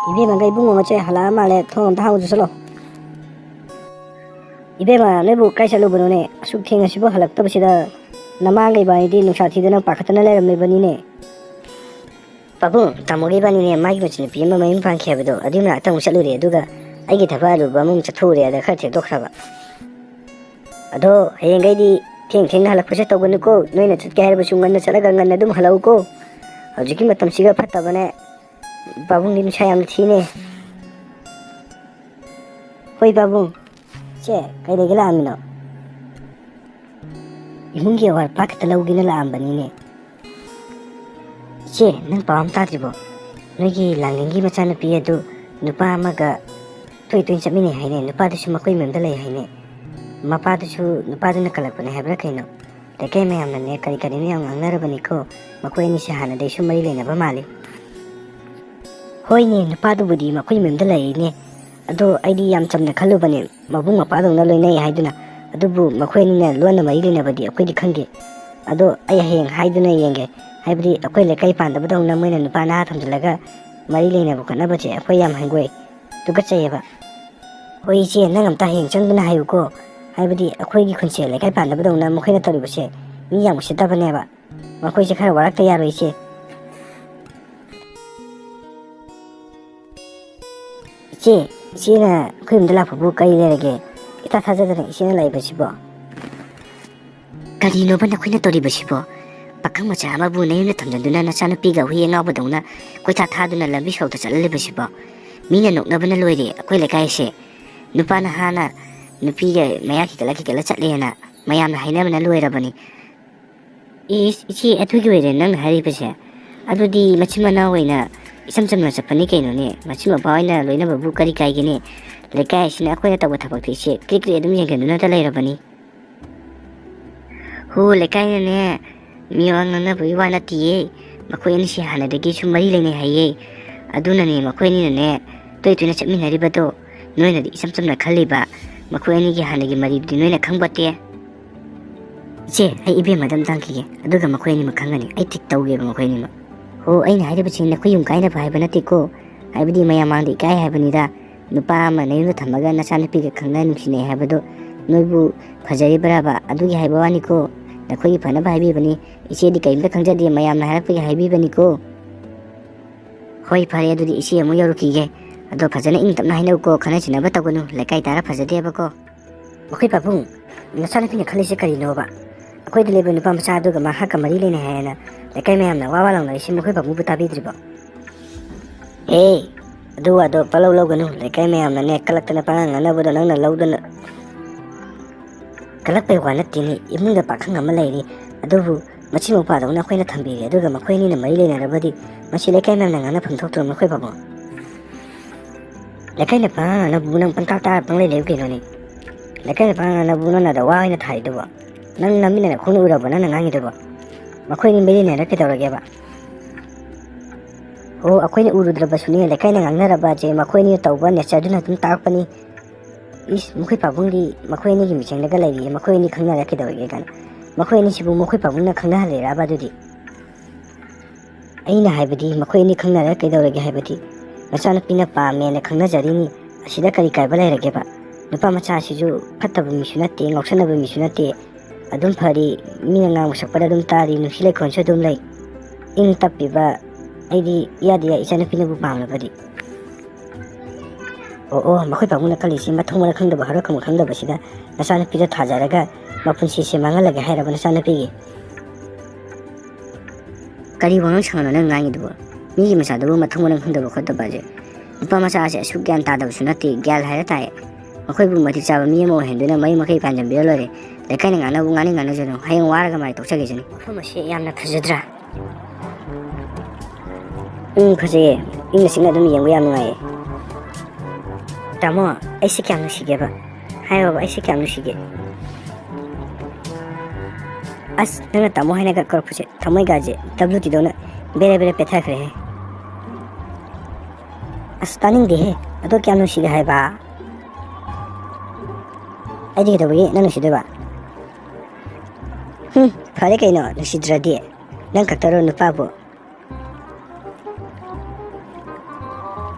ꯏꯕꯦꯝꯃꯒ ꯏꯕꯨꯡꯉꯣ ꯃꯆꯦ ꯍꯜꯂꯛꯑ ꯃꯥꯜꯂꯦ, ꯊꯣꯡ ꯑꯝꯇ ꯍꯥꯡꯉꯨ ꯆꯠꯂꯣ꯫ ꯏꯕꯦꯝꯃ, ꯅꯣꯏꯕꯨ ꯀꯥꯏ ꯆꯠꯂꯨꯕꯅꯣꯅꯦ? ꯑꯁꯨꯛ ꯊꯦꯡꯉꯁꯤꯕꯨ ꯍꯜꯂꯛꯇꯕꯁꯤꯗ ꯅꯃꯥꯒ ꯏꯕꯥꯅꯤꯗꯤ ꯅꯨꯡꯁꯥ ꯊꯤꯗꯅ ꯄꯥꯈꯠꯇꯅ ꯂꯩꯔꯝꯃꯤꯕꯅꯤꯅꯦ꯫ ꯄꯥꯕꯨꯡ, ꯇꯥꯃꯣꯒꯤ ꯏꯕꯥꯅꯤꯅꯦ ꯃꯥꯒꯤ ꯃꯆꯟꯅꯨꯄꯤ ꯑꯃ ꯃꯌꯨꯝ ꯄꯥꯟꯈꯤ ꯍꯥꯏꯕꯗꯣ, ꯑꯗꯨꯒꯤ ꯃꯅꯥꯛꯇ ꯑꯃꯨꯛ ꯆꯠꯂꯨꯔꯦ, ꯑꯗꯨꯒ ꯑꯩꯒꯤ ꯊꯕꯛ ꯑꯔꯨꯕ ꯑꯃꯃꯨꯛ ꯆꯠꯊꯣꯛꯎꯔꯦ, ꯑꯗ ꯈꯔ ꯊꯦꯡꯗꯣꯛꯈ꯭ꯔꯕ꯫ ꯑꯗꯣ ꯍꯌꯦꯡꯈꯩꯗꯤ ꯊꯦꯡ ꯊꯦꯡꯅ ꯍꯜꯂꯛꯄꯁꯦ ꯇꯧꯒꯅꯨꯀꯣ, ꯅꯣꯏꯅ ꯆꯠꯀꯦ ꯍꯥꯏꯔꯕꯁꯨ ꯉꯟꯅ ꯆꯠꯂꯒ ꯉꯟꯅ ꯑꯗꯨꯝ ꯍꯜꯂꯛꯎꯀꯣ꯫ ꯍꯧꯖꯤꯛꯀꯤ ꯃꯇꯝꯁꯤꯒ ꯐꯠꯇꯕꯅꯦ, ꯄꯥꯕꯨꯡꯗꯤ ꯅꯨꯡꯁꯥ ꯌꯥꯝꯅ ꯊꯤꯅꯦ꯫ ꯍꯣꯏ ꯄꯥꯕꯨꯡ꯫ ꯆꯦ, ꯀꯩ ꯂꯩꯒꯦ ꯂꯥꯛꯑꯝꯃꯤꯅꯣ? ꯏꯃꯨꯡꯒꯤ ꯑꯋꯥꯠ ꯑꯄꯥ ꯈꯤꯇ ꯂꯧꯒꯦꯅ ꯂꯥꯛꯑꯝꯕꯅꯤꯅꯦ꯫ ꯏꯆꯦ, ꯅꯪ ꯄꯥꯎ ꯑꯃ ꯇꯥꯗ꯭ꯔꯤꯕꯣ? ꯅꯣꯏꯒꯤ ꯂꯥꯡꯂꯦꯟꯒꯤ ꯃꯆꯥꯅꯨꯄꯤ ꯑꯗꯨ ꯅꯨꯄꯥ ꯑꯃꯒ ꯇꯣꯏ ꯇꯣꯏꯅ ꯆꯠꯃꯤꯟꯅꯩ ꯍꯥꯏꯅꯦ꯫ ꯅꯨꯄꯥꯗꯨꯁꯨ ꯃꯈꯣꯏ ꯃꯌꯨꯝꯗ ꯂꯩ ꯍꯥꯏꯅꯦ꯫ ꯃꯄꯥꯗꯨꯁꯨ ꯅꯨꯄꯥꯗꯨꯅ ꯀꯜꯂꯛꯄꯅꯦ ꯍꯥꯏꯕ꯭ꯔꯥ ꯀꯩꯅꯣ? ꯂꯩꯀꯥꯏ ꯃꯌꯥꯝꯅꯅꯦ ꯀꯔꯤ ꯀꯔꯤꯅꯣ ꯌꯥꯝ ꯉꯥꯡꯅꯔꯕꯅꯤꯀꯣ꯫ ꯃꯈꯣꯏ ꯑꯅꯤꯁꯦ ꯍꯥꯟꯅꯗꯩꯁꯨ ꯃꯔꯤ ꯂꯩꯅꯕ ꯃꯥꯜꯂꯤ꯫ ꯍꯣꯏꯅꯦ, ꯅꯨꯄꯥꯗꯨꯕꯨꯗꯤ ꯃꯈꯣꯏ ꯃꯌꯨꯝꯗ ꯂꯩꯔꯤꯅꯦ꯫ ꯑꯗꯣ ꯑꯩꯗꯤ ꯌꯥꯝ ꯆꯝꯅ ꯈꯜꯂꯨꯕꯅꯦ, ꯃꯕꯨꯡ ꯃꯧꯄ꯭ꯋꯥꯗꯧꯅ ꯂꯣꯏꯅꯩ ꯍꯥꯏꯗꯨꯅ꯫ ꯑꯗꯨꯕꯨ ꯃꯈꯣꯏ ꯑꯅꯤꯅ ꯂꯣꯟꯅ ꯃꯔꯤ ꯂꯩꯅꯕꯗꯤ ꯑꯩꯈꯣꯏꯗꯤ ꯈꯪꯗꯦ꯫ ꯑꯗꯣ ꯑꯩ ꯍꯌꯦꯡ ꯍꯥꯏꯗꯨꯅ ꯌꯦꯡꯒꯦ꯫ ꯍꯥꯏꯕꯗꯤ ꯑꯩꯈꯣꯏ ꯂꯩꯀꯥꯏ ꯄꯥꯟꯗꯕꯗꯧꯅ ꯃꯣꯏꯅ ꯅꯨꯄꯥ ꯅꯍꯥ ꯊꯝꯖꯤꯜꯂꯒ ꯃꯔꯤ ꯂꯩꯅꯕ ꯈꯣꯠꯅꯕꯁꯦ ꯑꯩꯈꯣꯏ ꯌꯥꯝ ꯍꯪꯒꯣꯏ, ꯇꯨꯀꯠꯆꯩꯌꯦꯕ꯫ ꯍꯣꯏ ꯏꯆꯦ, ꯅꯪ ꯑꯝꯇ ꯍꯌꯦꯡ ꯆꯪꯗꯨꯅ ꯍꯥꯏꯌꯨꯀꯣ꯫ ꯍꯥꯏꯕꯗꯤ ꯑꯩꯈꯣꯏꯒꯤ ꯈꯨꯟꯁꯦ ꯂꯩꯀꯥꯏ ꯄꯥꯟꯗꯕꯗꯧꯅ ꯃꯈꯣꯏꯅ ꯇꯧꯔꯤꯕꯁꯦ ꯃꯤ ꯌꯥꯝ ꯎꯁꯤꯠꯇꯕꯅꯦꯕ꯫ ꯃꯈꯣꯏꯁꯦ ꯈꯔ ꯋꯥꯔꯛꯇ ꯌꯥꯔꯣꯏ ꯏꯆꯦ꯫ ꯏꯆꯦ, ꯏꯆꯦꯅ ꯑꯩꯈꯣꯏ ꯌꯨꯝꯗ ꯂꯥꯛꯄꯕꯨ ꯀꯔꯤ ꯂꯩꯔꯒꯦ? ꯏꯊꯥ ꯊꯥꯖꯗꯅ ꯏꯆꯦꯅ ꯂꯥꯛꯏꯕꯁꯤꯕꯣ? ꯀꯔꯤꯅꯣꯕ ꯅꯈꯣꯏꯅ ꯇꯧꯔꯤꯕꯁꯤꯕꯣ? ꯄꯥꯈꯪ ꯃꯆꯥ ꯑꯃꯕꯨ ꯅꯌꯨꯝꯗ ꯊꯝꯖꯤꯟꯗꯨꯅ ꯅꯆꯥꯅꯨꯄꯤꯒ ꯍꯨꯏ ꯑꯉꯥꯎꯕꯗꯧꯅ ꯀꯣꯏꯊꯥ ꯊꯥꯗꯨꯅ ꯂꯝꯕꯤ ꯁꯣꯔꯣꯛꯇ ꯆꯠꯍꯜꯂꯤꯕꯁꯤꯕꯣ? ꯃꯤꯅ ꯅꯣꯛꯅꯕꯅ ꯂꯣꯏꯔꯦ ꯑꯩꯈꯣꯏ ꯂꯩꯀꯥꯏꯁꯦ꯫ ꯅꯨꯄꯥ ꯅꯍꯥꯅ ꯅꯨꯄꯤꯒ ꯃꯌꯥ ꯈꯤꯒꯠꯂ ꯈꯤꯒꯠꯂ ꯆꯠꯂꯦꯅ ꯃꯌꯥꯝꯅ ꯍꯥꯏꯅꯕꯅ ꯂꯣꯏꯔꯕꯅꯤ꯫ ꯏꯁ, ꯏꯆꯦ, ꯑꯗꯨꯒꯤ ꯑꯣꯏꯔꯦ ꯅꯪꯅ ꯍꯥꯏꯔꯤꯕꯁꯦ? ꯑꯗꯨꯗꯤ ꯃꯆꯤꯟ ꯃꯅꯥꯎ ꯑꯣꯏꯅ ꯏꯆꯝ ꯆꯝꯅ ꯆꯠꯄꯅꯤ ꯀꯩꯅꯣꯅꯦ꯫ ꯃꯆꯤꯟ ꯃꯄꯥ ꯑꯣꯏꯅ ꯂꯣꯏꯅꯕꯕꯨ ꯀꯔꯤ ꯀꯥꯏꯒꯦꯅꯦ? ꯂꯩꯀꯥꯏ ꯑꯁꯤꯅ ꯑꯩꯈꯣꯏꯅ ꯇꯧꯕ ꯊꯕꯛꯇꯤ ꯏꯆꯦ ꯀ꯭ꯔꯤꯛ ꯀ꯭ꯔꯤꯛ ꯑꯗꯨꯝ ꯌꯦꯡꯁꯤꯟꯗꯨꯅꯇ ꯂꯩꯔꯕꯅꯤ꯫ ꯍꯣ, ꯂꯩꯀꯥꯏꯅꯅꯦ ꯃꯤ ꯋꯥ ꯉꯥꯡꯅꯕꯒꯤ ꯋꯥ ꯅꯠꯇꯤꯌꯦ꯫ ꯃꯈꯣꯏ ꯑꯅꯤꯁꯤ ꯍꯥꯟꯅꯗꯒꯤ ꯁꯨꯝ ꯃꯔꯤ ꯂꯩꯅꯩ ꯍꯥꯏꯌꯦ꯫ ꯑꯗꯨꯅꯅꯦ ꯃꯈꯣꯏ ꯑꯅꯤꯅꯅꯦ ꯇꯣꯏ ꯇꯣꯏꯅ ꯆꯠꯃꯤꯟꯅꯔꯤꯕꯗꯣ꯫ ꯅꯣꯏꯅꯗꯤ ꯏꯆꯝ ꯆꯝꯅ ꯈꯜꯂꯤꯕ꯫ ꯃꯈꯣꯏ ꯑꯅꯤꯒꯤ ꯍꯥꯟꯅꯒꯤ ꯃꯔꯤꯗꯨꯗꯤ ꯅꯣꯏꯅ ꯈꯪꯕꯣꯠꯇꯦ꯫ ꯏꯆꯦ, ꯑꯩ ꯏꯕꯦꯝꯃꯗ ꯑꯝꯇ ꯍꯪꯈꯤꯒꯦ, ꯑꯗꯨꯒ ꯃꯈꯣꯏ ꯑꯅꯤꯃꯛ ꯈꯪꯒꯅꯤ꯫ ꯑꯩ ꯇ꯭ꯔꯤꯛ ꯇꯧꯒꯦꯕ ꯃꯈꯣꯏ ꯑꯅꯤꯃꯛ꯫ ꯍꯣ, ꯑꯩꯅ ꯍꯥꯏꯔꯤꯕꯁꯤ ꯅꯈꯣꯏ ꯌꯨꯝ ꯀꯥꯏꯅꯕ ꯍꯥꯏꯕ ꯅꯠꯇꯦꯀꯣ, ꯍꯥꯏꯕꯗꯤ ꯃꯌꯥꯝ ꯃꯥꯡꯗ ꯏꯀꯥꯏ ꯍꯥꯏꯕꯅꯤꯗ꯫ ꯅꯨꯄꯥ ꯑꯃ ꯅꯌꯨꯝꯗ ꯊꯝꯃꯒ ꯅꯆꯥꯅꯨꯄꯤꯒ ꯈꯪꯅ ꯅꯨꯡꯁꯤꯅꯩ ꯍꯥꯏꯕꯗꯣ ꯅꯣꯏꯕꯨ ꯐꯖꯔꯤꯕ꯭ꯔꯕ? ꯑꯗꯨꯒꯤ ꯍꯥꯏꯕ ꯋꯥꯅꯤꯀꯣ, ꯅꯈꯣꯏꯒꯤ ꯐꯅꯕ ꯍꯥꯏꯕꯤꯕꯅꯤ꯫ ꯏꯆꯦꯗꯤ ꯀꯔꯤꯝꯇ ꯈꯪꯖꯗꯦ, ꯃꯌꯥꯝꯅ ꯍꯥꯏꯔꯛꯄꯒꯤ ꯍꯥꯏꯕꯤꯕꯅꯤꯀꯣ꯫ ꯍꯣꯏ, ꯐꯔꯦ, ꯑꯗꯨꯗꯤ ꯏꯆꯦ ꯑꯃꯨꯛ ꯌꯧꯔꯨꯈꯤꯒꯦ꯫ ꯑꯗꯣ ꯐꯖꯅ ꯏꯪ ꯇꯞꯅ ꯍꯥꯏꯅꯧꯀꯣ, ꯈꯠꯅ ꯆꯩꯅꯕ ꯇꯧꯒꯅꯨ, ꯂꯩꯀꯥꯏ ꯇꯥꯔ ꯐꯖꯗꯦꯕꯀꯣ꯫ ꯃꯈꯣꯏ ꯄꯥꯕꯨꯡ, ꯅꯆꯥꯅꯨꯄꯤꯅ ꯈꯜꯂꯤꯁꯦ ꯀꯔꯤꯅꯣꯕ? ꯑꯩꯈꯣꯏꯗ ꯂꯩꯕ ꯅꯨꯄꯥ ꯃꯆꯥ ꯑꯗꯨꯒ ꯃꯍꯥꯛꯀ ꯃꯔꯤ ꯂꯩꯅꯩ ꯍꯥꯏꯅ ꯂꯩꯀꯥꯏ ꯃꯌꯥꯝꯅ ꯋꯥ ꯋꯥ ꯂꯥꯎꯅꯔꯤꯁꯤ ꯃꯈꯣꯏ ꯄꯥꯕꯨꯡꯕꯨ ꯇꯥꯕꯤꯗ꯭ꯔꯤꯕꯣ? ꯍꯦ, ꯑꯗꯨ ꯋꯥꯗꯣ ꯄꯂꯧ ꯂꯧꯒꯅꯨ, ꯂꯩꯀꯥꯏ ꯃꯌꯥꯝꯅꯅꯦ ꯀꯜꯂꯛꯇꯅ ꯄꯉꯥꯡ ꯉꯥꯡꯅꯕꯗꯣ ꯅꯪꯅ ꯂꯧꯗꯅ꯫ ꯀꯜꯂꯛꯄꯩ ꯋꯥ ꯅꯠꯇꯦꯅꯦ, ꯏꯃꯨꯡꯗ ꯄꯥꯈꯪ ꯑꯃ ꯂꯩꯔꯤ, ꯑꯗꯨꯕꯨ ꯃꯆꯤꯟ ꯃꯧꯄꯥꯗꯧꯅ ꯑꯩꯈꯣꯏꯅ ꯊꯝꯕꯤꯔꯦ, ꯑꯗꯨꯒ ꯃꯈꯣꯏ ꯑꯅꯤꯅ ꯃꯔꯤ ꯂꯩꯅꯔꯕꯗꯤ ꯃꯁꯤ ꯂꯩꯀꯥꯏ ꯃꯌꯥꯝꯅ ꯉꯥꯡꯅꯐꯝ ꯊꯣꯛꯇ꯭ꯔꯣ ꯃꯈꯣꯏ ꯄꯥꯕꯨꯡ? ꯂꯩꯀꯥꯏꯅ ꯄꯉꯥꯡ ꯉꯥꯡꯅꯕꯕꯨ ꯅꯪ ꯄꯪꯇꯥ ꯇꯥꯔ ꯄꯪꯂꯩ ꯂꯩꯌꯨ ꯀꯩꯅꯣꯅꯦ? ꯂꯩꯀꯥꯏꯅ ꯄꯉꯥꯡ ꯉꯥꯡꯅꯕꯕꯨ ꯅꯪꯅ ꯑꯗ ꯋꯥ ꯑꯣꯏꯅ ꯊꯥꯔꯤꯗꯨꯕꯣ? ꯅꯪ ꯅꯃꯤꯠꯅ ꯅꯈꯣꯡꯅ ꯎꯔꯕꯣ ꯅꯪꯅ ꯉꯥꯡꯉꯤꯗꯨꯕꯣ? ꯃꯈꯣꯏ ꯑꯅꯤ ꯃꯔꯤ ꯂꯩꯅꯔ ꯀꯩꯗꯧꯔꯒꯦꯕ? ꯑꯣ, ꯑꯩꯈꯣꯏꯅ ꯎꯔꯨꯗ꯭ꯔꯕꯁꯨꯅꯦ, ꯂꯩꯀꯥꯏꯅ ꯉꯥꯡꯅꯔꯕꯁꯦ ꯃꯈꯣꯏ ꯑꯅꯤꯅ ꯇꯧꯕ ꯅꯦꯆꯔꯗꯨꯅ ꯑꯗꯨꯝ ꯇꯥꯛꯄꯅꯤ꯫ ꯏꯁ, ꯃꯈꯣꯏ ꯄꯥꯕꯨꯡꯗꯤ ꯃꯈꯣꯏ ꯑꯅꯤꯒꯤ ꯃꯤꯆꯪꯗꯒ ꯂꯩꯔꯤꯌꯦ, ꯃꯈꯣꯏ ꯑꯅꯤ ꯈꯪꯅꯔ ꯀꯩꯗꯧꯔꯒꯦ ꯀꯥꯏꯅ꯫ ꯃꯈꯣꯏ ꯑꯅꯤꯁꯤꯕꯨ ꯃꯈꯣꯏ ꯄꯥꯕꯨꯡꯅ ꯈꯪꯅꯍꯜꯂꯤꯔꯕ ꯑꯗꯨꯗꯤ? ꯑꯩꯅ ꯍꯥꯏꯕꯗꯤ ꯃꯈꯣꯏ ꯑꯅꯤ ꯈꯪꯅꯔ ꯀꯩꯗꯧꯔꯒꯦ ꯍꯥꯏꯕꯗꯤ, ꯃꯆꯥꯅꯨꯄꯤꯅ ꯄꯥꯝꯃꯦꯅ ꯈꯪꯅꯖꯔꯤꯅꯤ, ꯑꯁꯤꯗ ꯀꯔꯤ ꯀꯥꯏꯕ ꯂꯩꯔꯒꯦꯕ? ꯅꯨꯄꯥ ꯃꯆꯥ ꯑꯁꯤꯁꯨ ꯐꯠꯇꯕ ꯃꯤꯁꯨ ꯅꯠꯇꯦ, ꯉꯥꯎꯁꯟꯅꯕ ꯃꯤꯁꯨ ꯅꯠꯇꯦ, ꯑꯗꯨꯝ ꯐꯔꯤ, ꯃꯤꯅ ꯉꯥꯡꯕ ꯁꯛꯄꯗ ꯑꯗꯨꯝ ꯇꯥꯔꯤ, ꯅꯨꯡꯁꯤ ꯂꯩꯈꯣꯟꯁꯨ ꯑꯗꯨꯝ ꯂꯩ, ꯏꯪ ꯇꯞꯄꯤꯕ꯫ ꯑꯩꯗꯤ ꯏꯌꯥꯗ ꯌꯥꯏ ꯏꯆꯥꯅꯨꯄꯤꯅꯕꯨ ꯄꯥꯝꯂꯕꯗꯤ꯫ ꯑꯣ, ꯑꯣ, ꯃꯈꯣꯏ ꯄꯥꯕꯨꯡꯅ ꯈꯜꯂꯤꯁꯤ ꯃꯊꯣꯡ ꯃꯔꯝ ꯈꯪꯗꯕ ꯍꯧꯔꯛꯐꯝ ꯈꯪꯗꯕꯁꯤꯗ ꯅꯆꯥꯅꯨꯄꯤꯗ ꯊꯥꯖꯔꯒ ꯃꯄꯨꯟꯁꯤꯁꯦ ꯃꯥꯡꯍꯜꯂꯒꯦ ꯍꯥꯏꯔꯕ ꯅꯆꯥꯅꯨꯄꯤꯒꯤ? ꯀꯔꯤ ꯋꯥꯉꯥꯡ ꯁꯉꯥꯡꯅꯣ ꯅꯪ ꯉꯥꯡꯉꯤꯗꯨꯕꯣ? ꯃꯤꯒꯤ ꯃꯆꯥꯗꯨꯕꯨ ꯃꯊꯣꯡ ꯃꯔꯝ ꯈꯪꯗꯕ ꯈꯣꯠꯇꯕ ꯍꯥꯏꯁꯦ? ꯅꯨꯄꯥ ꯃꯆꯥꯁꯦ ꯑꯁꯨꯛ ꯒ꯭ꯌꯥꯟ ꯇꯥꯗꯕꯁꯨ ꯅꯠꯇꯦ, ꯒ꯭ꯌꯥꯟ ꯍꯥꯏꯔ ꯇꯥꯏ꯫ ꯃꯈꯣꯏꯕꯨ ꯃꯇꯤꯛ ꯆꯥꯕ ꯃꯤ ꯑꯃ ꯑꯣꯏꯍꯟꯗꯨꯅ ꯃꯌꯨꯝ ꯃꯀꯩ ꯄꯥꯟꯖꯟꯕꯤꯔ ꯂꯣꯏꯔꯦ꯫ ꯂꯩꯀꯥꯏꯅ ꯉꯥꯡꯅꯕ ꯉꯥꯡꯅꯤꯡ ꯉꯥꯡꯅꯖꯅꯨ, ꯍꯌꯦꯡ ꯋꯥꯔꯒ ꯃꯥꯏ ꯇꯣꯛꯆꯈꯤꯁꯅꯤ꯫ ꯃꯐꯝ ꯑꯁꯤ ꯌꯥꯝꯅ ꯐꯖꯗ꯭ꯔꯥ? ꯎꯝ, ꯐꯖꯩꯌꯦ꯫ ꯏꯪꯅ ꯆꯤꯛꯅ ꯑꯗꯨꯝ ꯌꯦꯡꯕ ꯌꯥꯝ ꯅꯨꯡꯉꯥꯏꯌꯦ꯫ ꯇꯥꯃꯣ, ꯑꯩꯁꯦ ꯀꯌꯥꯝ ꯅꯨꯡꯁꯤꯒꯦꯕ? ꯍꯥꯏꯌꯣꯕ, ꯑꯩꯁꯦ ꯀꯌꯥꯝ ꯅꯨꯡꯁꯤꯒꯦ? ꯑꯁ, ꯅꯪꯅ ꯇꯥꯃꯣ ꯍꯥꯏꯅꯒ ꯀꯧꯔꯛꯄꯁꯦ ꯊꯃꯣꯏꯒꯥꯁꯦ ꯗꯕ꯭ꯂꯤꯎ ꯇꯤꯗꯧꯅ ꯕꯦꯔꯦ ꯕꯦꯔꯦ ꯄꯦꯠꯊꯈ꯭ꯔꯦꯍꯦ꯫ ꯑꯁ, ꯇꯥꯅꯤꯡꯗꯦꯍꯦ꯫ ꯑꯗꯣ ꯀꯌꯥꯝ ꯅꯨꯡꯁꯤꯒꯦ ꯍꯥꯏꯕ? ꯑꯩꯗꯤ ꯀꯩꯗꯧꯕꯒꯤ ꯅꯪ ꯅꯨꯡꯁꯤꯗꯣꯏꯕ? ꯍꯨꯝ, ꯐꯔꯦ ꯀꯩꯅꯣ, ꯅꯨꯡꯁꯤꯗ꯭ꯔꯗꯤ꯫ ꯅꯪ ꯈꯛꯇꯔꯣ ꯅꯨꯄꯥꯕꯨ?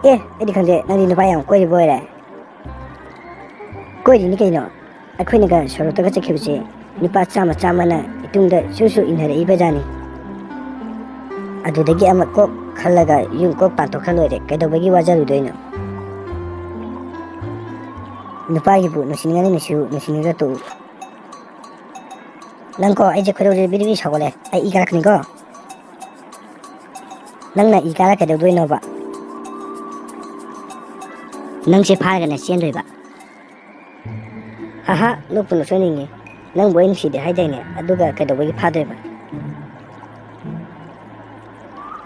ꯑꯦ, ꯑꯩꯗꯤ ꯈꯪꯗꯦ, ꯅꯪꯗꯤ ꯅꯨꯄꯥ ꯌꯥꯝ ꯀꯣꯏꯔꯤꯕ ꯑꯣꯏꯔꯦ꯫ ꯀꯣꯏꯔꯤꯅꯤ ꯀꯩꯅꯣ꯫ ꯑꯩꯈꯣꯏꯅꯒ ꯁꯣꯔꯣꯛꯇꯒ ꯆꯠꯈꯤꯕꯁꯦ ꯅꯨꯄꯥ ꯆꯥꯝꯃ ꯆꯥꯝꯃꯅ ꯏꯇꯨꯡꯗ ꯁꯨ ꯁꯨ ꯏꯟꯅꯔꯛꯏꯕ ꯖꯥꯠꯅꯤ꯫ ꯑꯗꯨꯗꯒꯤ ꯑꯃ ꯀꯣꯛ ꯈꯜꯂꯒ ꯌꯨꯝ ꯀꯣꯛ ꯄꯥꯟꯊꯣꯛꯈ꯭ꯔ ꯂꯣꯏꯔꯦ, ꯀꯩꯗꯧꯕꯒꯤ ꯋꯥꯖꯔꯨꯗꯣꯏꯅꯣ? ꯅꯨꯄꯥꯒꯤꯕꯨ ꯅꯨꯡꯁꯤꯅꯤꯡꯉꯗꯤ ꯅꯨꯡꯁꯤꯌꯨ, ꯅꯨꯡꯁꯤꯅꯤꯡꯗ꯭ꯔ ꯇꯣꯛꯎ꯫ ꯅꯪꯀꯣ, ꯑꯩꯁꯦ ꯈꯣꯏꯗꯧꯁꯦ ꯕꯤꯔꯤ ꯕꯤꯔꯤ ꯁꯥꯎꯒꯠꯂꯦ, ꯑꯩ ꯏ ꯀꯥꯔꯛꯀꯅꯤꯀꯣ꯫ ꯅꯪꯅ ꯏ ꯀꯥꯔ ꯀꯩꯗꯧꯗꯣꯏꯅꯣꯕ? ꯅꯪꯁꯦ ꯐꯥꯔꯒꯅ ꯆꯦꯟꯗꯣꯏꯕ꯫ ꯍꯥꯍꯥ, ꯅꯣꯛꯄꯨ ꯅꯣꯛꯆꯅꯤꯡꯉꯤ꯫ ꯅꯪꯕꯨ ꯑꯩ ꯅꯨꯡꯁꯤꯗꯦ ꯍꯥꯏꯗꯥꯏꯅꯦ? ꯑꯗꯨꯒ ꯀꯩꯗꯧꯕꯒꯤ ꯐꯥꯗꯣꯏꯕ?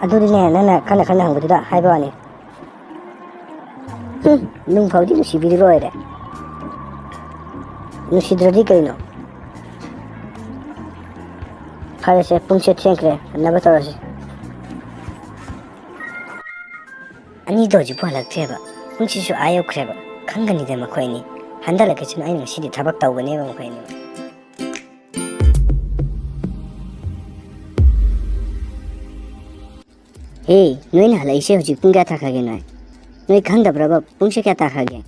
ꯑꯗꯨꯗꯤꯅꯦ, ꯅꯪꯅ ꯈꯟꯅ ꯈꯟꯅ ꯍꯪꯕꯗꯨꯗ ꯍꯥꯏꯕ ꯋꯥꯅꯤ꯫ ꯍꯨꯝ, ꯅꯨꯡ ꯐꯥꯎꯗꯤ ꯅꯨꯡꯁꯤꯕꯤꯔꯤ ꯂꯣꯏꯔꯦ꯫ ꯅꯨꯡꯁꯤꯗ꯭ꯔꯗꯤ ꯀꯩꯅꯣ? ꯐꯔꯦꯁꯦ, ꯄꯨꯡꯁꯦ ꯊꯦꯡꯈ꯭ꯔꯦ, ꯍꯟꯅꯕ ꯇꯧꯔꯁꯤ꯫ ꯑꯅꯤꯗꯣ ꯍꯧꯖꯤꯛꯄꯨ ꯍꯜꯂꯛꯇ꯭ꯔꯦꯕ꯫ ꯄꯨꯡꯁꯤꯁꯨ ꯑꯥ ꯌꯧꯈ꯭ꯔꯦꯕ꯫ ꯈꯪꯒꯅꯤꯗ ꯃꯈꯣꯏ ꯑꯅꯤ꯫ ꯍꯟꯊꯔꯛꯀꯁꯅꯨ, ꯑꯩꯅ ꯉꯁꯤꯗꯤ ꯊꯕꯛ ꯇꯧꯒꯅꯦꯕ ꯃꯈꯣꯏ ꯑꯅꯤ꯫ ꯍꯦ, ꯅꯣꯏꯅ ꯍꯜꯂꯛꯏꯁꯦ ꯍꯧꯖꯤꯛ ꯄꯨꯡ ꯀꯌꯥ ꯇꯥꯈ꯭ꯔꯒꯦ ꯅꯣꯏ? ꯅꯣꯏ ꯈꯪꯗꯕ꯭ꯔꯕ ꯄꯨꯡꯁꯦ ꯀꯌꯥ ꯇꯥꯈ꯭ꯔꯒꯦ?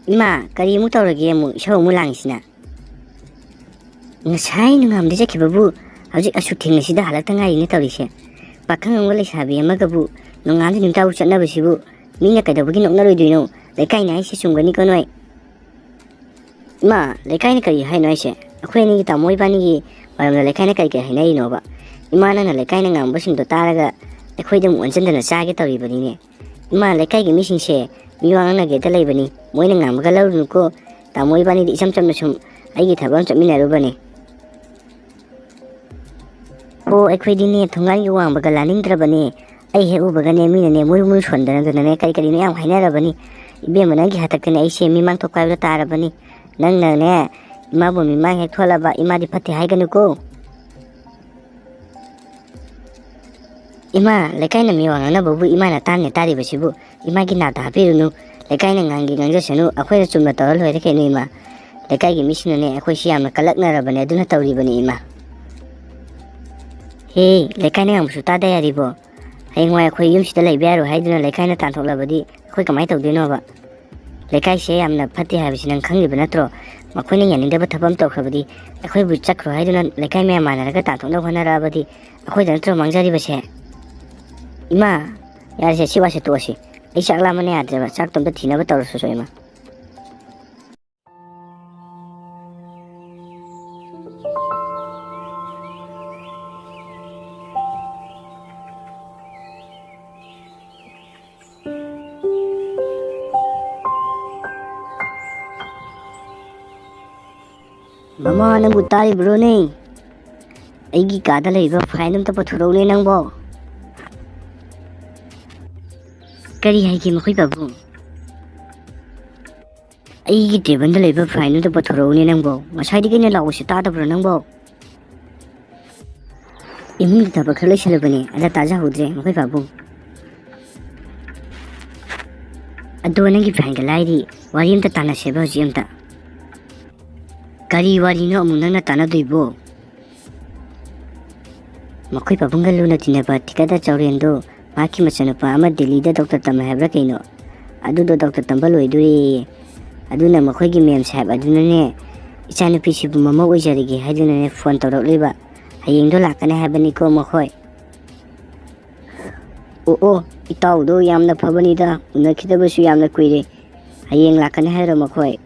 ꯏꯃꯥ, ꯀꯔꯤ ꯑꯃꯨꯛ ꯇꯧꯔꯒꯦ ꯑꯃꯨꯛ ꯏꯁꯧ ꯑꯃꯨꯛ ꯂꯥꯡꯉꯤꯁꯤꯅ? ꯉꯁꯥꯏ ꯅꯨꯡꯉꯥꯝꯗ ꯆꯠꯈꯤꯕꯕꯨ ꯍꯧꯖꯤꯛ ꯑꯁꯨꯛ ꯊꯦꯡꯅꯁꯤꯗ ꯍꯜꯂꯛꯇ ꯉꯥꯏꯔꯤꯅꯦ ꯇꯧꯔꯤꯁꯦ꯫ ꯄꯥꯈꯪ ꯑꯃꯒ ꯂꯩꯁꯥꯕꯤ ꯑꯃꯒꯕꯨ ꯅꯣꯡꯉꯥꯟꯗ ꯅꯨꯃꯤꯠꯇꯥꯕꯨ ꯆꯠꯅꯕꯁꯤꯕꯨ ꯃꯤꯅ ꯀꯩꯗꯧꯕꯒꯤ ꯅꯣꯛꯅꯔꯣꯏꯗꯣꯏꯅꯣ? ꯂꯩꯀꯥꯏꯅ ꯍꯥꯏꯁꯦ ꯆꯨꯝꯒꯅꯤꯀꯣ ꯅꯣꯏ꯫ ꯏꯃꯥ, ꯂꯩꯀꯥꯏꯅ ꯀꯔꯤ ꯍꯥꯏꯅꯣ ꯍꯥꯏꯁꯦ? ꯑꯩꯈꯣꯏ ꯑꯅꯤꯒꯤ ꯇꯥꯃꯣ ꯏꯕꯥꯅꯤꯒꯤ ꯃꯔꯝꯗ ꯂꯩꯀꯥꯏꯅ ꯀꯔꯤ ꯀꯔꯤ ꯍꯥꯏꯅꯔꯤꯅꯣꯕ? ꯏꯃꯥ, ꯅꯪꯅ ꯂꯩꯀꯥꯏꯅ ꯉꯥꯡꯕꯁꯤꯡꯗꯣ ꯇꯥꯔꯒ ꯑꯩꯈꯣꯏꯗ ꯑꯃꯨꯛ ꯑꯣꯟꯁꯤꯟꯗꯅ ꯆꯥꯒꯦ ꯇꯧꯔꯤꯕꯅꯤꯅꯦ꯫ ꯏꯃꯥ, ꯂꯩꯀꯥꯏꯒꯤ ꯃꯤꯁꯤꯡꯁꯦ ꯃꯤ ꯋꯥ ꯉꯥꯡꯅꯒꯦꯗ ꯂꯩꯕꯅꯤ, ꯃꯣꯏꯅ ꯉꯥꯡꯕꯒ ꯂꯧꯔꯨꯅꯨꯀꯣ꯫ ꯇꯥꯃꯣ ꯏꯕꯥꯅꯤꯗꯤ ꯏꯆꯝ ꯆꯝꯅ ꯁꯨꯝ ꯑꯩꯒꯤ ꯊꯕꯛ ꯑꯃ ꯆꯠꯃꯤꯟꯅꯔꯨꯕꯅꯤ꯫ ꯍꯣ, ꯑꯩꯈꯣꯏꯗꯤꯅꯦ ꯊꯣꯡꯒꯥꯟꯒꯤ ꯋꯥꯡꯃꯒ ꯂꯥꯅꯤꯡꯗ꯭ꯔꯕꯅꯦ꯫ ꯑꯩ ꯍꯦꯛ ꯎꯕꯒꯅꯦ ꯃꯤꯅꯅꯦ ꯃꯨꯔꯨ ꯃꯨꯔꯨ ꯁꯣꯟꯗꯅꯗꯅꯅꯦ ꯀꯔꯤ ꯀꯔꯤꯅꯣ ꯌꯥꯝ ꯍꯥꯏꯅꯔꯕꯅꯤ꯫ ꯏꯕꯦꯝꯃ, ꯅꯪꯒꯤ ꯍꯥꯛꯇꯛꯇꯅꯦ ꯑꯩꯁꯦ ꯃꯤꯃꯥꯡ ꯊꯣꯛꯄ ꯍꯥꯏꯕꯗꯣ ꯇꯥꯔꯕꯅꯤ꯫ ꯅꯪꯅꯅꯦ ꯏꯃꯥꯕꯨ ꯃꯤꯃꯥꯡ ꯍꯦꯛ ꯊꯣꯛꯍꯜꯂꯕ ꯏꯃꯥꯗꯤ ꯐꯠꯇꯦ ꯍꯥꯏꯒꯅꯨꯀꯣ꯫ ꯏꯃꯥ, ꯂꯩꯀꯥꯏꯅ ꯃꯤ ꯋꯥ ꯉꯥꯡꯅꯕꯕꯨ ꯏꯃꯥꯅ ꯇꯥꯟꯅꯦ ꯇꯥꯔꯤꯕꯁꯤꯕꯨ? ꯏꯃꯥꯒꯤ ꯅꯥꯗ ꯍꯥꯞꯄꯤꯔꯨꯅꯨ꯫ ꯂꯩꯀꯥꯏꯅ ꯉꯥꯡꯒꯦ ꯉꯥꯡꯖꯁꯅꯨ, ꯑꯩꯈꯣꯏꯅ ꯆꯨꯝꯅ ꯇꯧꯔ ꯂꯣꯏꯔꯦ ꯀꯩꯅꯣ ꯏꯃꯥ꯫ ꯂꯩꯀꯥꯏꯒꯤ ꯃꯤꯁꯤꯡꯅꯅꯦ ꯑꯩꯈꯣꯏꯁꯤ ꯌꯥꯝꯅ ꯀꯜꯂꯛꯅꯔꯕꯅꯦ, ꯑꯗꯨꯅ ꯇꯧꯔꯤꯕꯅꯤ ꯏꯃꯥ꯫ ꯍꯦ, ꯂꯩꯀꯥꯏꯅ ꯉꯥꯡꯕꯁꯨ ꯇꯥꯗ ꯌꯥꯔꯤꯕꯣ? ꯍꯌꯦꯡꯋꯥꯏ ꯑꯩꯈꯣꯏ ꯌꯨꯝꯁꯤꯗ ꯂꯩꯕ ꯌꯥꯔꯣꯏ ꯍꯥꯏꯗꯨꯅ ꯂꯩꯀꯥꯏꯅ ꯇꯥꯟꯊꯣꯛꯂꯕꯗꯤ ꯑꯩꯈꯣꯏ ꯀꯃꯥꯏꯅ ꯇꯧꯗꯣꯏꯅꯣꯕ? ꯂꯩꯀꯥꯏꯁꯦ ꯌꯥꯝꯅ ꯐꯠꯇꯦ ꯍꯥꯏꯕꯁꯤ ꯅꯪ ꯈꯪꯂꯤꯕ ꯅꯠꯇ꯭ꯔꯣ? ꯃꯈꯣꯏꯅ ꯌꯥꯅꯤꯡꯗꯕ ꯊꯕꯛ ꯑꯃ ꯇꯧꯈ꯭ꯔꯕꯗꯤ ꯑꯩꯈꯣꯏꯕꯨ ꯆꯠꯈ꯭ꯔꯣ ꯍꯥꯏꯗꯨꯅ ꯂꯩꯀꯥꯏ ꯃꯌꯥꯝ ꯃꯥꯟꯅꯔꯒ ꯇꯥꯟꯊꯣꯛꯅꯕ ꯍꯣꯠꯅꯔꯛꯑꯕꯗꯤ ꯑꯩꯈꯣꯏꯗ ꯅꯠꯇ꯭ꯔꯣ ꯃꯥꯡꯖꯔꯤꯕꯁꯦ? ꯏꯃꯥ, ꯌꯥꯔꯦꯁꯦ, ꯁꯤ ꯋꯥꯁꯦ ꯇꯣꯛꯑꯁꯤ꯫ ꯑꯩ ꯆꯥꯛ ꯂꯥꯝꯕꯅ ꯌꯥꯗ꯭ꯔꯦꯕ, ꯆꯥꯛꯇꯣ ꯑꯝꯇ ꯊꯤꯅꯕ ꯇꯧꯔꯁꯨ ꯏꯃꯥ꯫ ꯃꯃꯥ, ꯅꯪꯕꯨ ꯇꯥꯔꯤꯕ꯭ꯔꯣꯅꯦ? ꯑꯩꯒꯤ ꯀꯥꯗ ꯂꯩꯕ ꯐꯥꯏꯜ ꯑꯝꯇ ꯄꯨꯊꯣꯔꯛꯎꯅꯦ ꯅꯪꯕꯣ꯫ ꯀꯔꯤ ꯍꯥꯏꯒꯦ ꯃꯈꯣꯏ ꯄꯥꯕꯨꯡ? ꯑꯩꯒꯤ ꯇꯦꯕꯜꯗ ꯂꯩꯕ ꯐꯥꯏꯜ ꯑꯝꯇ ꯄꯨꯊꯣꯔꯛꯎꯅꯦ ꯅꯪꯕꯣ꯫ ꯉꯁꯥꯏꯗꯒꯤ ꯑꯩꯅ ꯂꯥꯎꯕꯁꯤ ꯇꯥꯗꯕ꯭ꯔꯣ ꯅꯪꯕꯣ? ꯏꯃꯨꯡꯒꯤ ꯊꯕꯛ ꯈꯔ ꯂꯩꯁꯜꯂꯨꯕꯅꯦ, ꯑꯗ ꯇꯥꯖꯍꯧꯗ꯭ꯔꯦ ꯃꯈꯣꯏ ꯄꯥꯕꯨꯡ꯫ ꯑꯗꯣ ꯅꯪꯒꯤ ꯐꯥꯏꯜꯒ ꯂꯥꯏꯔꯤ, ꯋꯥꯔꯤ ꯑꯝꯇ ꯇꯥꯟꯅꯁꯦꯕ ꯍꯧꯖꯤꯛ ꯑꯝꯇ꯫ ꯀꯔꯤ ꯋꯥꯔꯤꯅꯣ ꯑꯃꯨꯛ ꯅꯪꯅ ꯇꯥꯟꯅꯗꯣꯏꯕꯣ? ꯃꯈꯣꯏ ꯄꯥꯕꯨꯡꯒ ꯂꯨꯅ ꯇꯤꯟꯅꯕ ꯊꯤꯀꯗꯔ ꯆꯧꯔꯦꯟꯗꯣ, ꯃꯍꯥꯛꯀꯤ ꯃꯆꯥꯅꯨꯄꯥ ꯑꯃ ꯗꯦꯜꯂꯤꯗ ꯗꯣꯛꯇꯔ ꯇꯝꯃꯦ ꯍꯥꯏꯕ꯭ꯔꯥ ꯀꯩꯅꯣ, ꯑꯗꯨꯗꯣ ꯗꯣꯛꯇꯔ ꯇꯝꯕ ꯂꯣꯏꯗꯣꯔꯦꯌꯦ꯫ ꯑꯗꯨꯅ ꯃꯈꯣꯏꯒꯤ ꯃꯦꯝ ꯁꯥꯍꯦꯕ ꯑꯗꯨꯅꯅꯦ, "ꯏꯆꯥꯅꯨꯄꯤꯁꯤꯕꯨ ꯃꯃꯧ ꯑꯣꯏꯖꯔꯒꯦ" ꯍꯥꯏꯗꯨꯅꯅꯦ ꯐꯣꯟ ꯇꯧꯔꯛꯂꯤꯕ꯫ ꯍꯌꯦꯡꯗꯣ ꯂꯥꯛꯀꯅꯤ ꯍꯥꯏꯕꯅꯤꯀꯣ ꯃꯈꯣꯏ꯫ ꯑꯣ, ꯑꯣ, ꯏꯇꯥꯎꯗꯣ ꯌꯥꯝꯅ ꯐꯕꯅꯤꯗ, ꯎꯅꯈꯤꯗꯕꯁꯨ ꯌꯥꯝꯅ ꯀꯨꯏꯔꯦ꯫ ꯍꯌꯦꯡ ꯂꯥꯛꯀꯅꯤ ꯍꯥꯏꯔꯣ ꯃꯈꯣꯏ?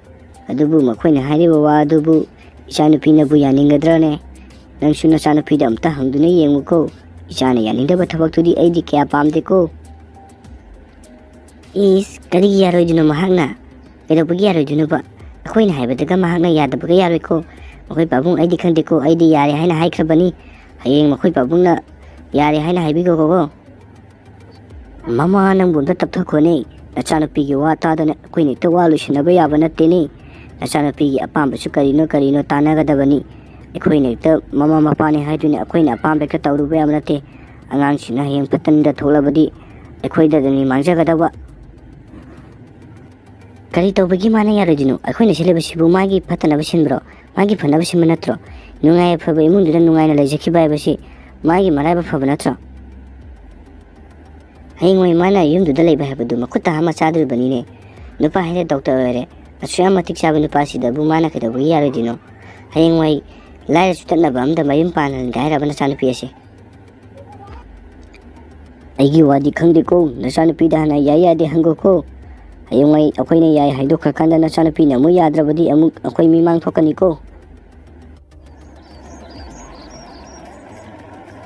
ꯑꯗꯨꯕꯨ ꯃꯈꯣꯏꯅ ꯍꯥꯏꯔꯤꯕ ꯋꯥ ꯑꯗꯨꯕꯨ ꯏꯆꯥꯅꯨꯄꯤꯅꯕꯨ ꯌꯥꯅꯤꯡꯒꯗ꯭ꯔꯅꯦ? ꯅꯪꯁꯨ ꯅꯆꯥꯅꯨꯄꯤꯗ ꯑꯝꯇ ꯍꯪꯗꯨꯅ ꯌꯦꯡꯉꯨꯀꯣ꯫ ꯏꯆꯥꯅ ꯌꯥꯅꯤꯡꯗꯕ ꯊꯕꯛꯇꯨꯗꯤ ꯑꯩꯗꯤ ꯀꯌꯥ ꯄꯥꯝꯗꯦꯀꯣ꯫ ꯏꯁ, ꯀꯔꯤꯒꯤ ꯌꯥꯔꯣꯏꯗꯣꯏꯅꯣ ꯃꯍꯥꯛꯅ? ꯀꯩꯗꯧꯕꯒꯤ ꯌꯥꯔꯣꯏꯗꯣꯏꯅꯣꯕ? ꯑꯩꯈꯣꯏꯅ ꯍꯥꯏꯕꯗꯒ ꯃꯍꯥꯛꯅ ꯌꯥꯗꯕꯒ ꯌꯥꯔꯣꯏꯀꯣ꯫ ꯃꯈꯣꯏ ꯄꯥꯕꯨꯡ, ꯑꯩꯗꯤ ꯈꯪꯗꯦꯀꯣ, ꯑꯩꯗꯤ ꯌꯥꯔꯦ ꯍꯥꯏꯅ ꯍꯥꯏꯈ꯭ꯔꯕꯅꯤ꯫ ꯍꯌꯦꯡ ꯃꯈꯣꯏ ꯄꯥꯕꯨꯡꯅ ꯌꯥꯔꯦ ꯍꯥꯏꯅ ꯍꯥꯏꯕꯤꯈꯣꯀꯣ꯫ ꯃꯃꯥ, ꯅꯪꯕꯨ ꯑꯝꯇ ꯇꯞꯊꯈꯣꯅꯦ꯫ ꯅꯆꯥꯅꯨꯄꯤꯒꯤ ꯋꯥ ꯇꯥꯗꯅ ꯑꯩꯈꯣꯏꯅ ꯍꯦꯛꯇ ꯋꯥ ꯂꯣꯏꯁꯤꯟꯅꯕ ꯌꯥꯕ ꯅꯠꯇꯦꯅꯦ꯫ ꯅꯆꯥꯅꯨꯄꯤꯒꯤ ꯑꯄꯥꯝꯕꯁꯨ ꯀꯔꯤꯅꯣ ꯀꯔꯤꯅꯣ ꯇꯥꯟꯅꯒꯗꯕꯅꯤ꯫ ꯑꯩꯈꯣꯏꯅ ꯍꯦꯛꯇ ꯃꯃꯥ ꯃꯄꯥꯅꯤ ꯍꯥꯏꯗꯨꯅ ꯑꯩꯈꯣꯏꯅ ꯑꯄꯥꯝꯕ ꯍꯦꯛꯇ ꯇꯧꯔꯨꯕ ꯌꯥꯕ ꯅꯠꯇꯦ꯫ ꯑꯉꯥꯡꯁꯤꯡꯅ ꯍꯌꯦꯡ ꯐꯠꯇꯅꯤꯡꯗ ꯊꯣꯛꯂꯕꯗꯤ ꯑꯩꯈꯣꯏꯗꯗꯅꯤ ꯃꯥꯡꯖꯒꯗꯕ꯫ ꯀꯔꯤ ꯇꯧꯕꯒꯤ ꯃꯥꯅ ꯌꯥꯔꯣꯏꯗꯣꯏꯅꯣ? ꯑꯩꯈꯣꯏꯅ ꯁꯤꯜꯂꯤꯕꯁꯤꯕꯨ ꯃꯥꯒꯤ ꯐꯠꯇꯅꯕ ꯁꯤꯟꯕ꯭ꯔꯣ? ꯃꯥꯒꯤ ꯐꯅꯕ ꯁꯤꯟꯕ ꯅꯠꯇ꯭ꯔꯣ? ꯅꯨꯡꯉꯥꯏ ꯌꯥꯏꯐꯕ ꯏꯃꯨꯡꯗꯨꯗ ꯅꯨꯡꯉꯥꯏꯅ ꯂꯩꯖꯈꯤꯕ ꯍꯥꯏꯕꯁꯤ ꯃꯥꯒꯤ ꯃꯔꯥꯏꯕꯛ ꯐꯕ ꯅꯠꯇ꯭ꯔꯣ? ꯍꯌꯦꯡꯋꯥꯏ ꯃꯥꯅ ꯌꯨꯝꯗꯨꯗ ꯂꯩꯕ ꯍꯥꯏꯕꯗꯨ ꯃꯈꯨꯠ ꯇꯥ ꯑꯃ ꯆꯥꯗꯣꯔꯤꯕꯅꯤꯅꯦ꯫ ꯅꯨꯄꯥ ꯍꯥꯏꯔꯦ ꯗꯣꯛꯇꯔ ꯑꯣꯏꯔꯦ, ꯑꯁꯨꯛ ꯌꯥꯝ ꯃꯇꯤꯛ ꯆꯥꯕ ꯅꯨꯄꯥꯁꯤꯗꯕꯨ ꯃꯥꯅ ꯀꯩꯗꯧꯕꯒꯤ ꯌꯥꯔꯣꯏꯗꯣꯏꯅꯣ? ꯍꯌꯦꯡꯋꯥꯏ ꯂꯥꯏꯔ ꯆꯨꯇꯠꯅꯕ ꯑꯝꯗ ꯃꯌꯨꯝ ꯄꯥꯟꯍꯟꯒꯦ ꯍꯥꯏꯔꯕ ꯅꯆꯥꯅꯨꯄꯤ ꯑꯁꯤ? ꯑꯩꯒꯤ ꯋꯥꯗꯤ ꯈꯪꯗꯦꯀꯣ, ꯅꯆꯥꯅꯨꯄꯤꯗ ꯍꯥꯟꯅ ꯌꯥꯏ ꯌꯥꯗꯦ ꯍꯪꯒꯣꯀꯣ꯫ ꯍꯌꯦꯡꯋꯥꯏ ꯑꯩꯈꯣꯏꯅ ꯌꯥꯏ ꯍꯥꯏꯗꯣꯛꯈ꯭ꯔꯀꯥꯟꯗ ꯅꯆꯥꯅꯨꯄꯤꯅ ꯑꯃꯨꯛ ꯌꯥꯗ꯭ꯔꯕꯗꯤ ꯑꯃꯨꯛ ꯑꯩꯈꯣꯏ ꯃꯤꯃꯥꯡ ꯊꯣꯛꯀꯅꯤꯀꯣ꯫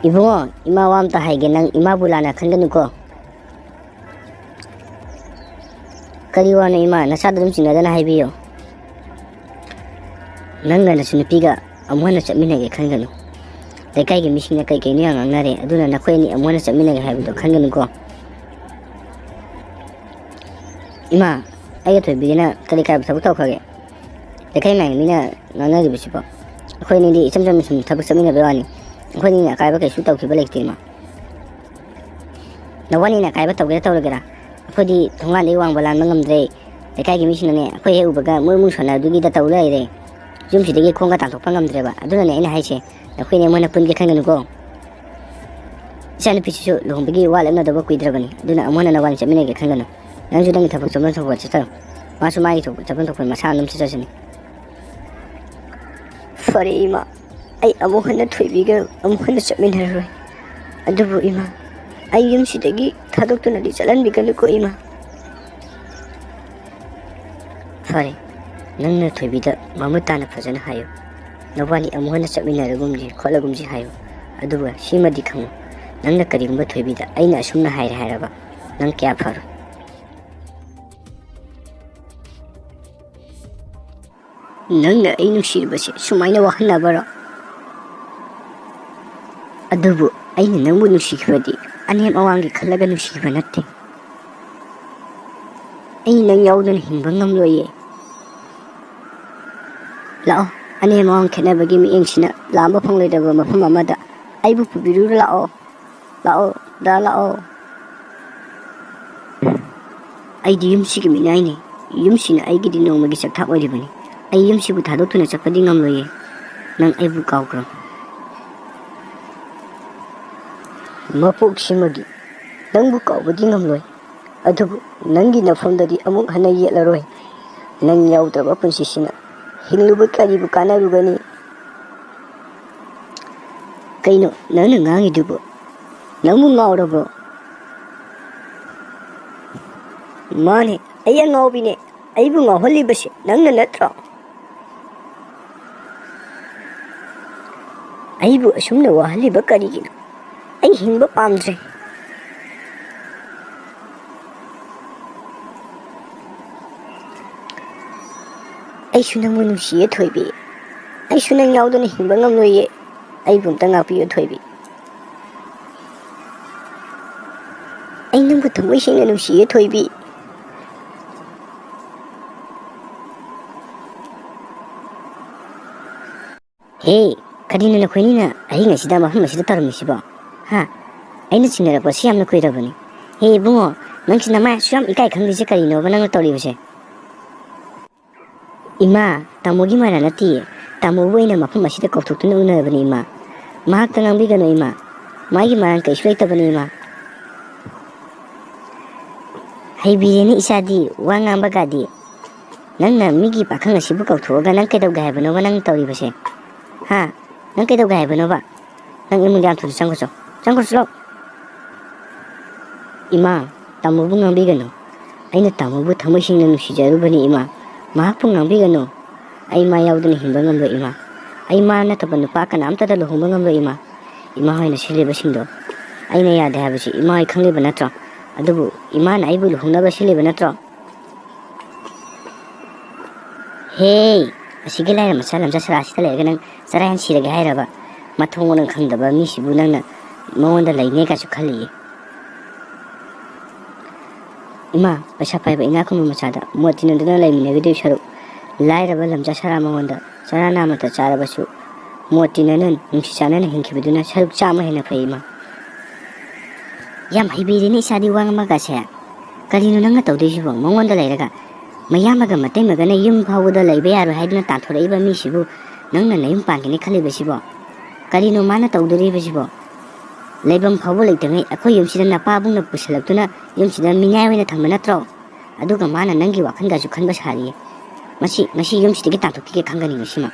ꯏꯕꯨꯡꯉꯣ, ꯏꯃꯥ ꯋꯥ ꯑꯝꯇ ꯍꯥꯏꯒꯦ, ꯅꯪ ꯏꯃꯥꯕꯨ ꯂꯥꯟꯅ ꯈꯟꯒꯅꯨꯀꯣ꯫ ꯀꯔꯤ ꯋꯥꯅꯣ ꯏꯃꯥ? ꯅꯆꯥꯗ ꯑꯗꯨꯝ ꯆꯤꯡꯅꯗꯅ ꯍꯥꯏꯕꯤꯌꯣ꯫ ꯅꯪꯒ ꯅꯆꯟꯅꯨꯄꯤꯒ ꯑꯃꯨꯛ ꯍꯟꯅ ꯆꯠꯃꯤꯟꯅꯒꯦ ꯈꯟꯒꯅꯨ꯫ ꯂꯩꯀꯥꯏꯒꯤ ꯃꯤꯁꯤꯡꯅ ꯀꯩ ꯀꯩꯅꯣ ꯌꯥꯝ ꯉꯥꯡꯅꯔꯦ, ꯑꯗꯨꯅ ꯅꯈꯣꯏ ꯑꯅꯤ ꯑꯃꯨꯛ ꯍꯟꯅ ꯆꯠꯃꯤꯟꯅꯒꯦ ꯍꯥꯏꯕꯗꯣ ꯈꯟꯒꯅꯨꯀꯣ꯫ ꯏꯃꯥ, ꯑꯩꯒ ꯊꯣꯏꯕꯤꯒꯅ ꯀꯔꯤ ꯀꯥꯏꯕ ꯊꯕꯛ ꯇꯧꯈ꯭ꯔꯒꯦ? ꯂꯩꯀꯥꯏ ꯃꯌꯥꯝꯒꯤ ꯃꯤꯅ ꯉꯥꯡꯅꯔꯤꯕꯁꯤꯕꯣ? ꯑꯩꯈꯣꯏ ꯑꯅꯤꯗꯤ ꯏꯆꯝ ꯆꯝꯅ ꯁꯨꯝ ꯊꯕꯛ ꯆꯠꯃꯤꯟꯅꯕꯩ ꯋꯥꯅꯤ꯫ ꯑꯩꯈꯣꯏ ꯑꯅꯤꯅ ꯑꯀꯥꯏꯕ ꯀꯩꯁꯨ ꯇꯧꯈꯤꯕ ꯂꯩꯇꯦ, ꯏꯃꯥ꯫ ꯅꯋꯥꯅꯤꯅ ꯑꯀꯥꯏꯕ ꯇꯧꯒꯦꯔꯥ ꯇꯧꯔꯒꯦꯔꯥ, ꯑꯩꯈꯣꯏꯗꯤ ꯊꯣꯡꯒꯥꯟꯗꯒꯤ ꯋꯥꯡꯕ ꯂꯥꯟꯕ ꯉꯝꯗ꯭ꯔꯦ꯫ ꯂꯩꯀꯥꯏꯒꯤ ꯃꯤꯁꯤꯡꯅꯅꯦ ꯑꯩꯈꯣꯏ ꯍꯦꯛ ꯎꯕꯒ ꯃꯨꯔꯨ ꯃꯨꯔꯨ ꯁꯣꯟꯅꯗꯨꯒꯤꯗ ꯇꯧ ꯂꯩꯔꯦ꯫ ꯌꯨꯝꯁꯤꯗꯒꯤ ꯈꯣꯡꯒ ꯇꯥꯟꯊꯣꯛꯄ ꯉꯝꯗ꯭ꯔꯦꯕ꯫ ꯑꯗꯨꯅꯅꯦ ꯑꯩꯅ ꯍꯥꯏꯁꯦ, ꯅꯈꯣꯏꯅꯦ ꯃꯣꯏꯅ ꯄꯨꯟꯒꯦ ꯈꯟꯒꯅꯨꯀꯣ꯫ ꯏꯆꯥꯅꯨꯄꯤꯁꯤꯁꯨ ꯂꯨꯍꯣꯡꯕꯒꯤ ꯋꯥ ꯂꯦꯞꯅꯗꯧꯕ ꯀꯨꯏꯗ꯭ꯔꯕꯅꯤ, ꯑꯗꯨꯅ ꯑꯃꯨꯛ ꯍꯟꯅ ꯅꯕꯥꯅꯤ ꯆꯠꯃꯤꯟꯅꯒꯦ ꯈꯟꯒꯅꯨ꯫ ꯅꯪꯁꯨ ꯅꯪꯒꯤ ꯊꯕꯛ ꯆꯠꯐꯝ ꯊꯣꯛꯄ ꯆꯠꯆꯔꯣ, ꯃꯥꯁꯨ ꯃꯥꯒꯤ ꯊꯣꯛꯄ ꯆꯠꯐꯝ ꯊꯣꯛꯄ ꯃꯁꯥ ꯑꯗꯨꯝ ꯆꯠꯆꯁꯤꯅꯤ꯫ ꯐꯔꯦ ꯏꯃꯥ, ꯑꯩ ꯑꯃꯨꯛ ꯍꯟꯅ ꯊꯣꯏꯕꯤꯒ ꯑꯃꯨꯛ ꯍꯟꯅ ꯆꯠꯃꯤꯟꯅꯔꯔꯣꯏ꯫ ꯑꯗꯨꯕꯨ ꯏꯃꯥ, ꯑꯩ ꯌꯨꯝꯁꯤꯗꯒꯤ ꯊꯥꯗꯣꯛꯇꯨꯅꯗꯤ ꯆꯠꯍꯟꯕꯤꯒꯅꯨꯀꯣ ꯏꯃꯥ꯫ ꯐꯔꯦ, ꯅꯪꯅ ꯊꯣꯏꯕꯤꯗ ꯃꯃꯨꯠ ꯇꯥꯅ ꯐꯖꯅ ꯍꯥꯏꯌꯨ꯫ ꯅꯕꯥꯅꯤ ꯑꯃꯨꯛ ꯍꯟꯅ ꯆꯠꯃꯤꯟꯅꯔꯒꯨꯝꯁꯤ ꯈꯣꯠꯂꯒꯨꯝꯁꯤ ꯍꯥꯏꯌꯨ꯫ ꯑꯗꯨꯒ ꯁꯤꯃꯗꯤ ꯈꯪꯉꯨ, ꯅꯪꯅ ꯀꯔꯤꯒꯨꯝꯕ ꯊꯣꯏꯕꯤꯗ ꯑꯩꯅ ꯑꯁꯨꯝꯅ ꯍꯥꯏꯔꯦ ꯍꯥꯏꯔꯕ, ꯅꯪ ꯀꯌꯥ ꯐꯔꯣꯏ꯫ ꯅꯪꯅ ꯑꯩ ꯅꯨꯡꯁꯤꯔꯤꯕꯁꯦ ꯁꯨꯃꯥꯏꯅ ꯋꯥꯍꯟꯅꯕꯔꯣ? ꯑꯗꯨꯕꯨ ꯑꯩꯅ ꯅꯪꯕꯨ ꯅꯨꯡꯁꯤꯈꯤꯕꯗꯤ ꯑꯅꯦꯝ ꯑꯋꯥꯡꯒꯤ ꯈꯜꯂꯒ ꯅꯨꯡꯁꯤꯈꯤꯕ ꯅꯠꯇꯦ꯫ ꯑꯩ ꯅꯪ ꯌꯥꯎꯗꯅ ꯍꯤꯡꯕ ꯉꯝꯂꯣꯏꯌꯦ꯫ ꯂꯥꯛꯑꯣ, ꯑꯅꯦꯝ ꯑꯋꯥꯡ ꯈꯦꯠꯅꯕꯒꯤ ꯃꯤꯠꯌꯦꯡꯁꯤꯅ ꯂꯥꯝꯕ ꯐꯪꯂꯣꯏꯗꯕ ꯃꯐꯝ ꯑꯃꯗ ꯑꯩꯕꯨ ꯄꯨꯕꯤꯔꯨꯔ ꯂꯥꯛꯑꯣ꯫ ꯂꯥꯛꯑꯣ, ꯗꯥ, ꯂꯥꯛꯑꯣ꯫ ꯑꯩꯗꯤ ꯌꯨꯝꯁꯤꯒꯤ ꯃꯤꯅꯥꯏꯅꯤ꯫ ꯌꯨꯝꯁꯤꯅ ꯑꯩꯒꯤꯗꯤ ꯅꯣꯡꯃꯒꯤ ꯆꯥꯛꯊꯥꯛ ꯑꯣꯏꯔꯤꯕꯅꯤ꯫ ꯑꯩ ꯌꯨꯝꯁꯤꯕꯨ ꯊꯥꯗꯣꯛꯇꯨꯅ ꯆꯠꯄꯗꯤ ꯉꯝꯂꯣꯏꯌꯦ꯫ ꯅꯪ ꯑꯩꯕꯨ ꯀꯥꯎꯈ꯭ꯔꯣ꯫ ꯃꯄꯣꯛꯁꯤꯃꯒꯤ ꯅꯪꯕꯨ ꯀꯥꯎꯕꯗꯤ ꯉꯝꯂꯣꯏ, ꯑꯗꯨꯕꯨ ꯅꯪꯒꯤ ꯅꯐꯝꯗꯗꯤ ꯑꯃꯨꯛ ꯍꯟꯅ ꯌꯦꯠꯂꯔꯣꯏ꯫ ꯅꯪ ꯌꯥꯎꯗ꯭ꯔꯕ ꯄꯨꯟꯁꯤꯁꯤꯅ ꯍꯤꯡꯂꯨꯕ ꯀꯔꯤꯕꯨ ꯀꯥꯟꯅꯔꯨꯒꯅꯤ? ꯀꯩꯅꯣ ꯅꯪꯅ ꯉꯥꯡꯉꯤꯗꯨꯕꯨ? ꯅꯪꯕꯨ ꯉꯥꯎꯔꯕ꯭ꯔꯣ? ꯃꯥꯅꯦ, ꯑꯩ ꯑꯉꯥꯎꯕꯤꯅꯦ꯫ ꯑꯩꯕꯨ ꯉꯥꯎꯍꯜꯂꯤꯕꯁꯦ ꯅꯪꯅ ꯅꯠꯇ꯭ꯔꯣ? ꯑꯩꯕꯨ ꯑꯁꯨꯝꯅ ꯋꯥꯍꯜꯂꯤꯕ ꯀꯔꯤꯒꯤꯅꯣ? ꯑꯩ ꯍꯤꯡꯕ ꯄꯥꯝꯗ꯭ꯔꯦ꯫ ꯑꯩꯁꯨ ꯅꯪꯕꯨ ꯅꯨꯡꯁꯤꯌꯦ ꯊꯣꯏꯕꯤ꯫ ꯑꯩꯁꯨ ꯅꯪ ꯌꯥꯎꯗꯅ ꯍꯤꯡꯕ ꯉꯝꯂꯣꯏꯌꯦ꯫ ꯑꯩꯕꯨ ꯑꯝꯇ ꯉꯥꯛꯄꯤꯌꯨ ꯊꯣꯏꯕꯤ꯫ ꯑꯩ ꯅꯪꯕꯨ ꯊꯃꯣꯏ ꯁꯦꯡꯅ ꯅꯨꯡꯁꯤꯌꯦ ꯊꯣꯏꯕꯤ꯫ ꯍꯦ, ꯀꯔꯤꯅꯣ ꯅꯈꯣꯏꯅꯤꯅ ꯑꯍꯤꯡ ꯑꯁꯤꯗ ꯃꯐꯝ ꯑꯁꯤꯗ ꯇꯧꯔꯝꯃꯤꯁꯤꯕꯣ? ꯍꯥ? ꯑꯩꯅ ꯆꯤꯡꯅꯔꯛꯄꯁꯤ ꯌꯥꯝꯅ ꯀꯨꯏꯔꯕꯅꯤ꯫ ꯍꯦ ꯏꯕꯨꯡꯉꯣ, ꯅꯪꯁꯤ ꯅꯃꯥꯏ ꯑꯁꯨꯛ ꯌꯥꯝ ꯏꯀꯥꯏ ꯈꯪꯗ꯭ꯔꯤꯁꯦ ꯀꯔꯤꯅꯣꯕ ꯅꯪꯅ ꯇꯧꯔꯤꯕꯁꯦ? ꯏꯃꯥ, ꯇꯥꯃꯣꯒꯤ ꯃꯔꯥꯜ ꯅꯠꯇꯤꯌꯦ꯫ ꯇꯥꯃꯣꯕꯨ ꯑꯩꯅ ꯃꯐꯝ ꯑꯁꯤꯗ ꯀꯧꯊꯣꯛꯇꯨꯅ ꯎꯅꯔꯕꯅꯤ ꯏꯃꯥ꯫ ꯃꯍꯥꯛꯇ ꯉꯥꯡꯕꯤꯒꯅꯨ ꯏꯃꯥ꯫ ꯃꯥꯒꯤ ꯃꯔꯥꯜ ꯀꯩꯁꯨ ꯂꯩꯇꯕꯅꯤ ꯏꯃꯥ꯫ ꯍꯩꯕꯤꯔꯦꯅꯦ ꯏꯆꯥꯗꯤ, ꯋꯥ ꯉꯥꯡꯕꯒꯗꯤ꯫ ꯅꯪꯅ ꯃꯤꯒꯤ ꯄꯥꯈꯪ ꯑꯁꯤꯕꯨ ꯀꯧꯊꯣꯛꯑꯒ ꯅꯪ ꯀꯩꯗꯧꯒꯦ ꯍꯥꯏꯕꯅꯣꯕ ꯅꯪ ꯇꯧꯔꯤꯕꯁꯦ? ꯍꯥ? ꯅꯪ ꯀꯩꯗꯧꯒꯦ ꯍꯥꯏꯕꯅꯣꯕ? ꯅꯪ ꯏꯃꯨꯡꯗ ꯌꯥꯝ ꯊꯨꯅ ꯆꯪꯈ꯭ꯔꯣ ꯆꯣ꯫ ꯆꯪꯈ꯭ꯔꯣ ꯆꯣ꯫ ꯏꯃꯥ, ꯇꯥꯃꯣꯕꯨ ꯉꯥꯡꯕꯤꯒꯅꯨ꯫ ꯑꯩꯅ ꯇꯥꯃꯣꯕꯨ ꯊꯃꯣꯏ ꯁꯦꯡꯅ ꯅꯨꯡꯁꯤꯖꯔꯨꯕꯅꯤ ꯏꯃꯥ꯫ ꯃꯍꯥꯛꯄꯨ ꯉꯥꯡꯕꯤꯒꯅꯨ꯫ ꯑꯩ ꯃꯥ ꯌꯥꯎꯗꯅ ꯍꯤꯡꯕ ꯉꯝꯂꯣꯏ ꯏꯃꯥ꯫ ꯑꯩ ꯃꯥ ꯅꯠꯇꯕ ꯅꯨꯄꯥ ꯀꯅꯥꯝꯇꯗ ꯂꯨꯍꯣꯡꯕ ꯉꯝꯂꯣꯏ ꯏꯃꯥ꯫ ꯏꯃꯥ ꯍꯣꯏꯅ ꯁꯤꯜꯂꯤꯕꯁꯤꯡꯗꯣ ꯑꯩꯅ ꯌꯥꯗꯦ ꯍꯥꯏꯕꯁꯤ ꯏꯃꯥ ꯍꯣꯏ ꯈꯪꯂꯤꯕ ꯅꯠꯇ꯭ꯔꯣ? ꯑꯗꯨꯕꯨ ꯏꯃꯥꯅ ꯑꯩꯕꯨ ꯂꯨꯍꯣꯡꯅꯕ ꯁꯤꯜꯂꯤꯕ ꯅꯠꯇ꯭ꯔꯣ? ꯍꯦ, ꯑꯁꯤꯒꯤ ꯂꯥꯏꯔ ꯃꯆꯥ ꯂꯝꯖꯥ ꯁꯔꯥꯁꯤꯗ ꯂꯩꯔꯒ ꯅꯪ ꯆꯔꯥ ꯍꯦꯟ ꯁꯤꯔꯒꯦ ꯍꯥꯏꯔꯕ? ꯃꯊꯣꯡ ꯃꯔꯝ ꯈꯪꯗꯕ ꯃꯤꯁꯤꯕꯨ ꯅꯪꯅ ꯃꯉꯣꯟꯗ ꯂꯩꯅꯦ ꯀꯥꯏꯁꯨ ꯈꯜꯂꯤꯌꯦ꯫ ꯏꯃꯥ, ꯄꯩꯁꯥ ꯄꯥꯏꯕ ꯏꯅꯥꯛ ꯈꯨꯟꯕ ꯃꯆꯥꯗ ꯃꯣꯠ ꯇꯤꯟꯅꯗꯨꯅ ꯂꯩꯃꯤꯟꯅꯒꯗꯣꯏ ꯁꯔꯨꯛ, ꯂꯥꯏꯔꯕ ꯂꯝꯖꯥ ꯁꯔꯥ ꯃꯉꯣꯟꯗ ꯆꯔꯥ ꯅꯥꯝꯃꯇ ꯆꯥꯔꯕꯁꯨ ꯃꯣꯠ ꯇꯤꯟꯅꯅ ꯅꯨꯡꯁꯤ ꯆꯥꯟꯅꯅ ꯍꯤꯡꯈꯤꯕꯗꯨꯅ ꯁꯔꯨꯛ ꯆꯥꯝꯃ ꯍꯦꯟꯅ ꯐꯩ, ꯏꯃꯥ꯫ ꯌꯥꯝ ꯍꯩꯕꯤꯔꯦꯅꯦ ꯏꯆꯥꯗꯤ ꯋꯥ ꯉꯥꯡꯕꯒꯁꯦ꯫ ꯀꯔꯤꯅꯣ ꯅꯪꯅ ꯇꯧꯗꯣꯏꯁꯤꯕꯣ? ꯃꯉꯣꯟꯗ ꯂꯩꯔꯒ ꯃꯌꯥꯝꯕꯒ ꯃꯇꯩꯃꯒꯅ ꯌꯨꯝ ꯐꯥꯎꯕꯗ ꯂꯩꯕ ꯌꯥꯔꯣꯏ ꯍꯥꯏꯗꯨꯅ ꯇꯥꯟꯊꯣꯔꯛꯏꯕ ꯃꯤꯁꯤꯕꯨ ꯅꯪꯅ ꯅꯌꯨꯝ ꯄꯥꯟꯒꯅꯤ ꯈꯜꯂꯤꯕꯁꯤꯕꯣ? ꯀꯔꯤꯅꯣ ꯃꯥꯅ ꯇꯧꯗꯣꯔꯤꯕꯁꯤꯕꯣ? ꯂꯩꯐꯝ ꯐꯥꯎꯕ ꯂꯩꯇꯉꯩ ꯑꯩꯈꯣꯏ ꯌꯨꯝꯁꯤꯗ ꯅꯄꯥꯕꯨꯡꯅ ꯄꯨꯁꯤꯜꯂꯛꯇꯨꯅ ꯌꯨꯝꯁꯤꯗ ꯃꯤꯅꯥꯏ ꯑꯣꯏꯅ ꯊꯝꯕ ꯅꯠꯇ꯭ꯔꯣ? ꯑꯗꯨꯒ ꯃꯥꯅ ꯅꯪꯒꯤ ꯋꯥꯈꯜꯒꯁꯨ ꯈꯟꯕ ꯁꯥꯔꯤꯌꯦ꯫ ꯃꯁꯤ, ꯃꯁꯤ ꯌꯨꯝꯁꯤꯗꯒꯤ ꯇꯥꯟꯊꯣꯛꯈꯤꯒꯦ ꯈꯪꯒꯅꯤ ꯉꯁꯤꯃꯛ꯫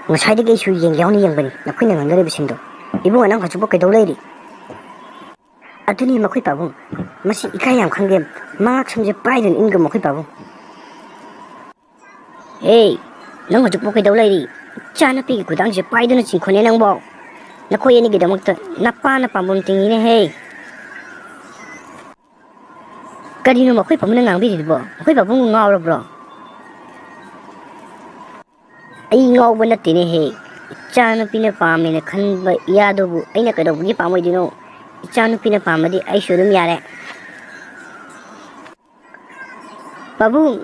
ꯉꯁꯥꯏꯗꯒꯤ ꯑꯩꯁꯨ ꯌꯦꯡꯒꯦ ꯍꯥꯏꯅ ꯌꯦꯡꯕꯅꯤ, ꯅꯈꯣꯏꯅ ꯉꯥꯡꯅꯔꯤꯕꯁꯤꯡꯗꯣ꯫ ꯏꯕꯨꯡꯉꯣ, ꯅꯪ ꯍꯧꯖꯤꯛꯄꯨ ꯀꯩꯗꯧ ꯂꯩꯔꯤ? ꯑꯗꯨꯅꯤ ꯃꯈꯣꯏ ꯄꯥꯕꯨꯡ, ꯃꯁꯤ ꯏꯀꯥꯏ ꯌꯥꯝ ꯈꯪꯗꯦ, ꯃꯉꯥꯛ ꯁꯝꯁꯦ ꯄꯥꯏꯗꯨꯅ ꯏꯟꯒ ꯃꯈꯣꯏ ꯄꯥꯕꯨꯡ꯫ ꯍꯦ, ꯅꯪ ꯍꯧꯖꯤꯛꯄꯨ ꯀꯩꯗꯧ ꯂꯩꯔꯤ? ꯏꯆꯥꯅꯨꯄꯤꯒꯤ ꯈꯨꯗꯥꯡꯁꯦ ꯄꯥꯏꯗꯨꯅ ꯆꯤꯡꯈꯣꯠꯅꯦ ꯅꯪꯕꯣ꯫ ꯅꯈꯣꯏ ꯑꯅꯤꯒꯤꯗꯃꯛꯇ ꯅꯄꯥꯅ ꯄꯥꯝꯕꯣꯝ ꯇꯤꯡꯉꯤꯅꯦ ꯍꯦ꯫ ꯀꯔꯤꯅꯣ ꯃꯈꯣꯏ ꯄꯥꯕꯨꯡꯅ ꯉꯥꯡꯕꯤꯔꯤꯗꯨꯕꯣ? ꯃꯈꯣꯏ ꯄꯥꯕꯨꯡ ꯉꯥꯎꯔꯕ꯭ꯔꯣ? ꯑꯩ ꯉꯥꯎꯕ ꯅꯠꯇꯦꯅꯦꯍꯦ꯫ ꯏꯆꯥꯅꯨꯄꯤꯅ ꯄꯥꯝꯃꯦꯅ ꯈꯟꯕ ꯏꯌꯥꯗꯨꯕꯨ ꯑꯩꯅ ꯀꯩꯗꯧꯕꯒꯤ ꯄꯥꯝꯃꯣꯏꯗꯣꯏꯅꯣ? ꯏꯆꯥꯅꯨꯄꯤꯅ ꯄꯥꯝꯃꯗꯤ ꯑꯩꯁꯨ ꯑꯗꯨꯝ ꯌꯥꯔꯦ꯫ ꯄꯥꯕꯨꯡ,